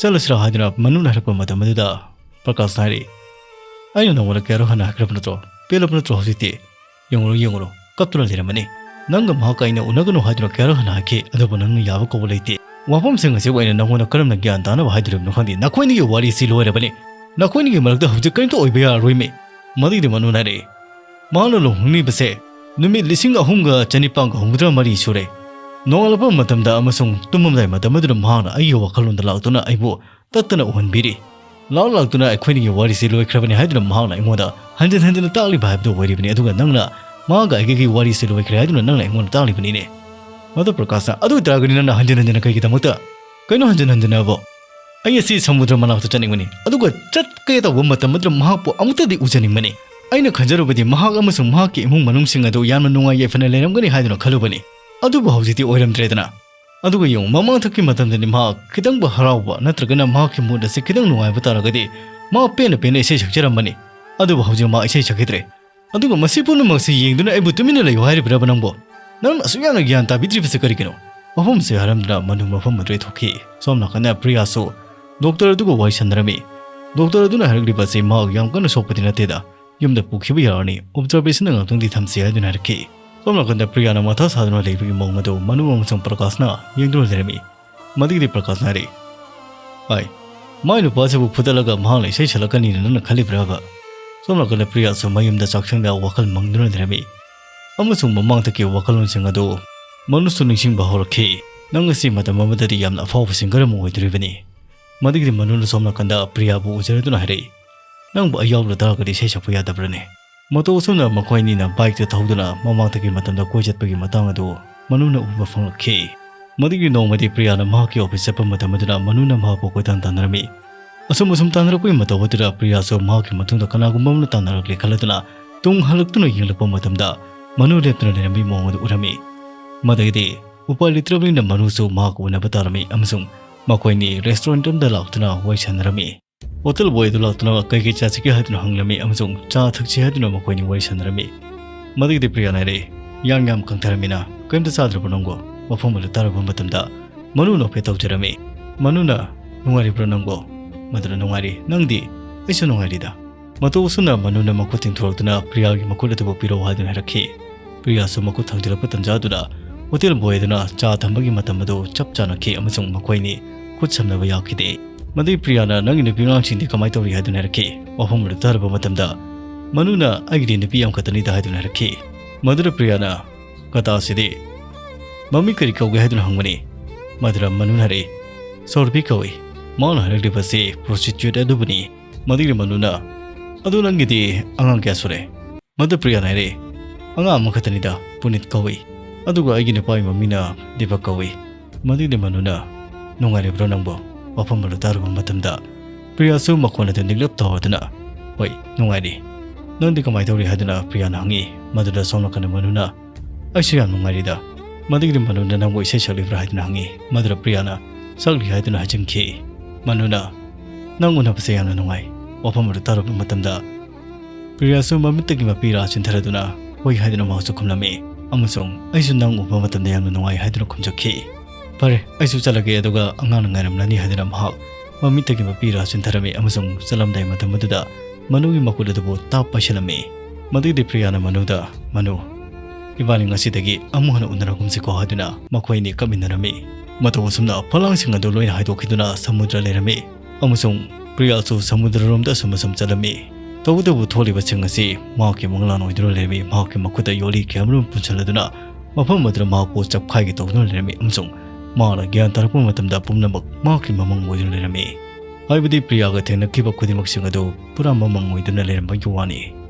ꯆꯠꯂꯁꯤꯔꯥ ꯍꯥꯏꯗꯨꯅ ꯃꯅꯨꯅ ꯍꯥꯏꯔꯛꯄ ꯃꯇꯝ ꯑꯗꯨꯗ ꯄ꯭ꯔꯀꯥꯁꯅ ꯍꯥꯏꯔꯤ, "ꯑꯩꯅ ꯅꯉꯣꯟꯗ ꯀꯌꯥꯔꯛ ꯍꯟꯅ ꯍꯥꯏꯈ꯭ꯔꯕ ꯅꯠꯇ꯭ꯔꯣ? ꯄꯦꯜꯂꯕ ꯅꯠꯇ꯭ꯔꯣ ꯍꯧꯖꯤꯛꯇꯤ? ꯌꯦꯡꯉꯨꯔꯣ, ꯌꯦꯡꯉꯨꯔꯣ, ꯀꯞꯇꯨꯅ ꯂꯩꯔꯝꯃꯅꯤ꯫ ꯅꯪꯒ ꯃꯍꯥꯛꯀ ꯑꯩꯅ ꯎꯅꯒꯅꯨ ꯍꯥꯏꯗꯨꯅ ꯀꯌꯥꯔꯛ ꯍꯟꯅ ꯍꯥꯏꯈꯤ, ꯑꯗꯨꯕꯨ ꯅꯪꯅ ꯌꯥꯕ ꯀꯧꯕ ꯂꯩꯇꯦ꯫ ꯋꯥꯐꯝꯁꯤꯡ ꯑꯁꯤꯕꯨ ꯑꯩꯅ ꯅꯉꯣꯟꯗ ꯀꯔꯝꯅ ꯒ꯭ꯌꯥꯟ ꯇꯥꯅꯕ ꯍꯥꯏꯗꯣꯔꯤꯕꯅꯣ ꯈꯪꯗꯦ꯫ ꯅꯈꯣꯏꯅꯤꯒꯤ ꯋꯥꯔꯤꯁꯤ ꯂꯣꯏꯔꯕꯅꯤ꯫ ꯅꯈꯣꯏꯅꯤꯒꯤ ꯃꯔꯛꯇ ꯍꯧꯖꯤꯛ ꯀꯔꯤꯝꯇ ꯑꯣꯏꯕ ꯌꯥꯔꯔꯣꯏꯃꯤ꯫" ꯃꯗꯨꯒꯤꯗꯤ ꯃꯅꯨꯅ ꯍꯥꯏꯔꯛꯏ, "ꯃꯍꯥꯛꯅ ꯂꯨꯍꯣꯡꯂꯤꯕꯁꯦ ꯅꯨꯃꯤꯠ ꯂꯤꯁꯤꯡ ꯑꯍꯨꯝꯒ ꯆꯅꯤꯄꯥꯟꯒ ꯍꯨꯝꯐꯨꯇꯔꯥ ꯃꯔꯤ ꯁꯨꯔꯦ꯫ ꯅꯣꯡꯉꯥꯜꯂꯛꯄ ꯃꯇꯝꯗ ꯑꯃꯁꯨꯡ ꯇꯨꯝꯃꯝꯗꯥꯏ ꯃꯇꯝ ꯑꯗꯨꯗ ꯃꯍꯥꯛꯅ ꯑꯩꯒꯤ ꯋꯥꯈꯜꯂꯣꯟꯗ ꯂꯥꯛꯇꯨꯅ ꯑꯩꯕꯨ ꯇꯠꯇꯅ ꯎꯍꯟꯕꯤꯔꯤ꯫ ꯂꯥꯛ ꯂꯥꯛꯇꯨꯅ ꯑꯩꯈꯣꯏꯅꯤꯒꯤ ꯋꯥꯔꯤꯁꯤ ꯂꯣꯏꯈ꯭ꯔꯕꯅꯤ ꯍꯥꯏꯗꯨꯅ ꯃꯍꯥꯛꯅ ꯑꯩꯉꯣꯟꯗ ꯍꯟꯖꯤꯟ ꯍꯟꯖꯤꯟꯅ ꯇꯥꯛꯂꯤꯕ ꯍꯥꯏꯕꯗꯨ ꯑꯣꯏꯔꯤꯕꯅꯤ꯫ ꯑꯗꯨꯒ ꯅꯪꯅ ꯃꯍꯥꯛꯀ ꯑꯩꯒꯤ ꯋꯥꯔꯤꯁꯤ ꯂꯣꯏꯈ꯭ꯔꯦ ꯍꯥꯏꯗꯨꯅ ꯅꯪꯅ ꯑꯩꯉꯣꯟꯗ ꯇꯥꯛꯂꯤꯕꯅꯤꯅꯦ꯫" ꯃꯗꯨ ꯄ꯭ꯔꯀꯥꯁꯅ, "ꯑꯗꯨ ꯑꯣꯏꯇꯥꯔꯒꯗꯤ ꯅꯪꯅ ꯍꯟꯖꯤꯟ ꯍꯟꯖꯤꯟꯅ ꯀꯩꯒꯤꯗꯃꯛꯇ?" "ꯀꯩꯅꯣ ꯍꯟꯖꯤꯟ ꯍꯟꯖꯤꯟꯅꯕꯣ? ꯑꯩ ꯑꯁꯤ ꯁꯃꯨꯗ꯭ꯔ ꯃꯅꯥꯛꯇ ꯆꯠꯅꯤꯡꯕꯅꯤ, ꯑꯗꯨꯒ ꯆꯠꯀꯦ ꯇꯧꯕ ꯃꯇꯝ ꯑꯗꯨꯗ ꯃꯍꯥꯛꯄꯨ ꯑꯃꯨꯛꯇꯗꯤ ꯎꯖꯅꯤꯡꯕꯅꯤ꯫ ꯑꯩꯅ ꯈꯟꯖꯔꯨꯕꯗꯤ ꯃꯍꯥꯛ ꯑꯃꯁꯨꯡ ꯃꯍꯥꯛꯀꯤ ꯏꯃꯨꯡ ꯃꯅꯨꯡꯁꯤꯡ ꯑꯗꯨ ꯌꯥꯝꯅ ꯅꯨꯡꯉꯥꯏ ꯌꯥꯏꯐꯅ ꯂꯩꯔꯝꯒꯅꯤ ꯍꯥꯏꯗꯨꯅ ꯈꯜꯂꯨꯕꯅꯤ꯫ ꯑꯗꯨꯕꯨ ꯍꯧꯖꯤꯛꯇꯤ ꯑꯣꯏꯔꯝꯗ꯭ꯔꯦꯗꯅ꯫ ꯑꯗꯨꯒ ꯌꯦꯡꯉꯨ, ꯃꯃꯥꯡꯊꯛꯀꯤ ꯃꯇꯝꯗꯗꯤ ꯃꯍꯥꯛ ꯈꯤꯇꯪꯕꯨ ꯍꯔꯥꯎꯕ ꯅꯠꯇ꯭ꯔꯒꯅ ꯃꯍꯥꯛꯀꯤ ꯃꯨꯗ ꯑꯁꯤ ꯈꯤꯇꯪ ꯅꯨꯡꯉꯥꯏꯕ ꯇꯥꯔꯒꯗꯤ ꯃꯍꯥꯛ ꯄꯦꯟꯅ ꯄꯦꯟꯅ ꯏꯁꯩ ꯁꯛꯆꯔꯝꯕꯅꯤ꯫ ꯑꯗꯨꯕꯨ ꯍꯧꯖꯤꯛ ꯃꯍꯥꯛ ꯏꯁꯩ ꯁꯛꯈꯤꯗ꯭ꯔꯦ꯫ ꯑꯗꯨꯒ ꯃꯁꯤ ꯄꯨꯝꯅꯃꯛꯁꯤ ꯌꯦꯡꯗꯨꯅ ꯑꯩꯕꯨ ꯇꯨꯃꯤꯟꯅ ꯂꯩꯌꯨ ꯍꯥꯏꯔꯤꯕ꯭ꯔꯕ ꯅꯪꯕꯨ? ꯅꯪꯅ ꯑꯁꯨꯛ ꯌꯥꯝꯅ ꯒ꯭ꯌꯥꯟ ꯇꯥꯕꯤꯗ꯭ꯔꯤꯕꯁꯤ ꯀꯔꯤꯒꯤꯅꯣ?" ꯋꯥꯐꯝꯁꯤ ꯍꯥꯏꯔꯝꯗꯨꯅ ꯃꯅꯨ ꯃꯐꯝ ꯑꯗꯨꯗ ꯊꯣꯛꯈꯤ꯫ ꯁꯣꯝ ꯅꯥꯀꯟꯗ ꯄ꯭ꯔꯤꯌꯥꯁꯨ ꯗꯣꯛꯇꯔ ꯑꯗꯨꯒ ꯋꯥꯔꯤ ꯁꯥꯟꯅꯔꯝꯃꯤ꯫ ꯗꯣꯛꯇꯔ ꯑꯗꯨꯅ ꯍꯥꯏꯔꯛꯂꯤꯕ ꯑꯁꯤ ꯃꯍꯥꯛ ꯌꯥꯝ ꯀꯟꯅ ꯁꯣꯛꯄꯗꯤ ꯅꯠꯇꯦꯗ, ꯌꯨꯝꯗ ꯄꯨꯈꯤꯕ ꯌꯥꯔꯅꯤ, ꯑꯣꯕꯖꯥꯔꯕꯦꯁꯟꯗ ꯉꯥꯛꯇꯪꯗꯤ ꯊꯝꯁꯤ ꯍꯥꯏꯗꯨꯅ ꯍꯥꯏꯔꯛꯈꯤ꯫ ꯁꯣꯝ ꯅꯥꯀꯟꯗ ꯄ꯭ꯔꯤꯌꯥꯅ ꯃꯊꯥ ꯁꯥꯗꯨꯅ ꯂꯩꯕꯒꯤ ꯃꯑꯣꯡ ꯑꯗꯨ ꯃꯅꯨ ꯑꯃꯁꯨꯡ ꯄ꯭ꯔꯀꯥꯁꯅ ꯌꯦꯡꯗꯨꯅ ꯂꯩꯔꯝꯃꯤ꯫ ꯃꯗꯨꯒꯤꯗꯤ ꯄ꯭ꯔꯀꯥꯁꯅ ꯍꯥꯏꯔꯛꯏ, "ꯍꯥꯏ, ꯃꯥꯏ ꯅꯨꯄꯥꯁꯤꯕꯨ ꯐꯨꯗꯠꯂꯒ ꯃꯍꯥꯛꯅ ꯏꯁꯩ ꯁꯛꯂꯛꯀꯅꯤꯅ ꯅꯪꯅ ꯈꯜꯂꯤꯕ꯭ꯔꯕ?" ꯁꯣꯝ ꯅꯥꯀꯟꯗ ꯄ꯭ꯔꯤꯌꯥꯁꯨ ꯃꯌꯨꯝꯗ ꯆꯥꯛꯁꯪꯗ ꯋꯥꯈꯜ ꯃꯪꯗꯨꯅ ꯂꯩꯔꯝꯃꯤ꯫ ꯑꯃꯁꯨꯡ ꯃꯃꯥꯡꯗꯒꯤ ꯋꯥꯈꯜꯂꯣꯟꯁꯤꯡ ꯑꯗꯨ ꯃꯅꯨꯁꯨ ꯅꯤꯡꯁꯤꯡꯕ ꯍꯧꯔꯛꯈꯤ꯫ "ꯅꯪ ꯑꯁꯤ ꯃꯇꯝ ꯑꯃꯗꯗꯤ ꯌꯥꯝꯅ ꯑꯐꯥꯎꯕ ꯁꯤꯡꯒꯔ ꯑꯃ ꯑꯣꯏꯗꯣꯔꯤꯕꯅꯤ꯫" ꯃꯗꯨꯒꯤꯗꯤ ꯃꯅꯨꯅ ꯁꯣꯝ ꯅꯥꯀꯟꯗ ꯄ꯭ꯔꯤꯌꯥꯕꯨ ꯎꯖꯔꯗꯨꯅ ꯍꯥꯏꯔꯛꯏ, "ꯅꯪꯕꯨ ꯑꯩ ꯌꯥꯎꯗ ꯇꯥꯔꯒꯗꯤ ꯏꯁꯩ ꯁꯛꯄ ꯌꯥꯗꯕ꯭ꯔꯅꯦ?" ꯃꯇꯧ ꯑꯁꯨꯝꯅ ꯃꯈꯣꯏ ꯑꯅꯤꯅ ꯕꯥꯏꯛꯇ ꯊꯧꯗꯨꯅ ꯃꯃꯥꯡꯗꯒꯤ ꯃꯇꯝꯗ ꯀꯣꯏ ꯆꯠꯄꯒꯤ ꯃꯇꯥꯡ ꯑꯗꯨ ꯃꯅꯨꯅ ꯎꯕ ꯐꯪꯂꯛꯈꯤ꯫ ꯃꯗꯨꯒꯤ ꯅꯣꯡꯃꯗꯤ ꯄ꯭ꯔꯤꯌꯥꯅ ꯃꯍꯥꯛꯀꯤ ꯑꯣꯐꯤꯁ ꯆꯠꯄ ꯃꯇꯝ ꯑꯗꯨꯗ ꯃꯅꯨꯅ ꯃꯍꯥꯛꯄꯨ ꯀꯣꯏꯇꯥꯟ ꯇꯥꯟꯅꯔꯝꯃꯤ꯫ ꯑꯁꯨꯝ ꯑꯁꯨꯝ ꯇꯥꯟꯅꯔꯛꯄꯒꯤ ꯃꯇꯧ ꯑꯗꯨꯗ ꯄ꯭ꯔꯤꯌꯥꯁꯨ ꯃꯍꯥꯛꯀꯤ ꯃꯇꯨꯡꯗ ꯀꯅꯥꯒꯨꯝꯕ ꯑꯃꯅ ꯇꯥꯟꯅꯔꯛꯂꯦ ꯈꯜꯂꯗꯨꯅ ꯇꯨꯡ ꯍꯜꯂꯛꯇꯨꯅ ꯌꯦꯡꯂꯛꯄ ꯃꯇꯝꯗ ꯃꯅꯨ ꯂꯦꯞꯇꯨꯅ ꯂꯩꯔꯝꯕꯒꯤ ꯃꯑꯣꯡ ꯑꯗꯨ ꯎꯔꯝꯃꯤ꯫ ꯃꯗꯒꯤꯗꯤ ꯎꯄꯥꯏ ꯂꯩꯇ꯭ꯔꯕꯅꯤꯅ ꯃꯅꯨꯁꯨ ꯃꯍꯥꯛꯀ ꯎꯅꯕ ꯇꯥꯔꯝꯃꯤ ꯑꯃꯁꯨꯡ ꯃꯈꯣꯏꯅꯤ ꯔꯦꯁꯇꯨꯔꯦꯟꯠ ꯑꯃꯗ ꯂꯥꯛꯇꯨꯅ ꯋꯥꯔꯤ ꯁꯥꯟꯅꯔꯝꯃꯤ꯫ ꯍꯣꯇꯦꯜ ꯕꯣꯏ ꯑꯗꯨ ꯂꯥꯛꯇꯨꯅ ꯀꯩ ꯀꯩ ꯆꯥꯁꯤꯒꯦ ꯍꯥꯏꯗꯨꯅ ꯍꯪꯂꯝꯃꯤ ꯑꯃꯁꯨꯡ ꯆꯥ ꯊꯛꯁꯤ ꯍꯥꯏꯗꯨꯅ ꯃꯈꯣꯏꯅꯤ ꯋꯥꯔꯤ ꯁꯥꯟꯅꯔꯝꯃꯤ꯫ ꯃꯗꯨꯒꯤꯗꯤ ꯄ꯭ꯔꯤꯌꯥꯅ ꯍꯥꯏꯔꯛꯏ, "ꯌꯥꯡ ꯌꯥꯝ ꯀꯪꯊꯔꯝꯃꯤꯅ ꯀꯔꯤꯝꯇ ꯆꯥꯗ꯭ꯔꯕꯣ ꯅꯪꯕꯣ?" ꯋꯥꯐꯝ ꯑꯗꯨ ꯇꯥꯔꯨꯕ ꯃꯇꯝꯗ ꯃꯅꯨ ꯅꯣꯛꯐꯦꯠ ꯇꯧꯖꯔꯝꯃꯤ꯫ ꯃꯅꯨꯅ, "ꯅꯨꯡꯉꯥꯏꯔꯤꯕ꯭ꯔꯣ ꯅꯪꯕꯣ?" ꯃꯗꯨꯅ, "ꯅꯨꯡꯉꯥꯏꯔꯤ, ꯅꯪꯗꯤ?" "ꯑꯩꯁꯨ ꯅꯨꯡꯉꯥꯏꯔꯤꯗ꯫" ꯃꯇꯧ ꯑꯁꯨꯝꯅ ꯃꯅꯨꯅ ꯃꯈꯨꯠ ꯇꯤꯡꯊꯣꯔꯛꯇꯨꯅ ꯄ꯭ꯔꯤꯌꯥꯒꯤ ꯃꯈꯨꯠ ꯑꯗꯨꯕꯨ ꯄꯤꯔꯛꯎ ꯍꯥꯏꯗꯨꯅ ꯍꯥꯏꯔꯛꯈꯤ꯫ ꯄ꯭ꯔꯤꯌꯥꯁꯨ ꯃꯈꯨꯠ ꯊꯥꯡꯖꯤꯜꯂꯛꯄ ꯇꯟꯖꯥꯗꯨꯗ ꯍꯣꯇꯦꯜ ꯕꯣꯏ ꯑꯗꯨꯅ ꯆꯥ ꯊꯝꯕꯒꯤ ꯃꯇꯝ ꯑꯗꯨ ꯆꯞ ꯆꯥꯅꯈꯤ ꯑꯃꯁꯨꯡ ꯃꯈꯣꯏꯅꯤ ꯈꯨꯠ ꯁꯝꯅꯕ ꯌꯥꯎꯈꯤꯗꯦ꯫ ꯃꯗꯨꯒꯤ ꯄ꯭ꯔꯤꯌꯥꯅ, "ꯅꯪꯒꯤ ꯅꯨꯄꯤ ꯑꯉꯥꯡꯁꯤꯡꯗꯤ ꯀꯃꯥꯏꯅ ꯇꯧꯔꯤ?" ꯍꯥꯏꯗꯨꯅ ꯍꯥꯏꯔꯛꯈꯤ꯫ ꯋꯥꯐꯝ ꯑꯗꯨ ꯇꯥꯔꯕ ꯃꯇꯝꯗ ꯃꯅꯨꯅ, "ꯑꯩꯒꯤꯗꯤ ꯅꯨꯄꯤ ꯑꯃꯈꯛꯇꯅꯤꯗ" ꯍꯥꯏꯗꯨꯅ ꯍꯥꯏꯔꯛꯈꯤ꯫ ꯃꯗꯨꯗ ꯄ꯭ꯔꯤꯌꯥꯅ, "ꯀꯇꯥꯁꯤꯗꯤ ꯃꯃꯤꯡ ꯀꯔꯤ ꯀꯧꯒꯦ?" ꯍꯥꯏꯗꯨꯅ ꯍꯪꯕꯅꯤ꯫ ꯃꯗꯨꯗ ꯃꯅꯨꯅ ꯍꯥꯏꯔꯛꯏ, "ꯁꯣꯔꯕꯤ ꯀꯧꯏ꯫ ꯃꯥꯅ ꯍꯥꯏꯔꯛꯂꯤꯕꯁꯤ ꯄ꯭ꯔꯣꯁꯇꯤꯇ꯭ꯌꯨꯠ ꯑꯗꯨꯕꯨꯅꯤ꯫" ꯃꯗꯨꯒꯤ ꯃꯅꯨꯅ, "ꯑꯗꯨ ꯅꯪꯒꯤꯗꯤ ꯑꯉꯥꯡ ꯀꯌꯥ ꯁꯨꯔꯦ?" ꯃꯗꯨ ꯄ꯭ꯔꯤꯌꯥꯅ ꯍꯥꯏꯔꯛꯏ, "ꯑꯉꯥꯡ ꯑꯃꯈꯛꯇꯅꯤꯗ, ꯄꯨꯅꯤꯠ ꯀꯧꯏ꯫ ꯑꯗꯨꯒ ꯑꯩꯒꯤ ꯅꯨꯄꯥꯒꯤ ꯃꯃꯤꯡꯅ ꯗꯤꯄꯛ ꯀꯧꯏ꯫" ꯃꯗꯨꯒꯤ ꯃꯅꯨꯅ, "ꯅꯨꯡꯉꯥꯏꯔꯤꯕ꯭ꯔꯣ ꯅꯪꯕꯣ?" ꯋꯥꯐꯝ ꯑꯗꯨ ꯇꯥꯔꯨꯕ ꯃꯇꯝꯗ ꯄ꯭ꯔꯤꯌꯥꯁꯨ ꯃꯈꯣꯟ ꯑꯗꯨ ꯅꯤꯛꯂꯞ ꯇꯧꯔꯗꯨꯅ, "ꯍꯣꯏ, ꯅꯨꯡꯉꯥꯏꯔꯤ꯫ ꯅꯪꯗꯤ ꯀꯃꯥꯏꯅ ꯇꯧꯔꯤ?" ꯍꯥꯏꯗꯨꯅ ꯄ꯭ꯔꯤꯌꯥꯅ ꯍꯪꯉꯤ꯫ ꯃꯗꯨꯗ ꯁꯣꯝ ꯅꯥꯀꯟꯗ ꯃꯅꯨꯅ, "ꯑꯩꯁꯨ ꯌꯥꯝ ꯅꯨꯡꯉꯥꯏꯔꯤꯗ꯫" ꯃꯗꯨꯒꯤꯗꯤ ꯃꯅꯨꯅ, "ꯅꯪꯕꯨ ꯏꯁꯩ ꯁꯛꯂꯤꯕ꯭ꯔꯥ?" ꯍꯥꯏꯗꯨꯅ ꯍꯪꯉꯤ꯫ ꯃꯗꯨꯗ ꯄ꯭ꯔꯤꯌꯥꯅ, "ꯁꯛꯂꯤ" ꯍꯥꯏꯗꯨꯅ ꯍꯥꯏꯖꯤꯟꯈꯤ꯫ ꯃꯅꯨꯅ, "ꯅꯪ ꯎꯅꯕꯁꯦ ꯌꯥꯝꯅ ꯅꯨꯡꯉꯥꯏ꯫" ꯋꯥꯐꯝ ꯑꯗꯨ ꯇꯥꯔꯨꯕ ꯃꯇꯝꯗ ꯄ꯭ꯔꯤꯌꯥꯁꯨ ꯃꯃꯤꯠꯇꯒꯤ ꯃꯄꯤ ꯔꯥ ꯆꯤꯟꯊꯔꯗꯨꯅ, "ꯍꯣꯏ" ꯍꯥꯏꯗꯨꯅ ꯃꯍꯥꯛꯁꯨ ꯈꯨꯝꯂꯝꯃꯤ ꯑꯃꯁꯨꯡ "ꯑꯩꯁꯨ ꯅꯪ ꯎꯕ ꯃꯇꯝꯗ ꯌꯥꯝꯅ ꯅꯨꯡꯉꯥꯏ" ꯍꯥꯏꯗꯨꯅ ꯈꯨꯝꯖꯈꯤ꯫ "ꯐꯔꯦ, ꯑꯩꯁꯨ ꯆꯠꯂꯒꯦ, ꯑꯗꯨꯒ ꯑꯉꯥꯡꯅ ꯉꯥꯏꯔꯝꯂꯅꯤ" ꯍꯥꯏꯗꯨꯅ ꯃꯍꯥꯛ ꯃꯃꯤꯠꯇꯒꯤ ꯃꯄꯤ ꯔꯥ ꯆꯤꯟꯊꯔꯝꯃꯤ ꯑꯃꯁꯨꯡ ꯆꯠꯂꯝꯗꯥꯏ ꯃꯇꯝ ꯑꯗꯨꯗ ꯃꯅꯨꯒꯤ ꯃꯈꯨꯠ ꯑꯗꯨꯕꯨ ꯇꯥꯞ ꯄꯥꯏꯁꯤꯜꯂꯝꯃꯤ꯫ ꯃꯗꯨꯒꯤꯗꯤ ꯄ꯭ꯔꯤꯌꯥꯅ ꯃꯅꯨꯗ, "ꯃꯅꯨ, ꯏꯕꯥꯅꯤ ꯉꯁꯤꯗꯒꯤ ꯑꯃꯨꯛ ꯍꯟꯅ ꯎꯅꯔꯒꯨꯝꯁꯤꯀꯣ" ꯍꯥꯏꯗꯨꯅ ꯃꯈꯣꯏ ꯑꯅꯤ ꯀꯞꯃꯤꯟꯅꯔꯝꯃꯤ꯫ ꯃꯇꯧ ꯑꯁꯨꯝꯅ ꯐꯂꯥꯡꯁꯤꯡ ꯑꯗꯨ ꯂꯣꯏꯅ ꯍꯥꯏꯗꯣꯛꯈꯤꯗꯨꯅ ꯁꯃꯨꯗ꯭ꯔ ꯂꯩꯔꯝꯃꯤ꯫ ꯑꯃꯁꯨꯡ ꯄ꯭ꯔꯤꯌꯥꯁꯨ ꯁꯃꯨꯗ꯭ꯔꯔꯣꯝꯗ ꯑꯁꯨꯝ ꯑꯁꯨꯝ ꯆꯠꯂꯝꯃꯤ꯫ ꯇꯧꯕꯇꯕꯨ ꯊꯣꯛꯂꯤꯕꯁꯤꯡ ꯑꯁꯤ ꯃꯍꯥꯛꯀꯤ ꯃꯪꯂꯥꯟ ꯑꯣꯏꯗꯨꯅ ꯂꯩꯔꯝꯃꯤ꯫ ꯃꯍꯥꯛꯀꯤ ꯃꯈꯨꯠꯇ ꯌꯣꯜꯂꯤ ꯀꯌꯥꯃꯔꯨꯝ ꯄꯨꯟꯁꯤꯜꯂꯗꯨꯅ ꯃꯐꯝ ꯑꯗꯨꯗ ꯃꯍꯥꯛꯄꯨ ꯆꯞꯈꯥꯏꯒꯦ ꯇꯧꯗꯨꯅ ꯂꯩꯔꯝꯃꯤ ꯑꯃꯁꯨꯡ ꯃꯍꯥꯛꯅ ꯒ꯭ꯌꯥꯟ ꯇꯥꯔꯛꯄ ꯃꯇꯝꯗ ꯄꯨꯝꯅꯃꯛ ꯃꯍꯥꯛꯀꯤ ꯃꯃꯪ ꯑꯣꯏꯗꯨꯅ ꯂꯩꯔꯝꯃꯤ꯫ ꯍꯥꯏꯕꯗꯤ ꯄ꯭ꯔꯤꯌꯥꯒ ꯊꯦꯡꯅꯈꯤꯕ ꯈꯨꯗꯤꯡꯃꯛꯁꯤꯡ ꯑꯗꯨ ꯄꯨꯔꯥ ꯃꯃꯪ ꯑꯣꯏꯗꯨꯅ ꯂꯩꯔꯝꯕꯒꯤ ꯋꯥꯅꯤ꯫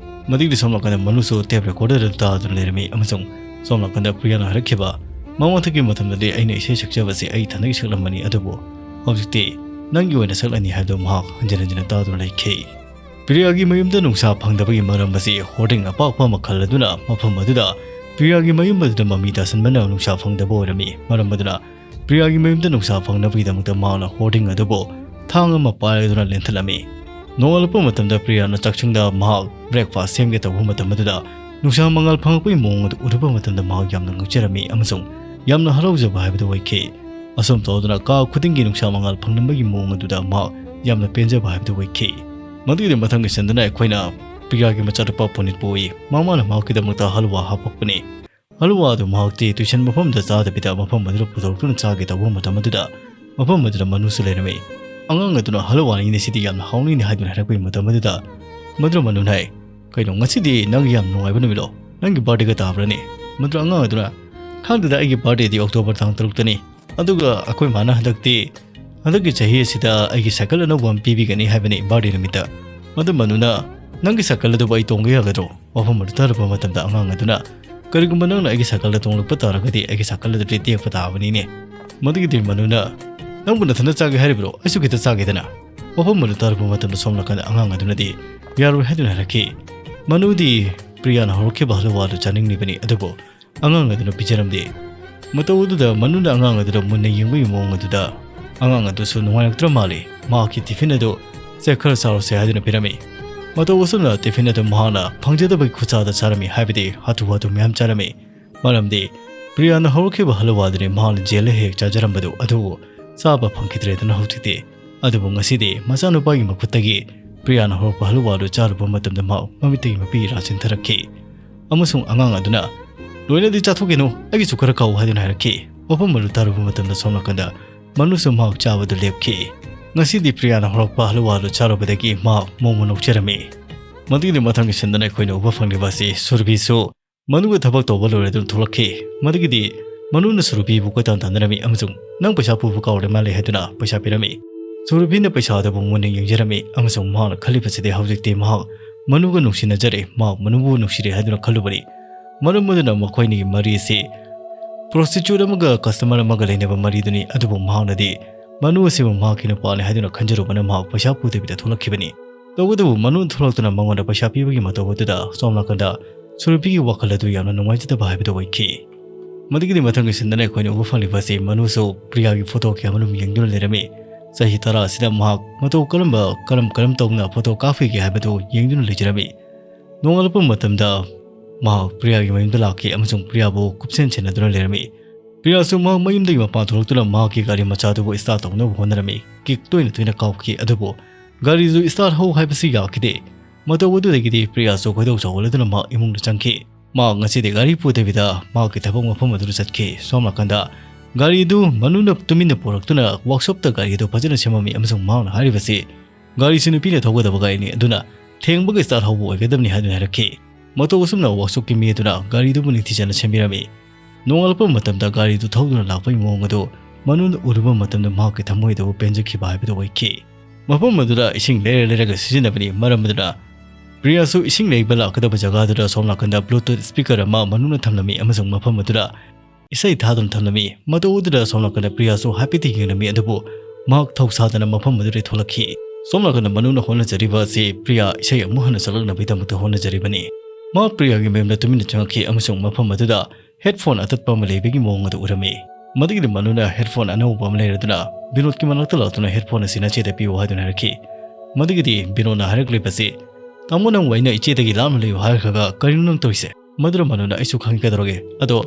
ꯃꯗꯨꯒꯤꯗꯤ ꯁꯣꯝ ꯅꯥꯀꯟꯗ ꯃꯅꯨꯁꯨ ꯇꯦꯞ ꯔꯦꯀꯣꯔꯗꯔ ꯑꯗꯨ ꯇꯥꯗꯨꯅ ꯂꯩꯔꯝꯃꯤ ꯑꯃꯁꯨꯡ ꯁꯣꯝ ꯅꯥꯀꯟꯗ ꯄ꯭ꯔꯤꯌꯥꯅ ꯍꯥꯏꯔꯛꯈꯤꯕ ꯃꯃꯥꯡꯊꯛꯀꯤ ꯃꯇꯝꯗꯗꯤ ꯑꯩꯅ ꯏꯁꯩ ꯁꯛꯆꯕꯁꯤ ꯑꯩ ꯏꯊꯟꯗꯒꯤ ꯁꯛꯂꯝꯕꯅꯤ, ꯑꯗꯨꯕꯨ ꯍꯧꯖꯤꯛꯇꯤ ꯅꯪꯒꯤ ꯑꯣꯏꯅ ꯁꯛꯂꯅꯤ ꯍꯥꯏꯕꯗꯨ ꯃꯍꯥꯛ ꯍꯟꯖꯤꯟ ꯍꯟꯖꯤꯟꯅ ꯇꯥꯗꯨꯅ ꯂꯩꯈꯤ꯫ ꯄ꯭ꯔꯤꯌꯥꯒꯤ ꯃꯌꯨꯝꯗ ꯅꯨꯡꯁꯥ ꯐꯪꯗꯕꯒꯤ ꯃꯔꯝ ꯑꯁꯤ ꯍꯣꯔꯗꯤꯡ ꯑꯄꯥꯛꯄ ꯑꯃ ꯈꯜꯂꯗꯨꯅ ꯃꯐꯝ ꯑꯗꯨꯗ ꯄ꯭ꯔꯤꯌꯥꯒꯤ ꯃꯌꯨꯝ ꯑꯗꯨꯗ ꯃꯃꯤ ꯇꯥꯁꯤꯟꯕꯅ ꯅꯨꯡꯁꯥ ꯐꯪꯗꯕ ꯑꯣꯏꯔꯝꯃꯤ꯫ ꯃꯔꯝ ꯑꯗꯨꯅ ꯄ꯭ꯔꯤꯌꯥꯒꯤ ꯃꯌꯨꯝꯗ ꯅꯨꯡꯁꯥ ꯐꯪꯅꯕꯒꯤꯗꯃꯛꯇ ꯃꯍꯥꯛꯅ ꯍꯣꯔꯗꯤꯡ ꯑꯗꯨꯕꯨ ꯊꯥꯡ ꯑꯃ ꯄꯥꯏꯔꯗꯨꯅ ꯂꯦꯟꯊꯠꯂꯝꯃꯤ꯫ ꯅꯣꯡꯉꯥꯜꯂꯛꯄ ꯃꯇꯝꯗ ꯄ꯭ꯔꯤꯌꯥꯅ ꯆꯥꯛꯁꯪꯗ ꯃꯍꯥꯛ breakfast ꯁꯦꯝꯒꯦ ꯇꯧꯕ ꯃꯇꯝ ꯑꯗꯨꯗ ꯅꯨꯡꯁꯥ ꯃꯉꯥꯜ ꯐꯪꯉꯛꯄꯒꯤ ꯃꯑꯣꯡ ꯑꯗꯨ ꯎꯔꯨꯕ ꯃꯇꯝꯗ ꯃꯍꯥꯛ ꯌꯥꯝꯅ ꯉꯛꯆꯔꯝꯃꯤ ꯑꯃꯁꯨꯡ ꯌꯥꯝꯅ ꯍꯔꯥꯎꯖꯕ ꯍꯥꯏꯕꯗꯨ ꯑꯣꯏꯈꯤ꯫ ꯑꯁꯨꯝ ꯇꯧꯗꯨꯅ ꯀꯥ ꯈꯨꯗꯤꯡꯒꯤ ꯅꯨꯡꯁꯥ ꯃꯉꯥꯜ ꯐꯪꯂꯝꯕꯒꯤ ꯃꯑꯣꯡ ꯑꯗꯨꯗ ꯃꯍꯥꯛ ꯌꯥꯝꯅ ꯄꯦꯟꯖꯕ ꯍꯥꯏꯕꯗꯨ ꯑꯣꯏꯈꯤ꯫ ꯃꯗꯨꯒꯤꯗꯤ ꯃꯊꯪꯒꯤ ꯁꯟꯗꯅ ꯑꯩꯈꯣꯏꯅ ꯄ꯭ꯔꯤꯌꯥꯒꯤ ꯃꯆꯥꯅꯨꯄꯥ ꯄꯨꯅꯤꯠꯄꯨ ꯎꯏ꯫ ꯃꯃꯥꯅ ꯃꯍꯥꯛꯀꯤꯗꯃꯛꯇ ꯍꯜꯋꯥ ꯍꯥꯞꯄꯛꯄꯅꯤ꯫ ꯍꯜꯋꯥ ꯑꯗꯨ ꯃꯍꯥꯛꯇꯤ tuition ꯃꯐꯝꯗ ꯆꯥꯗꯕꯤꯗ ꯃꯐꯝ ꯑꯗꯨꯗ ꯄꯨꯊꯣꯔꯛꯇꯨꯅ ꯆꯥꯒꯦ ꯇꯧꯕ ꯃꯇꯝ ꯑꯗꯨꯗ ꯃꯐꯝ ꯑꯗꯨꯗ ꯃꯅꯨꯁꯨ ꯂꯩꯔꯝꯃꯤ꯫ ꯑꯉꯥꯡ ꯑꯗꯨꯅ ꯍꯜꯋꯥꯅꯤꯅꯦ ꯁꯤꯗꯤ, ꯌꯥꯝꯅ ꯍꯥꯎꯅꯤꯅꯦ ꯍꯥꯏꯗꯨꯅ ꯍꯥꯏꯔꯛꯄꯒꯤ ꯃꯇꯝ ꯑꯗꯨꯗ ꯃꯗꯨ ꯃꯅꯨꯅ ꯍꯥꯏ, "ꯀꯩꯅꯣ, ꯉꯁꯤꯗꯤ ꯅꯪꯒꯤ ꯌꯥꯝ ꯅꯨꯡꯉꯥꯏꯕ ꯅꯨꯃꯤꯠꯂꯣ? ꯅꯪꯒꯤ birthdayꯒ ꯇꯥꯕ꯭ꯔꯅꯦ?" ꯃꯗꯨ ꯑꯉꯥꯡ ꯑꯗꯨꯅ, "ꯈꯪꯗꯦꯗ, ꯑꯩꯒꯤ birthdayꯗꯤ October ꯇꯥꯡ ꯇꯔꯨꯛꯇꯅꯤ꯫ ꯑꯗꯨꯒ ꯑꯩꯈꯣꯏ ꯃꯥꯅ ꯍꯟꯗꯛꯇꯤ, ꯍꯟꯗꯛꯀꯤ ꯆꯍꯤ ꯑꯁꯤꯗ ꯑꯩꯒꯤ cycle ꯑꯅꯧꯕ ꯑꯃ ꯄꯤꯕꯤꯒꯅꯤ ꯍꯥꯏꯕꯅꯤ birthday ꯅꯨꯃꯤꯠꯇ꯫" ꯃꯗꯨ ꯃꯅꯨꯅ, "ꯅꯪꯒꯤ cycle ꯑꯗꯨꯕꯨ ꯑꯩ ꯇꯣꯡꯕ ꯌꯥꯒꯗ꯭ꯔꯣ?" ꯋꯥꯐꯝ ꯑꯗꯨ ꯇꯥꯔꯨꯕ ꯃꯇꯝꯗ ꯑꯉꯥꯡ ꯑꯗꯨꯅ, "ꯀꯔꯤꯒꯨꯝꯕ ꯅꯪꯅ ꯑꯩꯒꯤ cycleꯗ ꯇꯣꯡꯂꯛꯄ ꯇꯥꯔꯒꯗꯤ ꯑꯩꯒꯤ cycle ꯑꯗꯨꯗꯤ ꯇꯦꯛꯄ ꯇꯥꯕꯅꯤꯅꯦ꯫" ꯃꯗꯨꯒꯤꯗꯤ ꯃꯅꯨꯅ, "ꯅꯪꯕꯨ ꯅꯊꯟꯇ ꯆꯥꯒꯦ ꯍꯥꯏꯔꯤꯕ꯭ꯔꯣ? ꯑꯩꯁꯨ ꯈꯤꯇ ꯆꯥꯒꯦꯗꯅ꯫" ꯋꯥꯐꯝ ꯑꯗꯨ ꯇꯥꯔꯨꯕ ꯃꯇꯝꯗ ꯁꯣꯝ ꯅꯥꯀꯟꯗ ꯑꯉꯥꯡ ꯑꯗꯨꯅꯗꯤ ꯌꯥꯔꯣꯏ ꯍꯥꯏꯗꯨꯅ ꯍꯥꯏꯔꯛꯈꯤ꯫ ꯃꯅꯨꯗꯤ ꯄ꯭ꯔꯤꯌꯥꯅ ꯍꯧꯔꯛꯈꯤꯕ ꯍꯜꯋꯥꯗꯨ ꯆꯥꯅꯤꯡꯂꯤꯕꯅꯤ, ꯑꯗꯨꯕꯨ ꯑꯉꯥꯡ ꯑꯗꯨꯅ ꯄꯤꯖꯔꯝꯗꯦ꯫ ꯃꯇꯧ ꯑꯗꯨꯗ ꯃꯅꯨꯅ ꯑꯉꯥꯡ ꯑꯗꯨꯗ ꯃꯨꯟꯅ ꯌꯦꯡꯕꯒꯤ ꯃꯑꯣꯡ ꯑꯗꯨꯗ ꯑꯉꯥꯡ ꯑꯗꯨꯁꯨ ꯅꯨꯡꯉꯥꯏꯔꯛꯇ꯭ꯔ ꯃꯥꯜꯂꯤ꯫ ꯃꯍꯥꯛꯀꯤ tiffin ꯑꯗꯨ "ꯁꯦ, ꯈꯔ ꯆꯥꯔꯣꯁꯦ" ꯍꯥꯏꯗꯨꯅ ꯄꯤꯔꯝꯃꯤ꯫ ꯃꯇꯧ ꯑꯁꯨꯝꯅ tiffin ꯑꯗꯨ ꯃꯍꯥꯛꯅ ꯐꯪꯖꯗꯕꯒꯤ ꯈꯨꯠꯁꯥꯗ ꯆꯥꯔꯝꯃꯤ, ꯍꯥꯏꯕꯗꯤ ꯍꯥꯊꯨ ꯍꯥꯊꯨ ꯃꯌꯥꯝ ꯆꯥꯔꯝꯃꯤ꯫ ꯃꯔꯝꯗꯤ ꯄ꯭ꯔꯤꯌꯥꯅ ꯍꯧꯔꯛꯈꯤꯕ ꯍꯜꯋꯥꯗꯨꯅꯤ ꯃꯍꯥꯛꯅ jailꯗ ꯍꯦꯛ ꯆꯥꯖꯔꯝꯕꯗꯨ ꯑꯗꯨ ꯆꯥꯕ ꯐꯪꯈꯤꯗ꯭ꯔꯦꯗꯅ ꯍꯧꯖꯤꯛꯇꯤ꯫ ꯑꯗꯨꯕꯨ ꯉꯁꯤꯗꯤ ꯃꯆꯥꯅꯨꯄꯥꯒꯤ ꯃꯈꯨꯠꯇꯒꯤ ꯄ꯭ꯔꯤꯌꯥꯅ ꯍꯧꯔꯛꯄ ꯍꯜꯋꯥꯗꯨ ꯆꯥꯔꯨꯕ ꯃꯇꯝꯗ ꯃꯍꯥꯛ ꯃꯃꯤꯠꯇꯒꯤ ꯃꯄꯤ ꯏꯔꯥ ꯆꯦꯟꯊꯔꯛꯈꯤ꯫ ꯑꯃꯁꯨꯡ ꯑꯉꯥꯡ ꯑꯗꯨꯅ, "ꯂꯣꯏꯅꯗꯤ ꯆꯥꯊꯣꯛꯈꯤꯅꯨ, ꯑꯩꯒꯤꯁꯨ ꯈꯔ ꯀꯥꯎ" ꯍꯥꯏꯗꯨꯅ ꯍꯥꯏꯔꯛꯈꯤ꯫ ꯋꯥꯐꯝ ꯑꯗꯨ ꯇꯥꯔꯨꯕ ꯃꯇꯝꯗ ꯁꯣꯝ ꯅꯥꯀꯟꯗ ꯃꯅꯨꯁꯨ ꯃꯍꯥꯛ ꯆꯥꯕꯗꯨ ꯂꯦꯞꯈꯤ꯫ ꯉꯁꯤꯗꯤ ꯄ꯭ꯔꯤꯌꯥꯅ ꯍꯧꯔꯛꯄ ꯍꯜꯋꯥꯗꯨ ꯆꯥꯔꯨꯕꯗꯒꯤ ꯃꯍꯥꯛ ꯃꯣꯃꯣ ꯅꯣꯛꯆꯔꯝꯃꯤ꯫ ꯃꯗꯨꯒꯤꯗꯤ ꯃꯊꯪꯒꯤ ꯁꯤꯟꯗꯅ ꯑꯩꯈꯣꯏꯅ ꯎꯕ ꯐꯪꯂꯤꯕ ꯑꯁꯤ ꯁꯨꯔꯕꯤꯁꯨ ꯃꯅꯨꯒ ꯊꯕꯛ ꯇꯧꯕ ꯂꯣꯏꯔꯗꯨꯅ ꯊꯣꯛꯂꯛꯈꯤ꯫ ꯃꯗꯨꯒꯤꯗꯤ ꯃꯅꯨꯅ ꯁꯨꯔꯕꯤꯕꯨ ꯀꯣꯏꯇꯥꯟ ꯇꯥꯟꯅꯔꯝꯃꯤ ꯑꯃꯁꯨꯡ "ꯅꯪ ꯄꯩꯁꯥ ꯄꯨꯕ ꯀꯥꯎꯔꯦ ꯃꯥꯜꯂꯦ" ꯍꯥꯏꯗꯨꯅ ꯄꯩꯁꯥ ꯄꯤꯔꯝꯃꯤ꯫ ꯁꯨꯔꯕꯤꯅ ꯄꯩꯁꯥ ꯑꯗꯨꯕꯨ ꯃꯨꯟꯅ ꯌꯦꯡꯖꯔꯝꯃꯤ ꯑꯃꯁꯨꯡ ꯃꯍꯥꯛꯅ ꯈꯜꯂꯤꯕꯁꯤꯗꯤ ꯍꯧꯖꯤꯛꯇꯤ ꯃꯍꯥꯛ ꯃꯅꯨꯒ ꯅꯨꯡꯁꯤꯅꯖꯔꯦ, ꯃꯍꯥꯛ ꯃꯅꯨꯕꯨ ꯅꯨꯡꯁꯤꯔꯦ ꯍꯥꯏꯗꯨꯅ ꯈꯜꯂꯨꯕꯅꯤ꯫ ꯃꯔꯝ ꯑꯗꯨꯅ ꯃꯈꯣꯏꯅꯤꯒꯤ ꯃꯔꯤ ꯑꯁꯤ ꯄ꯭ꯔꯣꯁꯇꯤꯆꯨꯠ ꯑꯃꯒ ꯀꯁꯇꯃꯔ ꯑꯃꯒ ꯂꯩꯅꯕ ꯃꯔꯤꯗꯨꯅꯤ꯫ ꯑꯗꯨꯕꯨ ꯃꯍꯥꯛꯅꯗꯤ ꯃꯅꯨ ꯑꯁꯤꯕꯨ ꯃꯍꯥꯛꯀꯤ ꯅꯨꯄꯥꯅꯤ ꯍꯥꯏꯗꯨꯅ ꯈꯟꯖꯔꯨꯕꯅ ꯃꯍꯥꯛ ꯄꯩꯁꯥ ꯄꯨꯗꯕꯤꯗ ꯊꯣꯛꯂꯛꯈꯤꯕꯅꯤ꯫ ꯇꯧꯕꯇꯕꯨ ꯃꯅꯨ ꯊꯣꯛꯂꯛꯇꯨꯅ ꯃꯉꯣꯟꯗ ꯄꯩꯁꯥ ꯄꯤꯕꯒꯤ ꯃꯇꯧ ꯑꯗꯨꯗ ꯁꯣꯝ ꯅꯥꯀꯟꯗ ꯁꯨꯔꯨꯄꯤꯒꯤ ꯋꯥꯈꯜ ꯑꯗꯨ ꯌꯥꯝꯅ ꯅꯨꯡꯉꯥꯏꯖꯗꯕ ꯍꯥꯏꯕꯗꯨ ꯑꯣꯏꯈꯤ꯫ ꯃꯗꯨꯒꯤꯗꯤ ꯃꯊꯪꯒꯤ ꯁꯤꯟꯗꯅ ꯑꯩꯈꯣꯏꯅ ꯎꯕ ꯐꯪꯂꯤꯕ ꯑꯁꯤ ꯃꯅꯨꯁꯨ ꯄ꯭ꯔꯤꯌꯥꯒꯤ ꯐꯣꯇꯣ ꯀꯌꯥ ꯑꯃꯔꯣꯝ ꯌꯦꯡꯗꯨꯅ ꯂꯩꯔꯝꯃꯤ꯫ ꯆꯍꯤ ꯇꯔꯥ ꯑꯁꯤꯗ ꯃꯍꯥꯛ ꯃꯇꯧ ꯀꯔꯝꯕ, ꯀꯔꯝ ꯀꯔꯝ ꯇꯧꯅ ꯐꯣꯇꯣ ꯀꯥꯞꯈꯤꯒꯦ ꯍꯥꯏꯕꯗꯨ ꯌꯦꯡꯗꯨꯅ ꯂꯩꯖꯔꯝꯃꯤ꯫ ꯅꯣꯡꯉꯥꯜꯂꯛꯄ ꯃꯇꯝꯗ ꯃꯍꯥꯛ ꯄ꯭ꯔꯤꯌꯥꯒꯤ ꯃꯌꯨꯝꯗ ꯂꯥꯛꯈꯤ ꯑꯃꯁꯨꯡ ꯄ꯭ꯔꯤꯌꯥꯕꯨ ꯀꯨꯞꯁꯦꯟ ꯁꯦꯟꯅꯗꯨꯅ ꯂꯩꯔꯝꯃꯤ꯫ ꯄ꯭ꯔꯤꯌꯥꯁꯨ ꯃꯍꯥꯛ ꯃꯌꯨꯝꯗꯒꯤ ꯃꯄꯥꯟ ꯊꯣꯛꯂꯛꯇꯨꯅ ꯃꯍꯥꯛꯀꯤ ꯒꯥꯔꯤ ꯃꯆꯥꯗꯨꯕꯨ start ꯇꯧꯅꯕ ꯍꯣꯠꯅꯔꯝꯃꯤ꯫ Kick ꯇꯣꯏꯅ ꯇꯣꯏꯅ ꯀꯥꯎꯈꯤ, ꯑꯗꯨꯕꯨ ꯒꯥꯔꯤꯗꯨ start ꯍꯧ ꯍꯥꯏꯕꯁꯤ ꯌꯥꯈꯤꯗꯦ꯫ ꯃꯇꯧ ꯑꯗꯨꯗꯒꯤꯗꯤ ꯄ꯭ꯔꯤꯌꯥꯁꯨ ꯈꯣꯏꯗꯧ ꯁꯥꯎꯒꯠꯂꯗꯨꯅ ꯃꯍꯥꯛ ꯏꯃꯨꯡꯗ ꯆꯪꯈꯤ꯫ ꯃꯍꯥꯛ ꯉꯁꯤꯗꯤ ꯒꯥꯔꯤ ꯄꯨꯗꯕꯤꯗ ꯃꯍꯥꯛꯀꯤ ꯊꯕꯛ ꯃꯐꯝ ꯑꯗꯨꯗ ꯆꯠꯈꯤ꯫ ꯁꯣꯝ ꯅꯥꯀꯟꯗ ꯒꯥꯔꯤꯗꯨ ꯃꯅꯨꯅ ꯇꯨꯃꯤꯟꯅ ꯄꯨꯔꯛꯇꯨꯅ ꯋꯥꯛꯁꯣꯞꯇ ꯒꯥꯔꯤ ꯑꯗꯨ ꯐꯖꯅ ꯁꯦꯝꯃꯝꯃꯤ ꯑꯃꯁꯨꯡ ꯃꯍꯥꯛꯅ ꯍꯥꯏꯔꯤꯕꯁꯤ ꯒꯥꯔꯤꯁꯤ ꯅꯨꯄꯤꯅ ꯊꯧꯒꯗꯕ ꯒꯥꯔꯤꯅꯤ, ꯑꯗꯨꯅ ꯊꯦꯡꯕꯒ start ꯍꯧꯕ ꯑꯣꯏꯒꯗꯕꯅꯤ ꯍꯥꯏꯗꯨꯅ ꯍꯥꯏꯔꯛꯈꯤ꯫ ꯃꯇꯧ ꯑꯁꯨꯝꯅ ꯋꯥꯛꯁꯣꯞꯀꯤ ꯃꯤ ꯑꯗꯨꯅ ꯒꯥꯔꯤꯗꯨꯕꯨ ꯅꯤꯡꯊꯤꯖꯅ ꯁꯦꯝꯕꯤꯔꯝꯃꯤ꯫ ꯅꯣꯡꯉꯥꯜꯂꯛꯄ ꯃꯇꯝꯗ ꯒꯥꯔꯤꯗꯨ ꯊꯧꯗꯨꯅ ꯂꯥꯛꯄꯒꯤ ꯃꯑꯣꯡ ꯑꯗꯨ ꯃꯅꯨꯅ ꯎꯔꯨꯕ ꯃꯇꯝꯗ ꯃꯍꯥꯛꯀꯤ ꯊꯃꯣꯏꯗꯕꯨ ꯄꯦꯟꯖꯈꯤꯕ ꯍꯥꯏꯕꯗꯨ ꯑꯣꯏꯈꯤ꯫ ꯃꯐꯝ ꯑꯗꯨꯗ ꯏꯁꯤꯡ ꯂꯩꯔ ꯂꯩꯔꯒ ꯁꯤꯖꯤꯟꯅꯕꯅꯤ, ꯃꯔꯝ ꯑꯗꯨꯅ ꯄ꯭ꯔꯤꯌꯥꯁꯨ ꯏꯁꯤꯡ ꯂꯩꯕ ꯂꯥꯛꯀꯗꯕ ꯖꯒꯥꯗꯨꯗ ꯁꯣꯝ ꯅꯥꯀꯟꯗ Bluetooth speaker ꯑꯃ ꯃꯅꯨꯅ ꯊꯝꯂꯝꯃꯤ ꯑꯃꯁꯨꯡ ꯃꯐꯝ ꯑꯗꯨꯗ ꯏꯁꯩ ꯊꯥꯗꯨꯅ ꯊꯝꯂꯝꯃꯤ꯫ ꯃꯇꯧ ꯑꯗꯨꯗ ꯁꯣꯝ ꯅꯥꯀꯟꯗ ꯄ꯭ꯔꯤꯌꯥꯁꯨ ꯍꯥꯏꯐꯦꯠꯇꯤ ꯌꯦꯡꯂꯝꯃꯤ, ꯑꯗꯨꯕꯨ ꯃꯍꯥꯛ ꯊꯧꯁꯥꯗꯅ ꯃꯐꯝ ꯑꯗꯨꯗꯒꯤ ꯊꯣꯛꯂꯛꯈꯤ꯫ ꯁꯣꯝ ꯅꯥꯀꯟꯗ ꯃꯅꯨꯅ ꯍꯣꯠꯅꯖꯔꯤꯕ ꯑꯁꯤ ꯄ꯭ꯔꯤꯌꯥ ꯏꯁꯩ ꯑꯃꯨꯛ ꯍꯟꯅ ꯁꯛꯂꯛꯅꯕꯒꯤꯗꯃꯛꯇ ꯍꯣꯠꯅꯖꯔꯤꯕꯅꯤ꯫ ꯃꯍꯥꯛ ꯄ꯭ꯔꯤꯌꯥꯒꯤ ꯃꯌꯨꯝꯗ ꯇꯨꯃꯤꯟꯅ ꯆꯪꯂꯛꯈꯤ ꯑꯃꯁꯨꯡ ꯃꯐꯝ ꯑꯗꯨꯗ headphone ꯑꯇꯠꯄ ꯑꯃ ꯂꯩꯕꯒꯤ ꯃꯑꯣꯡ ꯑꯗꯨ ꯎꯔꯝꯃꯤ꯫ ꯃꯗꯨꯒꯤꯗꯤ ꯃꯅꯨꯅ headphone ꯑꯅꯧꯕ ꯑꯃ ꯂꯩꯔꯗꯨꯅ ꯕꯤꯅꯣꯗꯀꯤ ꯃꯅꯥꯛꯇ ꯂꯥꯛꯇꯨꯅ headphone ꯑꯁꯤ ꯅꯆꯦꯗ ꯄꯤꯌꯨ ꯍꯥꯏꯗꯨꯅ ꯍꯥꯏꯔꯛꯈꯤ꯫ ꯃꯗꯨꯒꯤꯗꯤ ꯕꯤꯅꯣꯗꯅ ꯍꯥꯏꯔꯛꯂꯤꯕꯁꯤ, "ꯇꯥꯃꯣ, ꯅꯪꯕꯨ ꯑꯩꯅ ꯏꯆꯦꯗꯒꯤ ꯂꯥꯞꯅ ꯂꯩꯌꯨ ꯍꯥꯏꯈ꯭ꯔꯒ ꯀꯔꯤꯅꯣ ꯅꯪ ꯇꯧꯔꯤꯁꯦ?" ꯃꯗꯨꯗ ꯃꯅꯨꯅ, "ꯑꯩꯁꯨ ꯈꯪꯉꯤ ꯀꯩꯗꯧꯔꯒꯦ, ꯑꯗꯣ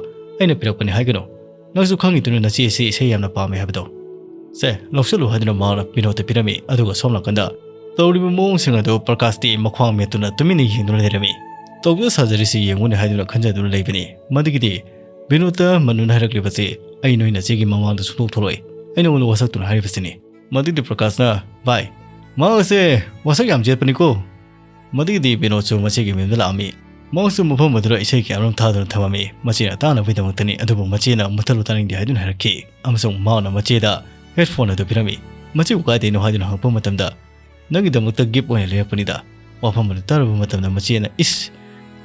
ꯑꯩꯅ ꯄꯤꯔꯛꯄꯅꯤ ꯍꯥꯏꯒꯅꯨ꯫ ꯅꯪꯁꯨ ꯈꯪꯉꯤꯗꯨꯅ ꯅꯆꯦ ꯑꯁꯤ ꯏꯁꯩ ꯌꯥꯝꯅ ꯄꯥꯝꯃꯦ ꯍꯥꯏꯕꯗꯣ꯫ ꯁꯦ, ꯂꯧꯁꯤꯜꯂꯨ" ꯍꯥꯏꯗꯨꯅ ꯃꯍꯥꯛꯅ ꯕꯤꯅꯣꯗꯇ ꯄꯤꯔꯝꯃꯤ꯫ ꯑꯗꯨꯒ ꯁꯣꯝ ꯅꯥꯀꯟꯗ ꯇꯧꯔꯤꯕ ꯃꯑꯣꯡꯁꯤꯡ ꯑꯗꯨ ꯄ꯭ꯔꯀꯥꯁꯇꯤ ꯃꯈ꯭ꯋꯥꯡ ꯃꯦꯠꯇꯨꯅ ꯇꯨꯃꯤꯟꯅ ꯌꯦꯡꯗꯨꯅ ꯂꯩꯔꯝꯃꯤ꯫ "ꯇꯧꯖ ꯁꯥꯖꯔꯤꯁꯤ ꯌꯦꯡꯉꯨꯅꯦ" ꯍꯥꯏꯗꯨꯅ ꯈꯟꯖꯗꯨꯅ ꯂꯩꯕꯅꯤ꯫ ꯃꯗꯨꯒꯤꯗꯤ ꯕꯤꯅꯣꯗꯇ ꯃꯅꯨꯅ ꯍꯥꯏꯔꯛꯂꯤꯕꯁꯤ, "ꯑꯩ ꯅꯣꯏ ꯅꯆꯦꯒꯤ ꯃꯃꯥꯡꯗ ꯁꯨꯡꯊꯣꯛ ꯊꯣꯛꯂꯣꯏ꯫ ꯑꯩ ꯅꯉꯣꯟꯗ ꯋꯥꯁꯛꯇꯨꯅ ꯍꯥꯏꯔꯤꯕꯁꯤꯅꯤ"꯫ ꯃꯗꯨꯒꯤꯗꯤ ꯄ꯭ꯔꯀꯥꯁꯅ, "ꯚꯥꯏ, ꯃꯍꯥꯛ ꯑꯁꯦ ꯋꯥꯁꯛ ꯌꯥꯝ ꯆꯦꯠꯄꯅꯤꯀꯣ"꯫ ꯃꯗꯨꯒꯤꯗꯤ ꯕꯤꯅꯣꯗꯁꯨ ꯃꯆꯦꯒꯤ ꯃꯌꯨꯝꯗ ꯂꯥꯛꯑꯝꯃꯤ꯫ ꯃꯍꯥꯛꯁꯨ ꯃꯐꯝ ꯑꯗꯨꯗ ꯏꯁꯩ ꯀꯌꯥꯃꯔꯨꯝ ꯊꯥꯗꯨꯅ ꯊꯝꯃꯝꯃꯤ꯫ ꯃꯆꯦꯅ ꯇꯥꯅꯕꯒꯤꯗꯃꯛꯇꯅꯤ, ꯑꯗꯨꯕꯨ ꯃꯆꯦꯅ ꯃꯨꯊꯠꯂꯨ, ꯇꯥꯅꯤꯡꯗꯦ ꯍꯥꯏꯗꯨꯅ ꯍꯥꯏꯔꯛꯈꯤ꯫ ꯑꯃꯁꯨꯡ ꯃꯍꯥꯛꯅ ꯃꯆꯦꯗ headphone ꯑꯗꯨ ꯄꯤꯔꯝꯃꯤ꯫ "ꯃꯆꯦꯕꯨ ꯀꯥꯏꯗꯩꯅꯣ?" ꯍꯥꯏꯗꯨꯅ ꯍꯪꯉꯛꯄ ꯃꯇꯝꯗ, "ꯅꯪꯒꯤꯗꯃꯛꯇ gift ꯑꯣꯏꯅ ꯂꯩꯔꯛꯄꯅꯤꯗ"꯫ ꯋꯥꯐꯝ ꯑꯗꯨ ꯇꯥꯔꯨꯕ ꯃꯇꯝꯗ ꯃꯆꯦꯅ, "ꯏꯁ,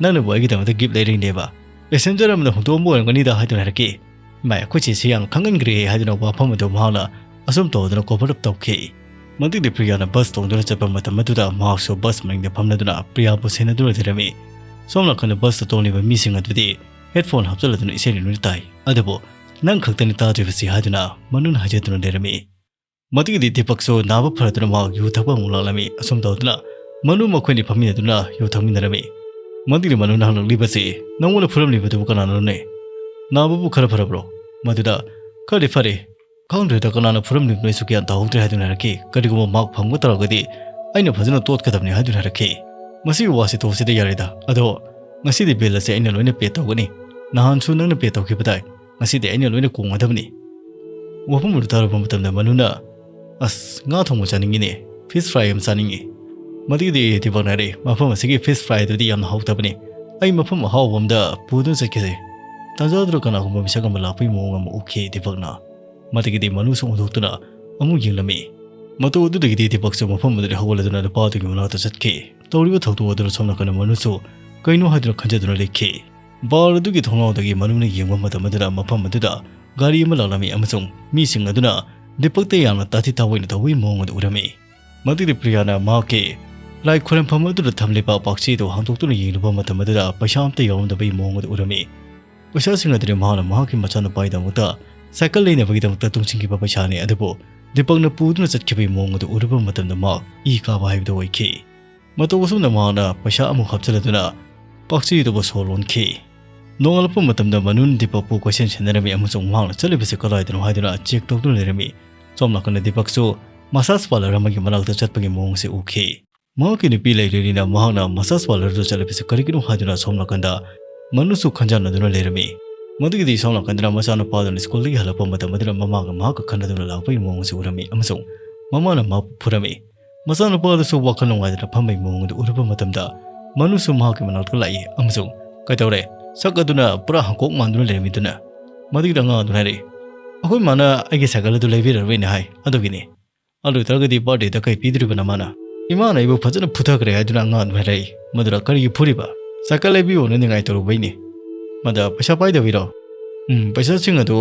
ꯅꯪꯅꯕꯨ ꯑꯩꯒꯤꯗꯃꯛꯇ gift ꯂꯩꯔꯛꯏꯅꯦꯕ? Passenger ꯑꯃꯅ ꯍꯨꯟꯗꯣꯛꯑꯝꯕ ꯑꯣꯏꯔꯝꯒꯅꯤꯗ" ꯍꯥꯏꯗꯨꯅ ꯍꯥꯏꯔꯛꯈꯤ꯫ "ꯏꯃꯥꯏ, ꯑꯩꯈꯣꯏ ꯆꯦꯁꯤ ꯌꯥꯝ ꯈꯪꯒꯟꯈ꯭ꯔꯦ" ꯍꯥꯏꯗꯨꯅ ꯋꯥꯐꯝ ꯑꯗꯨ ꯃꯍꯥꯛꯅ ꯑꯁꯨꯝ ꯇꯧꯗꯨꯅ cover up ꯇꯧꯈꯤ꯫ ꯃꯗꯨꯒꯤꯗꯤ ꯄ꯭ꯔꯤꯌꯥꯅ ꯕꯁ ꯇꯣꯡꯗꯨꯅ ꯆꯠꯄ ꯃꯇꯝ ꯑꯗꯨꯗ ꯃꯍꯥꯛꯁꯨ ꯕꯁ ꯃꯅꯤꯡꯗ ꯐꯝꯂꯗꯨꯅ ꯄ꯭ꯔꯤꯌꯥꯕꯨ ꯁꯦꯟꯅꯗꯨꯅ ꯂꯩꯔꯝꯃꯤ꯫ ꯁꯣꯝ ꯅꯥꯀꯟꯗ ꯕꯁꯇ ꯇꯣꯡꯂꯤꯕ ꯃꯤꯁꯤꯡ ꯑꯗꯨꯗꯤ headphone ꯍꯥꯞꯆꯤꯜꯂꯗꯨꯅ ꯏꯁꯩ ꯂꯣꯏꯅ ꯇꯥꯏ, ꯑꯗꯨꯕꯨ "ꯅꯪ ꯈꯛꯇꯅꯤ ꯇꯥꯗ꯭ꯔꯤꯕꯁꯤ" ꯍꯥꯏꯗꯨꯅ ꯃꯅꯨꯅ ꯍꯥꯏꯖꯗꯨꯅ ꯂꯩꯔꯝꯃꯤ꯫ ꯃꯗꯨꯒꯤꯗꯤ ꯗꯤꯄꯛꯁꯨ ꯅꯥꯕ ꯐꯔꯗꯨꯅ ꯃꯍꯥꯛ ꯌꯨ ꯊꯛꯄ ꯑꯃꯨꯛ ꯂꯥꯛꯂꯝꯃꯤ꯫ ꯑꯁꯨꯝ ꯇꯧꯗꯨꯅ ꯃꯅꯨ ꯃꯈꯣꯏꯅꯤ ꯐꯝꯃꯤꯟꯅꯗꯨꯅ ꯌꯨ ꯊꯛꯃꯤꯟꯅꯔꯝꯃꯤ꯫ ꯃꯗꯨꯒꯤꯗꯤ ꯃꯅꯨꯅ ꯍꯪꯂꯛꯂꯤꯕꯁꯤ, "ꯅꯪꯉꯣꯟꯗ ꯐꯨꯔꯝꯂꯤꯕꯗꯨꯕꯨ ꯀꯅꯥꯅꯣꯅꯦ? ꯅꯥꯕꯕꯨ ꯈꯔ ꯐꯔꯕ꯭ꯔꯣ?" ꯃꯗꯨꯗ, "ꯈꯔꯗꯤ ꯐꯔꯦ꯫ ꯈꯪꯗ꯭ꯔꯦꯗ, ꯀꯅꯥꯅ ꯐꯨꯔꯝꯂꯤꯕꯅꯣ ꯑꯩꯁꯨ ꯒ꯭ꯌꯥꯟ ꯇꯥꯍꯧꯗ꯭ꯔꯦ" ꯍꯥꯏꯗꯨꯅ ꯍꯥꯏꯔꯛꯈꯤ꯫ "ꯀꯔꯤꯒꯨꯝꯕ ꯃꯍꯥꯛ ꯐꯪꯕ ꯇꯥꯔꯒꯗꯤ ꯑꯩꯅ ꯐꯖꯅ ꯇꯣꯠꯀꯗꯕꯅꯤ" ꯍꯥꯏꯗꯨꯅ ꯍꯥꯏꯔꯛꯈꯤ꯫ "ꯃꯁꯤꯒꯤ ꯋꯥꯁꯤ ꯇꯣꯛꯁꯤꯗ ꯌꯥꯔꯦꯗ꯫ ꯑꯗꯣ ꯉꯁꯤꯗꯤ ꯕꯤꯜ ꯑꯁꯦ ꯑꯩꯅ ꯂꯣꯏꯅ ꯄꯦ ꯇꯧꯒꯅꯤ꯫ ꯅꯍꯥꯟꯁꯨ ꯅꯪꯅ ꯄꯦ ꯇꯧꯈꯤꯕꯗꯥꯏ꯫ ꯉꯁꯤꯗꯤ ꯑꯩꯅ ꯂꯣꯏꯅ ꯀꯣꯡꯒꯗꯕꯅꯤ"꯫ ꯋꯥꯐꯝ ꯑꯗꯨ ꯇꯥꯔꯨꯕ ꯃꯇꯝꯗ ꯃꯅꯨꯅ, "ꯑꯁ, ꯉꯥ ꯊꯣꯡꯕ ꯆꯥꯅꯤꯡꯉꯤꯅꯦ꯫ Fish fry ꯑꯃ ꯆꯥꯅꯤꯡꯉꯤ"꯫ ꯃꯗꯨꯒꯤꯗꯤ ꯗꯤꯄꯛꯅ ꯍꯥꯏꯔꯦ, "ꯃꯐꯝ ꯑꯁꯤꯒꯤ fish fry ꯑꯗꯨꯗꯤ ꯌꯥꯝꯅ ꯍꯥꯎꯇꯕꯅꯤ꯫ ꯑꯩ ꯃꯐꯝ ꯑꯍꯥꯎꯕ ꯑꯃꯗ ꯄꯨꯗꯨꯅ ꯆꯠꯈꯤꯁꯦ"꯫ ꯇꯥꯟꯖꯥꯗꯨꯗ ꯀꯅꯥꯒꯨꯝꯕ ꯃꯤꯁꯛ ꯑꯃ ꯂꯥꯛꯄꯒꯤ ꯃꯑꯣꯡ ꯑꯃ ꯎꯈꯤ ꯗꯤꯄꯛꯅ꯫ ꯃꯗꯨꯒꯤꯗꯤ ꯃꯅꯨꯁꯨ ꯑꯣꯟꯊꯣꯛꯇꯨꯅ ꯑꯃꯨꯛ ꯌꯦꯡꯂꯝꯃꯤ꯫ ꯃꯇꯧ ꯑꯗꯨꯗꯒꯤꯗꯤ ꯗꯤꯄꯛꯁꯨ ꯃꯐꯝ ꯑꯗꯨꯗꯒꯤ ꯍꯧꯒꯠꯂꯗꯨꯅ ꯅꯨꯄꯥ ꯑꯗꯨꯒꯤ ꯃꯅꯥꯛꯇ ꯆꯠꯈꯤ꯫ ꯇꯧꯔꯤꯕ ꯊꯧꯗꯣꯛ ꯑꯗꯨꯗ ꯁꯣꯝ ꯅꯥꯀꯟꯗ ꯃꯅꯨꯁꯨ ꯀꯩꯅꯣ ꯍꯥꯏꯗꯨꯅ ꯈꯟꯖꯗꯨꯅ ꯂꯩꯈꯤ꯫ ꯕꯥꯔ ꯑꯗꯨꯒꯤ ꯊꯣꯡꯅꯥꯎꯗꯒꯤ ꯃꯅꯨꯅ ꯌꯦꯡꯕ ꯃꯇꯝ ꯑꯗꯨꯗ ꯃꯐꯝ ꯑꯗꯨꯗ ꯒꯥꯔꯤ ꯑꯃ ꯂꯥꯛꯂꯝꯃꯤ ꯑꯃꯁꯨꯡ ꯃꯤꯁꯤꯡ ꯑꯗꯨꯅ ꯗꯤꯄꯛꯇ ꯌꯥꯝꯅ ꯇꯥꯊꯤ ꯇꯥꯑꯣꯏꯅ ꯇꯧꯕꯒꯤ ꯃꯑꯣꯡ ꯑꯗꯨ ꯎꯔꯝꯃꯤ꯫ ꯃꯗꯨꯗꯤ ꯄ꯭ꯔꯤꯌꯥꯅ ꯃꯍꯥꯛꯀꯤ ꯂꯥꯏ ꯈꯨꯔꯨꯝꯐꯝ ꯑꯗꯨꯗ ꯊꯝꯂꯤꯕ ꯄꯥꯛꯆꯤ ꯑꯗꯨ ꯍꯥꯡꯗꯣꯛꯇꯨꯅ ꯌꯦꯡꯂꯨꯕ ꯃꯇꯝ ꯑꯗꯨꯗ ꯄꯩꯁꯥ ꯑꯃꯠꯇ ꯌꯥꯎꯔꯝꯗꯕꯒꯤ ꯃꯑꯣꯡ ꯑꯗꯨ ꯎꯔꯝꯃꯤ꯫ ꯄꯩꯁꯥꯁꯤꯡ ꯑꯗꯨꯗꯤ ꯃꯍꯥꯛꯅ ꯃꯍꯥꯛꯀꯤ ꯃꯆꯥꯅꯨꯄꯥꯒꯤꯗꯃꯛꯇ ꯁꯥꯏꯀꯜ ꯂꯩꯅꯕꯒꯤꯗꯃꯛꯇ ꯇꯨꯡꯁꯤꯟꯈꯤꯕ ꯄꯩꯁꯥꯅꯤ, ꯑꯗꯨꯕꯨ ꯗꯤꯄꯛꯅ ꯄꯨꯗꯨꯅ ꯆꯠꯈꯤꯕꯒꯤ ꯃꯑꯣꯡ ꯑꯗꯨ ꯎꯔꯨꯕ ꯃꯇꯝꯗ ꯃꯍꯥꯛ ꯏ ꯀꯥꯕ ꯍꯥꯏꯕꯗꯨ ꯑꯣꯏꯈꯤ꯫ ꯃꯇꯧ ꯑꯁꯨꯝꯅ ꯃꯍꯥꯛꯅ ꯄꯩꯁꯥ ꯑꯃꯨꯛ ꯍꯥꯞꯆꯤꯜꯂꯗꯨꯅ ꯄꯥꯛꯆꯤ ꯑꯗꯨꯕꯨ ꯁꯣ ꯂꯣꯟꯈꯤ꯫ ꯅꯣꯡꯉꯥꯜꯂꯛꯄ ꯃꯇꯝꯗ ꯃꯅꯨꯅ ꯗꯤꯄꯛꯄꯨ ꯀꯣꯏꯁꯦꯟ ꯁꯦꯟꯅꯔꯝꯃꯤ ꯑꯃꯁꯨꯡ ꯃꯍꯥꯛꯅ ꯆꯠꯂꯤꯕꯁꯤ ꯀꯗꯥꯏꯗꯅꯣ ꯍꯥꯏꯗꯨꯅ ꯆꯦꯛ ꯇꯧꯗꯨꯅ ꯂꯩꯔꯝꯃꯤ꯫ ꯁꯣꯝ ꯅꯥꯀꯟꯗ ꯗꯤꯄꯛꯁꯨ ꯃꯁꯥꯖ ꯄꯥꯔꯂꯔ ꯑꯃꯒꯤ ꯃꯅꯥꯛꯇ ꯆꯠꯄꯒꯤ ꯃꯑꯣꯡꯁꯤ ꯎꯈꯤ꯫ ꯃꯍꯥꯛꯀꯤ ꯅꯨꯄꯤ ꯂꯩꯔꯤꯅꯤꯅ ꯃꯍꯥꯛꯅ ꯃꯁꯥꯖ ꯄꯥꯔꯂꯔꯗꯨ ꯆꯠꯂꯤꯕꯁꯤ ꯀꯔꯤꯒꯤꯅꯣ ꯍꯥꯏꯗꯨꯅ ꯁꯣꯝ ꯅꯥꯀꯟꯗ ꯃꯅꯨꯁꯨ ꯈꯟꯖꯥꯟꯅꯗꯨꯅ ꯂꯩꯔꯝꯃꯤ꯫ ꯃꯗꯨꯒꯤꯗꯤ ꯁꯣꯝ ꯅꯥꯀꯟꯗꯅ ꯃꯆꯥꯅꯨꯄꯥꯗꯨꯅ ꯁ꯭ꯀꯨꯜꯗꯒꯤ ꯍꯜꯂꯛꯄ ꯃꯇꯝ ꯑꯗꯨꯗ ꯃꯃꯥꯒ ꯃꯍꯥꯛꯀ ꯈꯟꯅꯗꯨꯅ ꯂꯥꯛꯄꯒꯤ ꯃꯑꯣꯡꯁꯤ ꯎꯔꯝꯃꯤ ꯑꯃꯁꯨꯡ ꯃꯃꯥꯅ ꯃꯍꯥꯛꯄꯨ ꯐꯨꯔꯝꯃꯤ꯫ ꯃꯆꯥꯅꯨꯄꯥ ꯑꯗꯨꯁꯨ ꯋꯥꯈꯜ ꯅꯨꯡꯉꯥꯏꯇꯅ ꯐꯝꯕꯒꯤ ꯃꯑꯣꯡ ꯑꯗꯨ ꯎꯔꯨꯕ ꯃꯇꯝꯗ ꯃꯅꯨꯁꯨ ꯃꯍꯥꯛꯀꯤ ꯃꯅꯥꯛꯇ ꯂꯥꯛꯏ ꯑꯃꯁꯨꯡ, "ꯀꯩꯗꯧꯔꯦ? ꯁꯛ ꯑꯗꯨꯅ ꯄꯨꯔꯥ ꯍꯪꯀꯣꯛ ꯃꯥꯟꯗꯨꯅ ꯂꯩꯔꯝꯃꯤꯗꯨꯅ?" ꯃꯗꯨꯒꯤꯗ ꯑꯉꯥꯡ ꯑꯗꯨꯅ ꯍꯥꯏꯔꯛꯏ, "ꯑꯩꯈꯣꯏ ꯃꯥꯅ ꯑꯩꯒꯤ ꯁꯥꯏꯀꯜ ꯑꯗꯨ ꯂꯩꯕꯤꯔꯔꯣꯏꯅ ꯍꯥꯏ, ꯑꯗꯨꯒꯤꯅꯤ꯫ ꯑꯗꯨ ꯑꯣꯏꯇꯥꯔꯒꯗꯤ ꯕꯥꯔꯗꯦꯗ ꯀꯩ ꯄꯤꯗꯣꯔꯤꯕ ꯅꯃꯥꯅ?" "ꯏꯃꯥꯅ ꯑꯩꯕꯨ ꯐꯖꯅ ꯐꯨꯊꯈ꯭ꯔꯦ" ꯍꯥꯏꯗꯨꯅ ꯑꯉꯥꯡ ꯑꯗꯨꯅ ꯍꯥꯏꯔꯛꯏ꯫ "ꯃꯗꯨꯗ ꯀꯔꯤꯒꯤ ꯐꯨꯔꯤꯕ? ꯁꯥꯏꯀꯜ ꯂꯩꯕꯤꯌꯣꯅ ꯅꯤꯡꯉꯥꯏ ꯇꯧꯔꯨꯕꯩꯅꯤ꯫ ꯃꯗ ꯄꯩꯁꯥ ꯄꯥꯏꯗꯕꯤꯔꯣ?" "ꯎꯝ, ꯄꯩꯁꯥꯁꯤꯡ ꯑꯗꯨ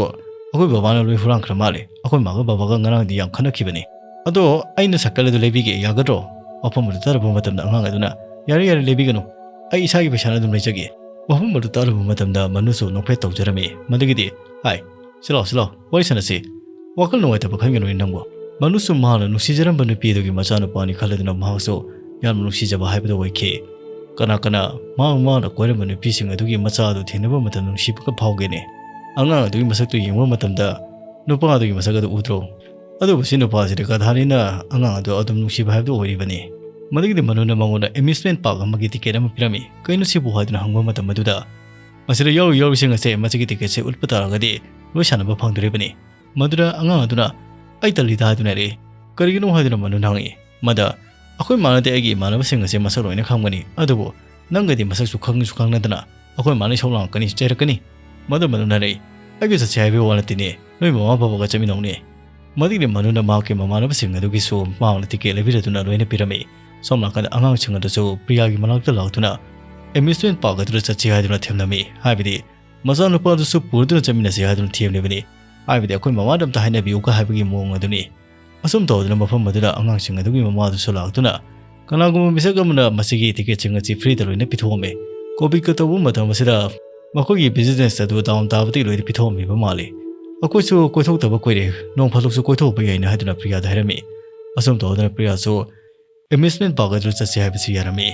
ꯑꯩꯈꯣꯏ ꯕꯕꯥꯅ ꯂꯣꯏ ꯍꯨꯔꯥꯟꯈ꯭ꯔ ꯃꯥꯜꯂꯦ꯫ ꯑꯩꯈꯣꯏ ꯃꯥꯒ ꯕꯕꯥꯒ ꯉꯔꯥꯡꯗꯤ ꯌꯥꯝ ꯈꯠꯅꯈꯤꯕꯅꯤ꯫ ꯑꯗꯣ ꯑꯩꯅ ꯁꯥꯏꯀꯜ ꯑꯗꯨ ꯂꯩꯕꯤꯒꯦ, ꯌꯥꯒꯗ꯭ꯔꯣ?" ꯋꯥꯐꯝ ꯑꯗꯨ ꯇꯥꯔꯕ ꯃꯇꯝꯗ ꯑꯉꯥꯡ ꯑꯗꯨꯅ, "ꯌꯥꯔꯦ, ꯌꯥꯔꯦ, ꯂꯩꯕꯤꯒꯅꯨ꯫ ꯑꯩ ꯏꯁꯥꯒꯤ ꯄꯩꯁꯥꯅ ꯑꯗꯨꯝ ꯂꯩꯖꯒꯦ"꯫ ꯋꯥꯐꯝ ꯑꯗꯨ ꯇꯥꯔꯕ ꯃꯇꯝꯗ ꯃꯅꯨꯁꯨ ꯅꯣꯛꯐꯦꯠ ꯇꯧꯖꯔꯝꯃꯤ꯫ ꯃꯗꯨꯒꯤꯗꯤ, "ꯍꯥꯏ, ꯁꯤ ꯂꯥꯎ, ꯁꯤ ꯂꯥꯎ, ꯋꯥꯔꯤ ꯁꯥꯟꯅꯁꯤ꯫ ꯋꯥꯈꯜ ꯅꯨꯡꯉꯥꯏꯇꯕ ꯈꯟꯒꯅꯨꯅꯦ ꯅꯪꯕꯨ"꯫ ꯃꯅꯨꯁꯨ ꯃꯍꯥꯛꯅ ꯅꯨꯡꯁꯤꯖꯔꯝꯕ ꯅꯨꯄꯤ ꯑꯗꯨꯒꯤ ꯃꯆꯥꯅꯨꯄꯥꯅꯤ ꯈꯜꯂꯗꯨꯅ ꯃꯍꯥꯛꯁꯨ ꯌꯥꯝꯅ ꯅꯨꯡꯁꯤꯖꯕ ꯍꯥꯏꯕꯗꯨ ꯑꯣꯏꯈꯤ꯫ ꯀꯅꯥ ꯀꯅꯥ ꯃꯍꯥꯛ ꯃꯥꯅ ꯀꯣꯏꯔꯝꯕ ꯅꯨꯄꯤꯁꯤꯡ ꯑꯗꯨꯒꯤ ꯃꯆꯥ ꯑꯗꯨ ꯊꯦꯡꯅꯕ ꯃꯇꯝꯗ ꯅꯨꯡꯁꯤꯕꯒ ꯐꯥꯎꯒꯦꯅꯦ? ꯑꯉꯥꯡ ꯑꯗꯨꯒꯤ ꯃꯁꯛꯇꯨ ꯌꯦꯡꯕ ꯃꯇꯝꯗ ꯅꯨꯄꯥ ꯑꯗꯨꯒꯤ ꯃꯁꯛ ꯑꯗꯨ ꯎꯗ꯭ꯔꯣ? ꯑꯗꯨꯕꯨ ꯁꯤ ꯅꯨꯄꯥꯁꯤꯗꯤ ꯒꯙꯥꯅꯤꯅ ꯑꯉꯥꯡ ꯑꯗꯨ ꯑꯗꯨꯝ ꯅꯨꯡꯁꯤꯕ ꯍꯥꯏꯕꯗꯨ ꯑꯣꯏꯔꯤꯕꯅꯤ꯫ ꯃꯗꯨꯒꯤꯗꯤ ꯃꯅꯨꯅ ꯃꯉꯣꯟꯗ amusement park ꯑꯃꯒꯤ ticket ꯑꯃ ꯄꯤꯔꯝꯃꯤ꯫ "ꯀꯩꯅꯣ ꯁꯤꯕꯨ?" ꯍꯥꯏꯗꯨꯅ ꯍꯪꯕ ꯃꯇꯝ ꯑꯗꯨꯗ, "ꯃꯁꯤꯗ ꯌꯥꯎꯔꯤ ꯌꯥꯎꯔꯤꯁꯤꯡ ꯑꯁꯦ ꯃꯁꯤꯒꯤ ticketꯁꯦ ꯎꯠꯄ ꯇꯥꯔꯒꯗꯤ ꯂꯣꯏ ꯁꯥꯟꯅꯕ ꯐꯪꯗꯣꯔꯤꯕꯅꯤ"꯫ ꯃꯗꯨꯗ ꯑꯉꯥꯡ ꯑꯗꯨꯅ, "ꯑꯩ ꯇꯜꯂꯤꯗ" ꯍꯥꯏꯗꯨꯅ ꯍꯥꯏꯔꯛꯏ꯫ "ꯀꯔꯤꯒꯤꯅꯣ?" ꯍꯥꯏꯗꯨꯅ ꯃꯅꯨꯅ ꯍꯪꯉꯛꯏ꯫ ꯃꯗ, "ꯑꯩꯈꯣꯏ ꯃꯥꯅꯗꯤ ꯑꯩꯒꯤ ꯏꯃꯥꯟꯅꯕꯁꯤꯡ ꯑꯁꯦ ꯃꯁꯛ ꯂꯣꯏꯅ ꯈꯪꯒꯅꯤ, ꯑꯗꯨꯕꯨ ꯅꯪꯒꯗꯤ ꯃꯁꯛꯁꯨ ꯈꯪꯁꯨ ꯈꯪꯅꯗꯅ ꯑꯩꯈꯣꯏ ꯃꯥꯅ ꯏꯁꯧ ꯂꯥꯡꯉꯛꯀꯅꯤ, ꯆꯩꯔꯛꯀꯅꯤ"꯫ ꯃꯗꯨ ꯃꯅꯨꯅ ꯍꯥꯏꯔꯛꯏ, "ꯑꯩꯒ ꯆꯠꯁꯦ ꯍꯥꯏꯕꯒꯤ ꯋꯥ ꯅꯠꯇꯦꯅꯦ, ꯅꯣꯏ ꯃꯃꯥ ꯕꯕꯥꯒ ꯆꯠꯃꯤꯟꯅꯧꯅꯦ"꯫ ꯃꯗꯨꯒꯤꯗꯤ ꯃꯅꯨꯅ ꯃꯍꯥꯛꯀꯤ ꯃꯃꯥꯟꯅꯕꯁꯤꯡ ꯑꯗꯨꯒꯤꯁꯨ ꯃꯍꯥꯛꯅ ticket ꯂꯩꯕꯤꯔꯗꯨꯅ ꯂꯣꯏꯅ ꯄꯤꯔꯝꯃꯤ꯫ ꯁꯣꯝ ꯅꯥꯀꯟꯗ ꯑꯉꯥꯡꯁꯤꯡ ꯑꯗꯨꯁꯨ ꯄ꯭ꯔꯤꯌꯥꯒꯤ ꯃꯅꯥꯛꯇ ꯂꯥꯛꯇꯨꯅ amusement park ꯑꯗꯨꯗ ꯆꯠꯁꯤ ꯍꯥꯏꯗꯨꯅ ꯊꯦꯝꯂꯝꯃꯤ꯫ ꯍꯥꯏꯕꯗꯤ ꯃꯆꯥꯅꯨꯄꯥ ꯑꯗꯨꯁꯨ ꯄꯨꯔꯗꯨꯅ ꯆꯠꯃꯤꯟꯅꯁꯤ ꯍꯥꯏꯗꯨꯅ ꯊꯦꯝꯂꯤꯕꯅꯤ꯫ ꯍꯥꯏꯕꯗꯤ ꯑꯩꯈꯣꯏ ꯃꯃꯥꯗ ꯑꯝꯇ ꯍꯥꯏꯅꯕꯤꯌꯨꯒ ꯍꯥꯏꯕꯒꯤ ꯃꯑꯣꯡ ꯑꯗꯨꯅꯤ꯫ ꯑꯁꯨꯝ ꯇꯧꯗꯨꯅ ꯃꯐꯝ ꯑꯗꯨꯗ ꯑꯉꯥꯡꯁꯤꯡ ꯑꯗꯨꯒꯤ ꯃꯃꯥꯗꯨꯁꯨ ꯂꯥꯛꯇꯨꯅ ꯀꯅꯥꯒꯨꯝꯕ ꯃꯤꯁꯛ ꯑꯃꯅ ꯃꯁꯤꯒꯤ ticketꯁꯤꯡ ꯑꯁꯤ freeꯗ ꯂꯣꯏꯅ ꯄꯤꯊꯣꯛꯑꯝꯃꯤ꯫ COVIDꯀ ꯇꯧꯕ ꯃꯇꯝ ꯑꯁꯤꯗ ꯃꯈꯣꯏꯒꯤ business ꯑꯗꯨ down ꯇꯥꯕꯗꯒꯤ ꯂꯣꯏꯅ ꯄꯤꯊꯣꯛꯑꯝꯃꯤꯕ ꯃꯥꯜꯂꯤ꯫ "ꯑꯩꯈꯣꯏꯁꯨ ꯀꯣꯏꯊꯣꯛꯇꯕ ꯀꯨꯏꯔꯦ, ꯅꯣꯡ ꯐꯥꯗꯣꯛꯁꯨ ꯀꯣꯏꯊꯣꯛꯄ ꯌꯥꯏꯅ" ꯍꯥꯏꯗꯨꯅ ꯄ꯭ꯔꯤꯌꯥꯗ ꯍꯥꯏꯔꯝꯃꯤ꯫ ꯑꯁꯨꯝ ꯇꯧꯗꯨꯅ ꯄ꯭ꯔꯤꯌꯥꯁꯨ amusement park ꯑꯗꯨꯗ ꯆꯠꯁꯤ ꯍꯥꯏꯕꯁꯤ ꯌꯥꯔꯝꯃꯤ꯫